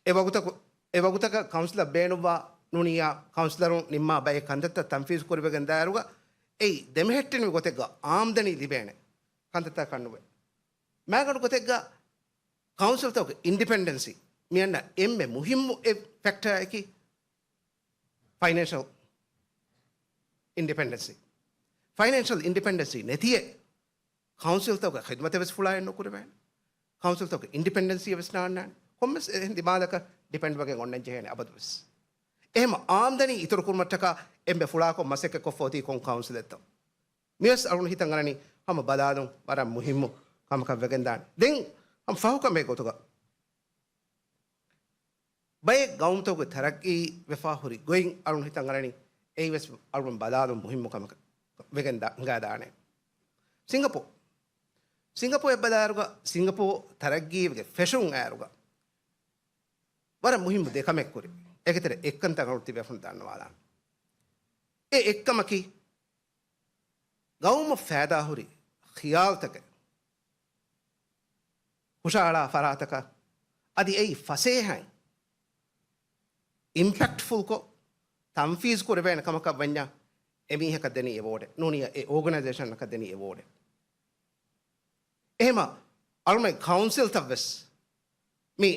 އެ ވަގުތަކު، އެ ވަގުތަކަށް ކައުންސިލަށް ބޭނުންވާ ނޫނިއްޔާ ކައުންސިލަރުން ނިންމާ ބައެއް ކަންތައްތައް ތަންފީޒު ކުރިވެގެން ދާއިރުގަ އެއީ ދެމެހެއްޓެނިވި ގޮތެއްގަ އާމްދަނީ ލިބޭނެ ކަންތައްތަކަށް ނުވޭ. މާގަނޑު ގޮތެއްގަ ކައުންސިލްތަކުގެ އިންޑިޕެންޑެންސީ މިއަންނަ އެންމެ މުހިއްމު އެއް ފެކްޓާއަކީ ފައިނޭންޝަލް އިންޑިޕެންޑެންސީ. ފައިނޭންޝަލް އިންޑިޕެންޑެންސީ ނެތިއެއް ކައުންސިލްތަކުގެ ޚިދުމަތެއް ވެސް ފުޅާއެއް ނުކުރެވޭނެ. ކައުންސިލްތަކުގެ އިންޑިޕެންޑެންސީއެއް ވެސް ނާންނާނެ. ކޮންމެސް އެހެން ދިމާލަކަށް ޑިޕެންޑް ވެގެން އޮންނަން ޖެހޭނެ އަބަދު ވެސް. އެހެމަ އާމްދަނީ އިތުރު ކުރުމަށްޓަކާ އެންމެ ފުޅާކޮށް މަސައްކަތް ކޮށްފަ އޮތީ ކޮން ކައުންސިލެއްތޯ؟ މިވެސް އަޅުން ހިތަށް އަރަނީ ހަމަ ބަލާލުން ވަރަށް މުހިއްމު ކަމަކަށް ވެގެންދާނެ. ދެން ހަމަ ފަހު ކަމެއް ގޮތުގަ ބައެއް ގައުމުތަކުގެ ތަރައްގީ ވެފާ ހުރި ގޮތް އަޅުން ހިތަށް އަރަނީ އެއީ ވެސް އަޅުން ބަލާލުން މުހިއްމު ކަމަކަށް ވެގެން ދާ-، ހިނގާދާނެ. ސިންގަޕޫ. ސިންގަޕޫ އެއް ބަލާއިރުގަ ސިންގަޕޫ ތަރައްގީގެ ފެށުން އައިރުގަ ވަރަށް މުހިއްމު ދެ ކަމެއް ކުރި. އޭގެ ތެރެ އެއްކަންތައް އަޅުން ތިބޭފުޅުން ދަންނަވާލާން. އެ އެއްކަމަކީ، ގައުމަށް ފައިދާހުރި ޚިޔާލުތަކެއް ހުށައަޅާ ފަރާތަކަށް އަދި އެއީ ފަސޭހައިން އިމްޕެކްޓްފުލްކޮށް ތަންފީޒު ކުރެވޭނެ ކަމަކަށް ވަންޏާ، އެމީހަކަށް ދެނީ އެވޯޑެއް ނޫނިއްޔާ އެ އޯގަނައިޒޭޝަނަކަށް ދެނީ އެވޯޑެއް. އެހެމަ އަޅުމެން ކައުންސިލްތައް ވެސް މި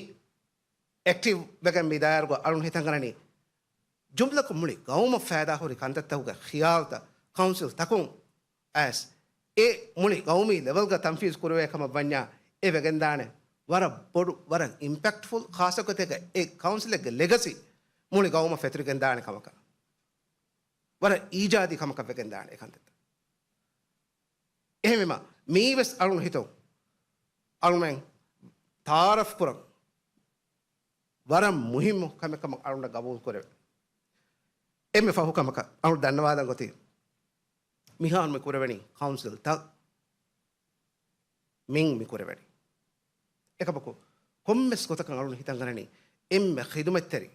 އެކްޓިވް ވެގެން މި ދާއިރުގަ އަޅުން ހިތަށް އަރަނީ، ޖުމްލަކޮށް މުޅި ގައުމަށް ފައިދާހުރި ކަންތައްތަކުގެ ޚިޔާލުތައް ކައުންސިލްތަކުން އައިސް، އެ މުޅި ގައުމީ ލެވެލްގަ ތަންފީޒު ކުރެވޭ ކަމަށް ވަންޏާ، އެ ވެގެންދާނެ ވަރަށް ބޮޑު، ވަރަށް އިމްޕެކްޓްފުލް، ޚާއްޞަގޮތެއްގަ އެ ކައުންސިލެއްގެ ލެގަސީ މުޅި ގައުމަށް ފެތުރިގެންދާނެ ކަމަކަށް، ވަރަށް އީޖާދީ ކަމަކަށް ވެގެންދާނެ އެ ކަންތައްތައް. އެހެންވީމަ، މީވެސް އަޅުން ހިތުން އަޅުމެން ތައާރަފް ކުރަން ވަރަށް މުހިއްމު ކަމެއް ކަމަށް އަޅުންނަށް ގަބޫލު ކުރެވޭ. އެންމެ ފަހު ކަމަކަށް އަޅުން ދަންނަވާލަން އޮތީ، މިހާރު މި ކުރެވެނީ ކައުންސިލްތައް މިން މި ކުރެވެނީ. އެކަމަކު، ކޮންމެސް ގޮތަކަށް އަޅުން ހިތަށް އަރަނީ، އެންމެ ޚިދުމަތްތެރި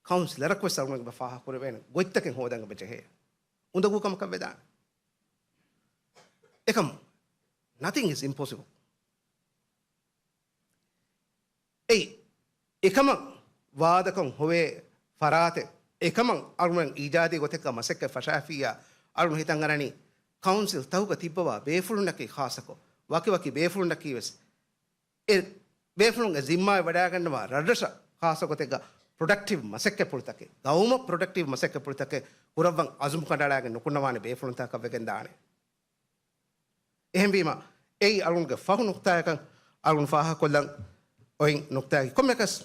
ކައުންސިލަރަކު ވެސް އަޅުގަނޑު ފާހަގަ ކުރެވޭނެ ގޮތްތަކެއް ހޯދަން އެބަ ޖެހޭ. އުނދަގޫ ކަމަކަށް ވެދާނެ. އެކަމު، nothing is impossible. އެއީ، އެކަމަށް ވާދަކޮށް ހޮވޭ ފަރާތެއް، އެކަމަށް އަޅުމެން އީޖާދީ ގޮތެއްގަ މަސައްކަތް ފަށާފިއްޔާ، އަޅުން ހިތަށް އަރަނީ ކައުންސިލް ތަކުގަ ތިއްބަވާ ބޭފުޅުންނަކީ ޚާއްޞަކޮށް، ވަކި ވަކި ބޭފުޅުންނަކީ ވެސް އެ ބޭފުޅުންގެ ޒިންމާއެއް ވަޑައިގަންނަވާ ރަށްރަށަށް ޚާއްޞަ ގޮތެއްގަ ޕްރޮޑަކްޓިވް މަސައްކަތްޕުޅުތަކެއް، ގައުމަށް ޕްރޮޑަކްޓިވް މަސައްކަތްޕުޅުތަކެއް ކުރައްވަން އަޒުމް ކަނޑައަޅާގެން ނުކުންނަވާނެ ބޭފުޅުންތަކަށް ވެގެންދާނެ. އެހެންވީމަ، އެއީ އަޅުންގެ ފަހު ނުކްތާއަކަށް އަޅުން ފާހަގަކޮށްލަން އޮތް ނުކްތާއަކީ ކޮންމެއަކަސް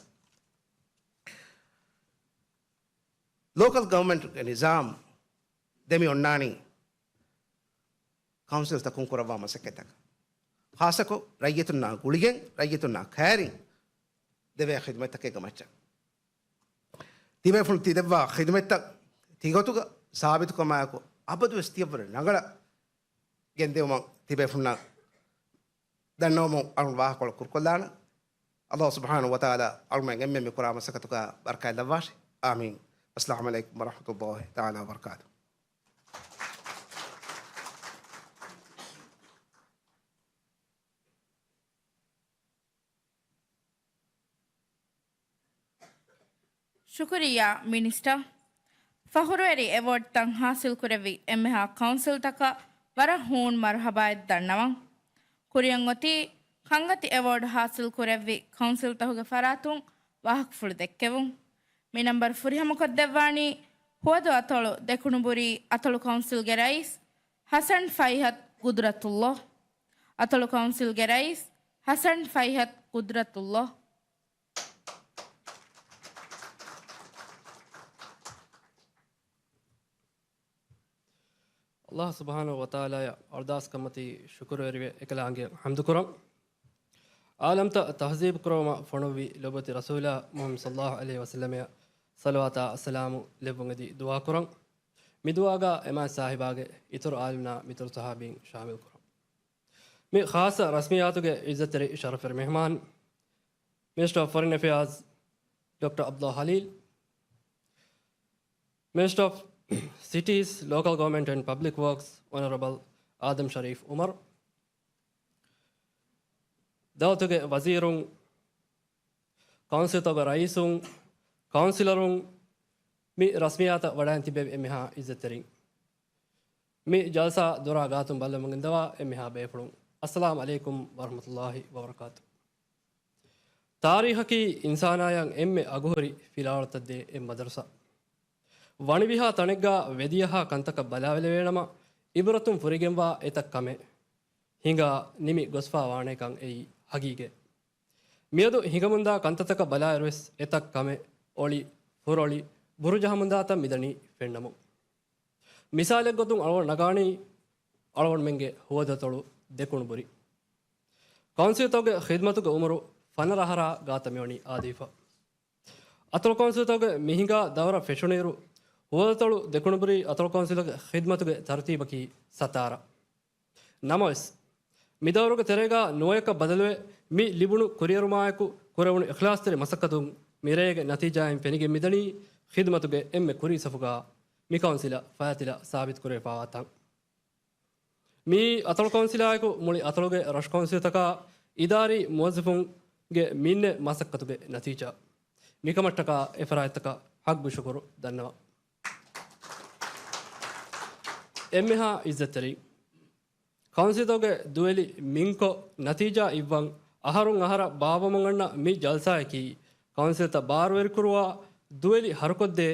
ލޯކަލް ގަވަރމަންޓްގެ ނިޒާމް ދެމި އޮންނާނީ ކައުންސިލްތަކުން ކުރައްވާ މަސައްކަތްތަކަށް، ޚާއްޞަކޮށް ރައްޔިތުންނާ ގުޅިގެން، ރައްޔިތުންނާ ކައިރިން ދެވޭ ޚިދުމަތްތަކެއްގެ މައްޗަށް. ތިބޭފުޅުން ތިދެއްވާ ޚިދުމަތްތައް ތިގޮތުގަ ސާބިތުކަމާއެކު، އަބަދުވެސް ތިޔަށްވުރެ ރަނގަޅަށް ގެންދިއުމަށް ތިބޭފުޅުންނަށް ދަންނަވަމުން އަޅުން ވާހަކަކޮޅު ކުރުކޮށްލާނަން. އަލްލާހު ސުބްޙާނަހު ވަތަޢާލާ އަޅުމެން އެންމެން މި ކުރާ މަސައްކަތުގަ ބަރަކާތް ލައްވާށި. އާމީން. އައްސަލާމު ޢަލައިކުމް ވަރަޙްމަތުﷲ ތަޢާލާ ވަބަރަކާތުހު. ޝުކުރިއްޔާ މިނިސްޓަރ. ފަޚުރުވެރި އެވޯޑްތައް ހާސިލްކުރެއްވި އެންމެހާ ކައުންސިލްތަކަށް ވަރަށް ހޫނު މަރުޙަބާއެއް ދަންނަވަން. ކުރިއަށް އޮތީ ކަންގަތި އެވޯޑް ހާސިލްކުރެއްވި ކައުންސިލްތަކުގެ ފަރާތުން ވާހަކަފުޅު ދެއްކެވުން. މި ނަންބަރު ފުރިހަމަކޮށްދެއްވާނީ ހުވަދު އަތޮޅު ދެކުނުބުރީ އަތޮޅު ކައުންސިލްގެ ރައީސް ޙަސަން ފައިހަތް ގުދުރަތުﷲ. އަތޮޅު ކައުންސިލްގެ ރައީސް ޙަސަން ފައިހަތް ގުދުރަތުﷲ. އަލްލާހު ސުބްޙާނަހު ވަތަޢާލާއަށް އަރުދާސްކަންމަތީ ޝުކުރުވެރިވެ އެކަލާނގެ ޙަމްދުކުރަން. ޢާލަމްތައް ތަހްޒީބު ކުރުމަށް ފޮނުއްވި ލޮބުވެތި ރަސޫލާ މުޙައްމަދު ޞައްލައްލާހު ޢަލައިހި ވަސައްލަމައަށް ޞަލަވާތާ ސަލާމު ލެއްވުން އެދި ދުޢާ ކުރަން. މި ދުޢާގަ އެމާތް ސާހިބާގެ އިތުރު ޢާލިމްނާ މިތުރު ޞަޙާބީން ޝާމިލް ކުރަން. މި ޚާއްޞަ ރަސްމިއްޔާތުގެ ޢިއްޒަތްތެރި ޝަރަފުވެރި މެހްމާން، މިނިސްޓަރ އޮފް ފޮރިން އެފެއާޒް، ޑޮކްޓަރ ޢަބްދުﷲ ޚަލީލް، މިނިސްޓަރ އޮފް ސިޓީސް، ލޯކަލް ގަވަރމަންޓް އެންޑް ޕަބްލިކް ވޯކްސް، އޮނަރަބަލް އާދަމް ޝަރީފް އުމަރު، ދައުލަތުގެ ވަޒީރުން، ކައުންސިލްތަކުގެ ރައީސުން، ކައުންސިލަރުން، މި ރަސްމިއްޔާތަށް ވަޑައިން ތިބެވި އެންމެހާ ޢިއްޒަތްތެރިން. މި ޖަލްސާ ދޮރާ ގާތުން ބައްލަވަމުން ގެންދަވާ އެންމެހާ ބޭފުޅުން، އައްސަލާމު ޢަލައިކުމް ވަރަޙްމަތުﷲ ވަބަރަކާތުހު. ތާރީޚަކީ އިންސާނާޔަށް އެންމެ އަގުހުރި ފިލާވަޅުތައް ދޭ އެއް މަދަރުސާ. ވަނިވިހާ ތަނެއްގާ ވެދިޔަހާ ކަންތަކަށް ބަލާވެލެވޭނަމަ، އިބްރަތުން ފުރިގެންވާ އެތައް ކަމެއް ހިނގާ ނިމި ގޮސްފާ ވާނޭކަން އެއީ ހަގީގަތް. މިއަދު ހިނގަމުންދާ ކަންތައްތަކަށް ބަލާއިރުވެސް އެތައް ކަމެއް އޮޅި، ފުރޮޅި، ބުރުޖަހަމުންދާތަން މިދަނީ ފެންނަމުން. މިސާލެއްގޮތުން އަޅުގަނޑު ނަގާނީ އަޅުގަނޑުމެންގެ ހުވަދުއަތޮޅު ދެކުނުބުރި. ކައުންސިލްތަކުގެ ޚިދްމަތުގެ އުމުރު ފަނަރަ އަހަރާ ގާތަށް މިވަނީ އާދިފަ. އަތޮޅު ކައުންސިލްތަކުގެ މިހިނގާ ދައުރަށް ފެށުނުއިރު، ހުވަދުއަތޮޅު ދެކުނުބުރީ އަތޮޅު ކައުންސިލުގެ ޚިދްމަތުގެ ތަރުތީބަކީ ސަތާރަ. ނަމަވެސް، މިދައުރުގެ ތެރޭގާ ނުވަޔަކަށް ބަދަލުވެ، މި ލިބުނު ކުރިއެރުމާއެކު ކުރެވުނު އިޚްލާޞްތެރި މަސައްކަތުން މިރޭގެ ނަތީޖާއިން ފެނިގެން މިދަނީ ޚިދްމަތުގެ އެންމެ ކުރީ ސަފުގާ މި ކައުންސިލަށް ފަޔާތިލަ ސާބިތުކުރެވިފާވާ ތަން. މިއީ އަތޮޅު ކައުންސިލާއެކު މުޅި އަތޮޅުގެ ރަށު ކައުންސިލްތަކާ އިދާރީ މުވައްޒަފުންގެ މިންނެ މަސައްކަތުގެ ނަތީޖާ. މިކަމަށްޓަކާ އެފަރާތްތަކަށް ޙައްގު ޝުކުރު ދަންނަވަން. އެންމެހާ ޢިއްޒަތްތެރިން. ކައުންސިލްތަކުގެ ދުވެލި މިންކޮށް، ނަތީޖާ އިއްވަން، އަހަރުން އަހަރަށް ބާއްވަމުން އަންނަ މި ޖަލްސާއަކީ، ކައުންސިލްތައް ބާރުވެރިކުރުވާ ދުވެލި ހަރުކޮށްދޭ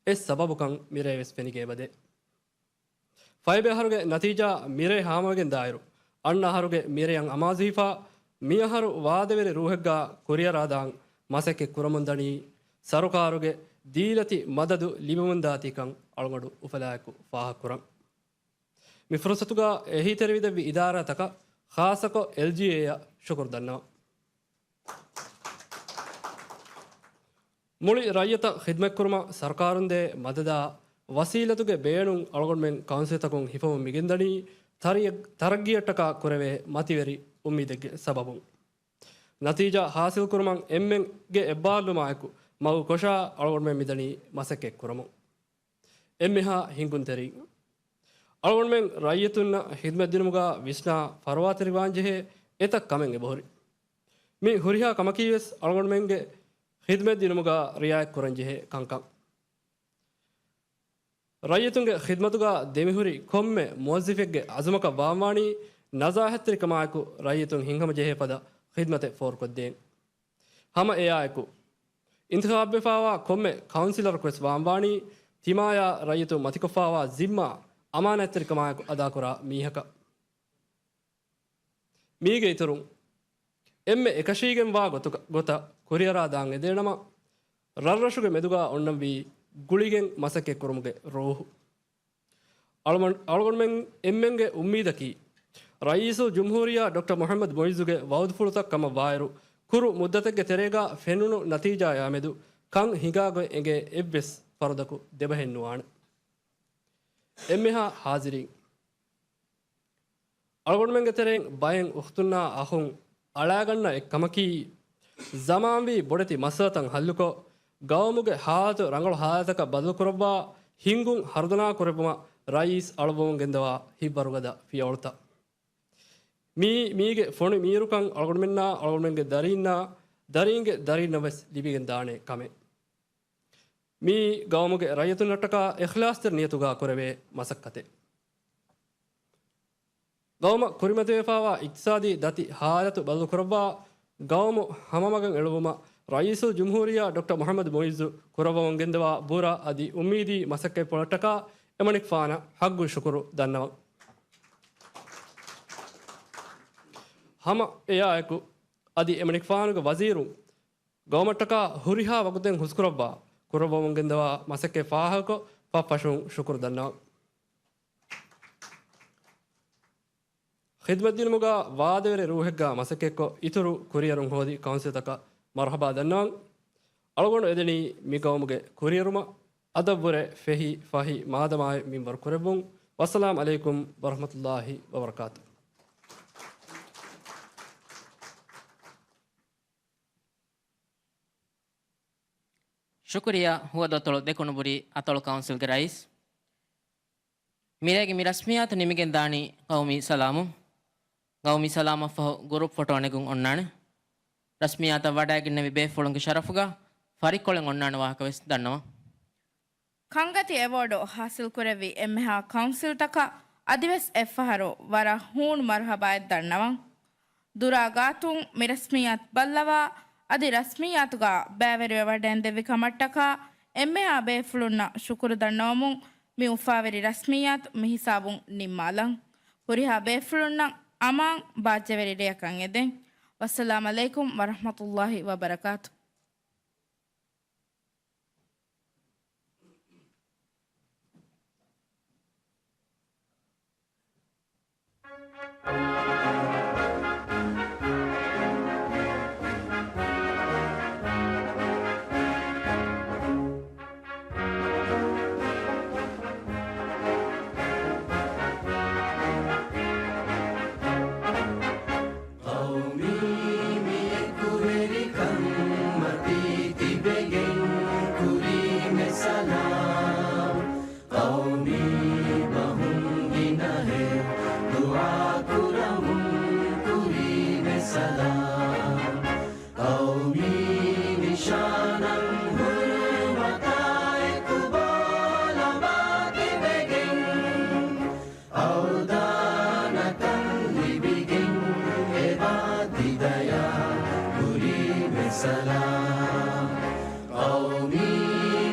އެއް ސަބަބުކަން މިރޭވެސް ފެނިގެން އެބަދޭ. ފައިބައި އަހަރުގެ ނަތީޖާ މިރޭ ހާމަވެގެން ދާއިރު، އަންނަ އަހަރުގެ މިރޭއަށް އަމާޒުވެފާ، މި އަހަރު ވާދަވެރި ރޫހެއްގާ ކުރިއަރާދާން މަސައްކަތް ކުރަމުންދަނީ، ސަރުކާރުގެ ދީލަތި މަދަދު ލިބެމުންދާތީކަން އަޅުގަނޑު އުފަލާއެކު ފާހަގަކުރަން. މި ފުރުސަތުގާ އެހީތެރިވިދެއްވި އިދާރާތަކަށް، ޚާއްޞަކޮށް އެލްޖީއޭއަށް ޝުކުރު ދަންނަވަން. މުޅި ރައްޔިތަށް ޚިދްމަތްކުރުމަށް ސަރުކާރުން ދޭ މަދަދާ، ވަސީލަތުގެ ބޭނުން އަޅުގަނޑުމެން ކައުންސިލްތަކުން ހިފަވަމުން މިގެންދަނީ، ތަރައް-، ތަރައްގީއަށްޓަކާ ކުރެވޭ މަތިވެރި އުއްމީދެއްގެ ސަބަބުން. ނަތީޖާ ހާސިލްކުރުމަށް އެންމެންގެ އެއްބާރުލުމާއެކު މަގު ކޮށާ އަޅުގަނޑުމެން މިދަނީ މަސައްކަތް ކުރަމުން. އެންމެހާ ހިންގުންތެރިން. އަޅުގަނޑުމެން ރައްޔިތުންނަށް ޚިދްމަތްދިނުމުގާ ވިސްނާ ފަރުވާތެރިވާންޖެހޭ އެތައް ކަމެއް އެބަހުރި. މި ހުރިހާ ކަމަކީވެސް އަޅުގަނޑުމެންގެ ޚިދްމަތްދިނުމުގާ ރިޢާޔަތްކުރަންޖެހޭ ކަންކަން. ރައްޔިތުންގެ ޚިދްމަތުގާ ދެމިހުރި ކޮންމެ މުވައްޒަފެއްގެ އަޒުމަކަށް ވާންވާނީ ނަޒާހަތްތެރިކަމާއެކު ރައްޔިތުން ހިތްހަމަޖެހޭ ފަދަ ޚިދްމަތެއް ފޯރުކޮށްދޭން. ހަމަ އެއާއެކު، އިންތިޚާބުވެފާވާ ކޮންމެ ކައުންސިލަރަކުވެސް ވާންވާނީ ތިމާޔާ ރައްޔިތުން މަތިކޮށްފާވާ ޒިންމާ އަމާނާތްތެރިކަމާއެކު އަދާކުރާ މީހަކަށް. މީގެ އިތުރުން، އެންމެ އެކަށީގެންވާ ގޮތުގަ-، ގޮތަށް ކުރިއަރާ ދާން އެދޭނަމަ، ރަށްރަށުގެ މެދުގާ އޮންނަންވީ ގުޅިގެން މަސައްކަތްކުރުމުގެ ރޫހު. އަޅުމަން-، އަޅުގަނޑުމެން އެންމެންގެ އުއްމީދަކީ، ރައީސުލްޖުމްހޫރިއްޔާ ޑޮކްޓަރ މުޙައްމަދު މުޢިއްޒުގެ ވަޢުދުފުޅުތައް ކަމަށް ވާއިރު، ކުރު މުއްދަތެއްގެ ތެރޭގާ ފެނުނު ނަތީޖާޔާމެދު ކަން ހިނގާގޮތް އެނގޭ އެއްވެސް ފަރުދަކު ދެބަހެއް ނުވާނެ. އެންމެހާ ހާޒިރީން. އަޅުގަނޑުމެންގެ ތެރެއިން ބައެއް އުޚްތުންނާ އަޚުން އަޅާގަންނަ އެއްކަމަކީ، ޒަމާންވީ ބޮޑެތި މައްސަލަތައް ހައްލުކޮށް، ގައުމުގެ ހާލަތު ރަނގަޅު ހާލަތަކަށް ބަދަލުކުރައްވާ ހިންގުން ހަރުދަނާ ކުރެއްވުމަށް ރައީސް އަޅުއްވަމުން ގެންދަވާ ހިތްވަރުގަދަ ފިޔަވަޅުތައް. މީ މީގެ ފޮނި މީރުކަން އަޅުގަނޑުމެންނާ އަޅުގަނޑުމެންގެ ދަރީންނާ ދަރީންގެ ދަރީންނަށް ވެސް ލިބިގެން ދާނެ ކަމެއް. މީ ގައުމުގެ ރައްޔިތުންނަށްޓަކާ އިޚްލާޞްތެރި ނިޔަތުގާ ކުރެވޭ މަސައްކަތެއް. ގައުމަށް ކުރިމަތިވެފާވާ އިޤްތިޞާދީ ދަތި ހާލަތު ބަދަލުކުރައްވާ، ގައުމު ހަމަމަގަށް އެޅުވުމަށް ރައީސުލްޖުމްހޫރިއްޔާ ޑޮކްޓަރ މުޙައްމަދު މުޢިއްޒު ކުރައްވަމުން ގެންދަވާ ބުރަ އަދި އުއްމީދީ މަސައްކަތްޕުޅަށްޓަކާ އެމަނިކުފާނަށް ޙައްޤު ޝުކުރު ދަންނަވަން. ހަމަ އެއާއެކު، އަދި އެމަނިކުފާނުގެ ވަޒީރުން ގައުމަށްޓަކާ ހުރިހާ ވަގުތެއް ހުސްކުރައްވާ، ކުރައްވަމުން ގެންދަވާ މަސައްކަތް ފާހަގަކޮށް، ފަށްފަށުން ޝުކުރު ދަންނަވަން. ޚިދްމަތްދިނުމުގާ ވާދަވެރި ރޫހެއްގާ މަސައްކަތްކޮށް، އިތުރު ކުރިއެރުން ހޯދި ކައުންސިލްތަކަށް މަރުޙަބާ ދަންނަވަން. އަޅުގަނޑު އެދެނީ މި ގައުމުގެ ކުރިއެރުމަށް. އަދަށްވުރެ ފެހި ފަހި މާދަމާއެއް މިންވަރު ކުރެއްވުން. ވައްސަލާމް ޢަލައިކުމް ވަރަޙްމަތުﷲި ވަބަރަކާތު. ޝުކުރިއްޔާ ހުވަދު އަތޮޅު ދެކުނުބުރީ އަތޮޅު ކައުންސިލްގެ ރައީސް. މިރޭގެ މި ރަސްމިއްޔާތު ނިމިގެން ދާނީ ޤައުމީ ސަލާމުން. ޤައުމީ ސަލާމަށްފަހު ގުރޫޕް ފޮޓޯ ނެގުން އޮންނާނެ. ރަސްމިއްޔާތަށް ވަޑައިގެންނެވި ބޭފުޅުންގެ ޝަރަފުގަ ފަރިއްކޮޅެއް އޮންނާނެ ވާހަކަ ވެސް ދަންނަވަން. ކަންގަތި އެވޯޑު ހާސިލްކުރެއްވި އެންމެހާ ކައުންސިލްތަކަށް އަދިވެސް އެއްފަހަރު ވަރަށް ހޫނު މަރުޙަބާއެއް ދަންނަވަން. ދުރާ ގާތުން މި ރަސްމިއްޔާތު ބައްލަވާ، އަދި ރަސްމިއްޔާތުގާ ބައިވެރިވެވަޑައިގެންދެއްވި ކަމަށްޓަކާ އެންމެހާ ބޭފުޅުންނަށް ޝުކުރު ދަންނަވަމުން މި އުފާވެރި ރަސްމިއްޔާތު މި ހިސާބުން ނިންމާލަން. ހުރިހާ ބޭފުޅުންނަށް އަމާން ބާއްޖަވެރި ރެއަކަށް އެދެން. ވައްސަލާމް ޢަލައިކުމް ވަރަޙްމަތުﷲި ވަބަރަކާތު. ޤައުމީ މި އެކުވެރިކަން މަތީ ތިބެގެން ކުރީމެ ސަލާމް. ޤައުމީ ބަހުން ގިނަހެއް ދުޢާ ކުރަމުން ކުރީމެ ސަލާމް. ޤައުމީ ނިޝާނަށް ހުރުމަތާ އެކު ބޯލަނބާ ތިބެގެން، އަވްދާނަކަން ލިބިގެން އެބާ ތިދަޔާ ކުރީމެ ސަލާމް. ޤައުމީ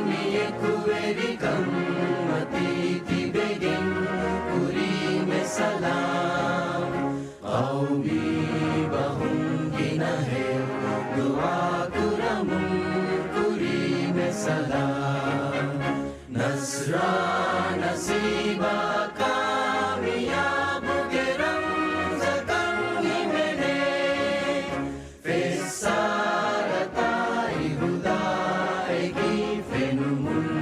މި އެކުވެރިކަން މަތީ ތިބެގެން ކުރީމެ ސަލާމް. ޤައުމީ ބަހުން ގިނަހެއް ދުޢާ ކުރަމުން ކުރީމެ ސަލާމް. ނަޞްރާ ނަސީބާ ކާމިޔާބުގެ ރަމްޒަކަށް ހިމެނޭ. ފެއްސާރަތާއި ހުދާއެކީ ފެނުމުން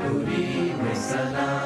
ކުރީމެ ސަލާމް.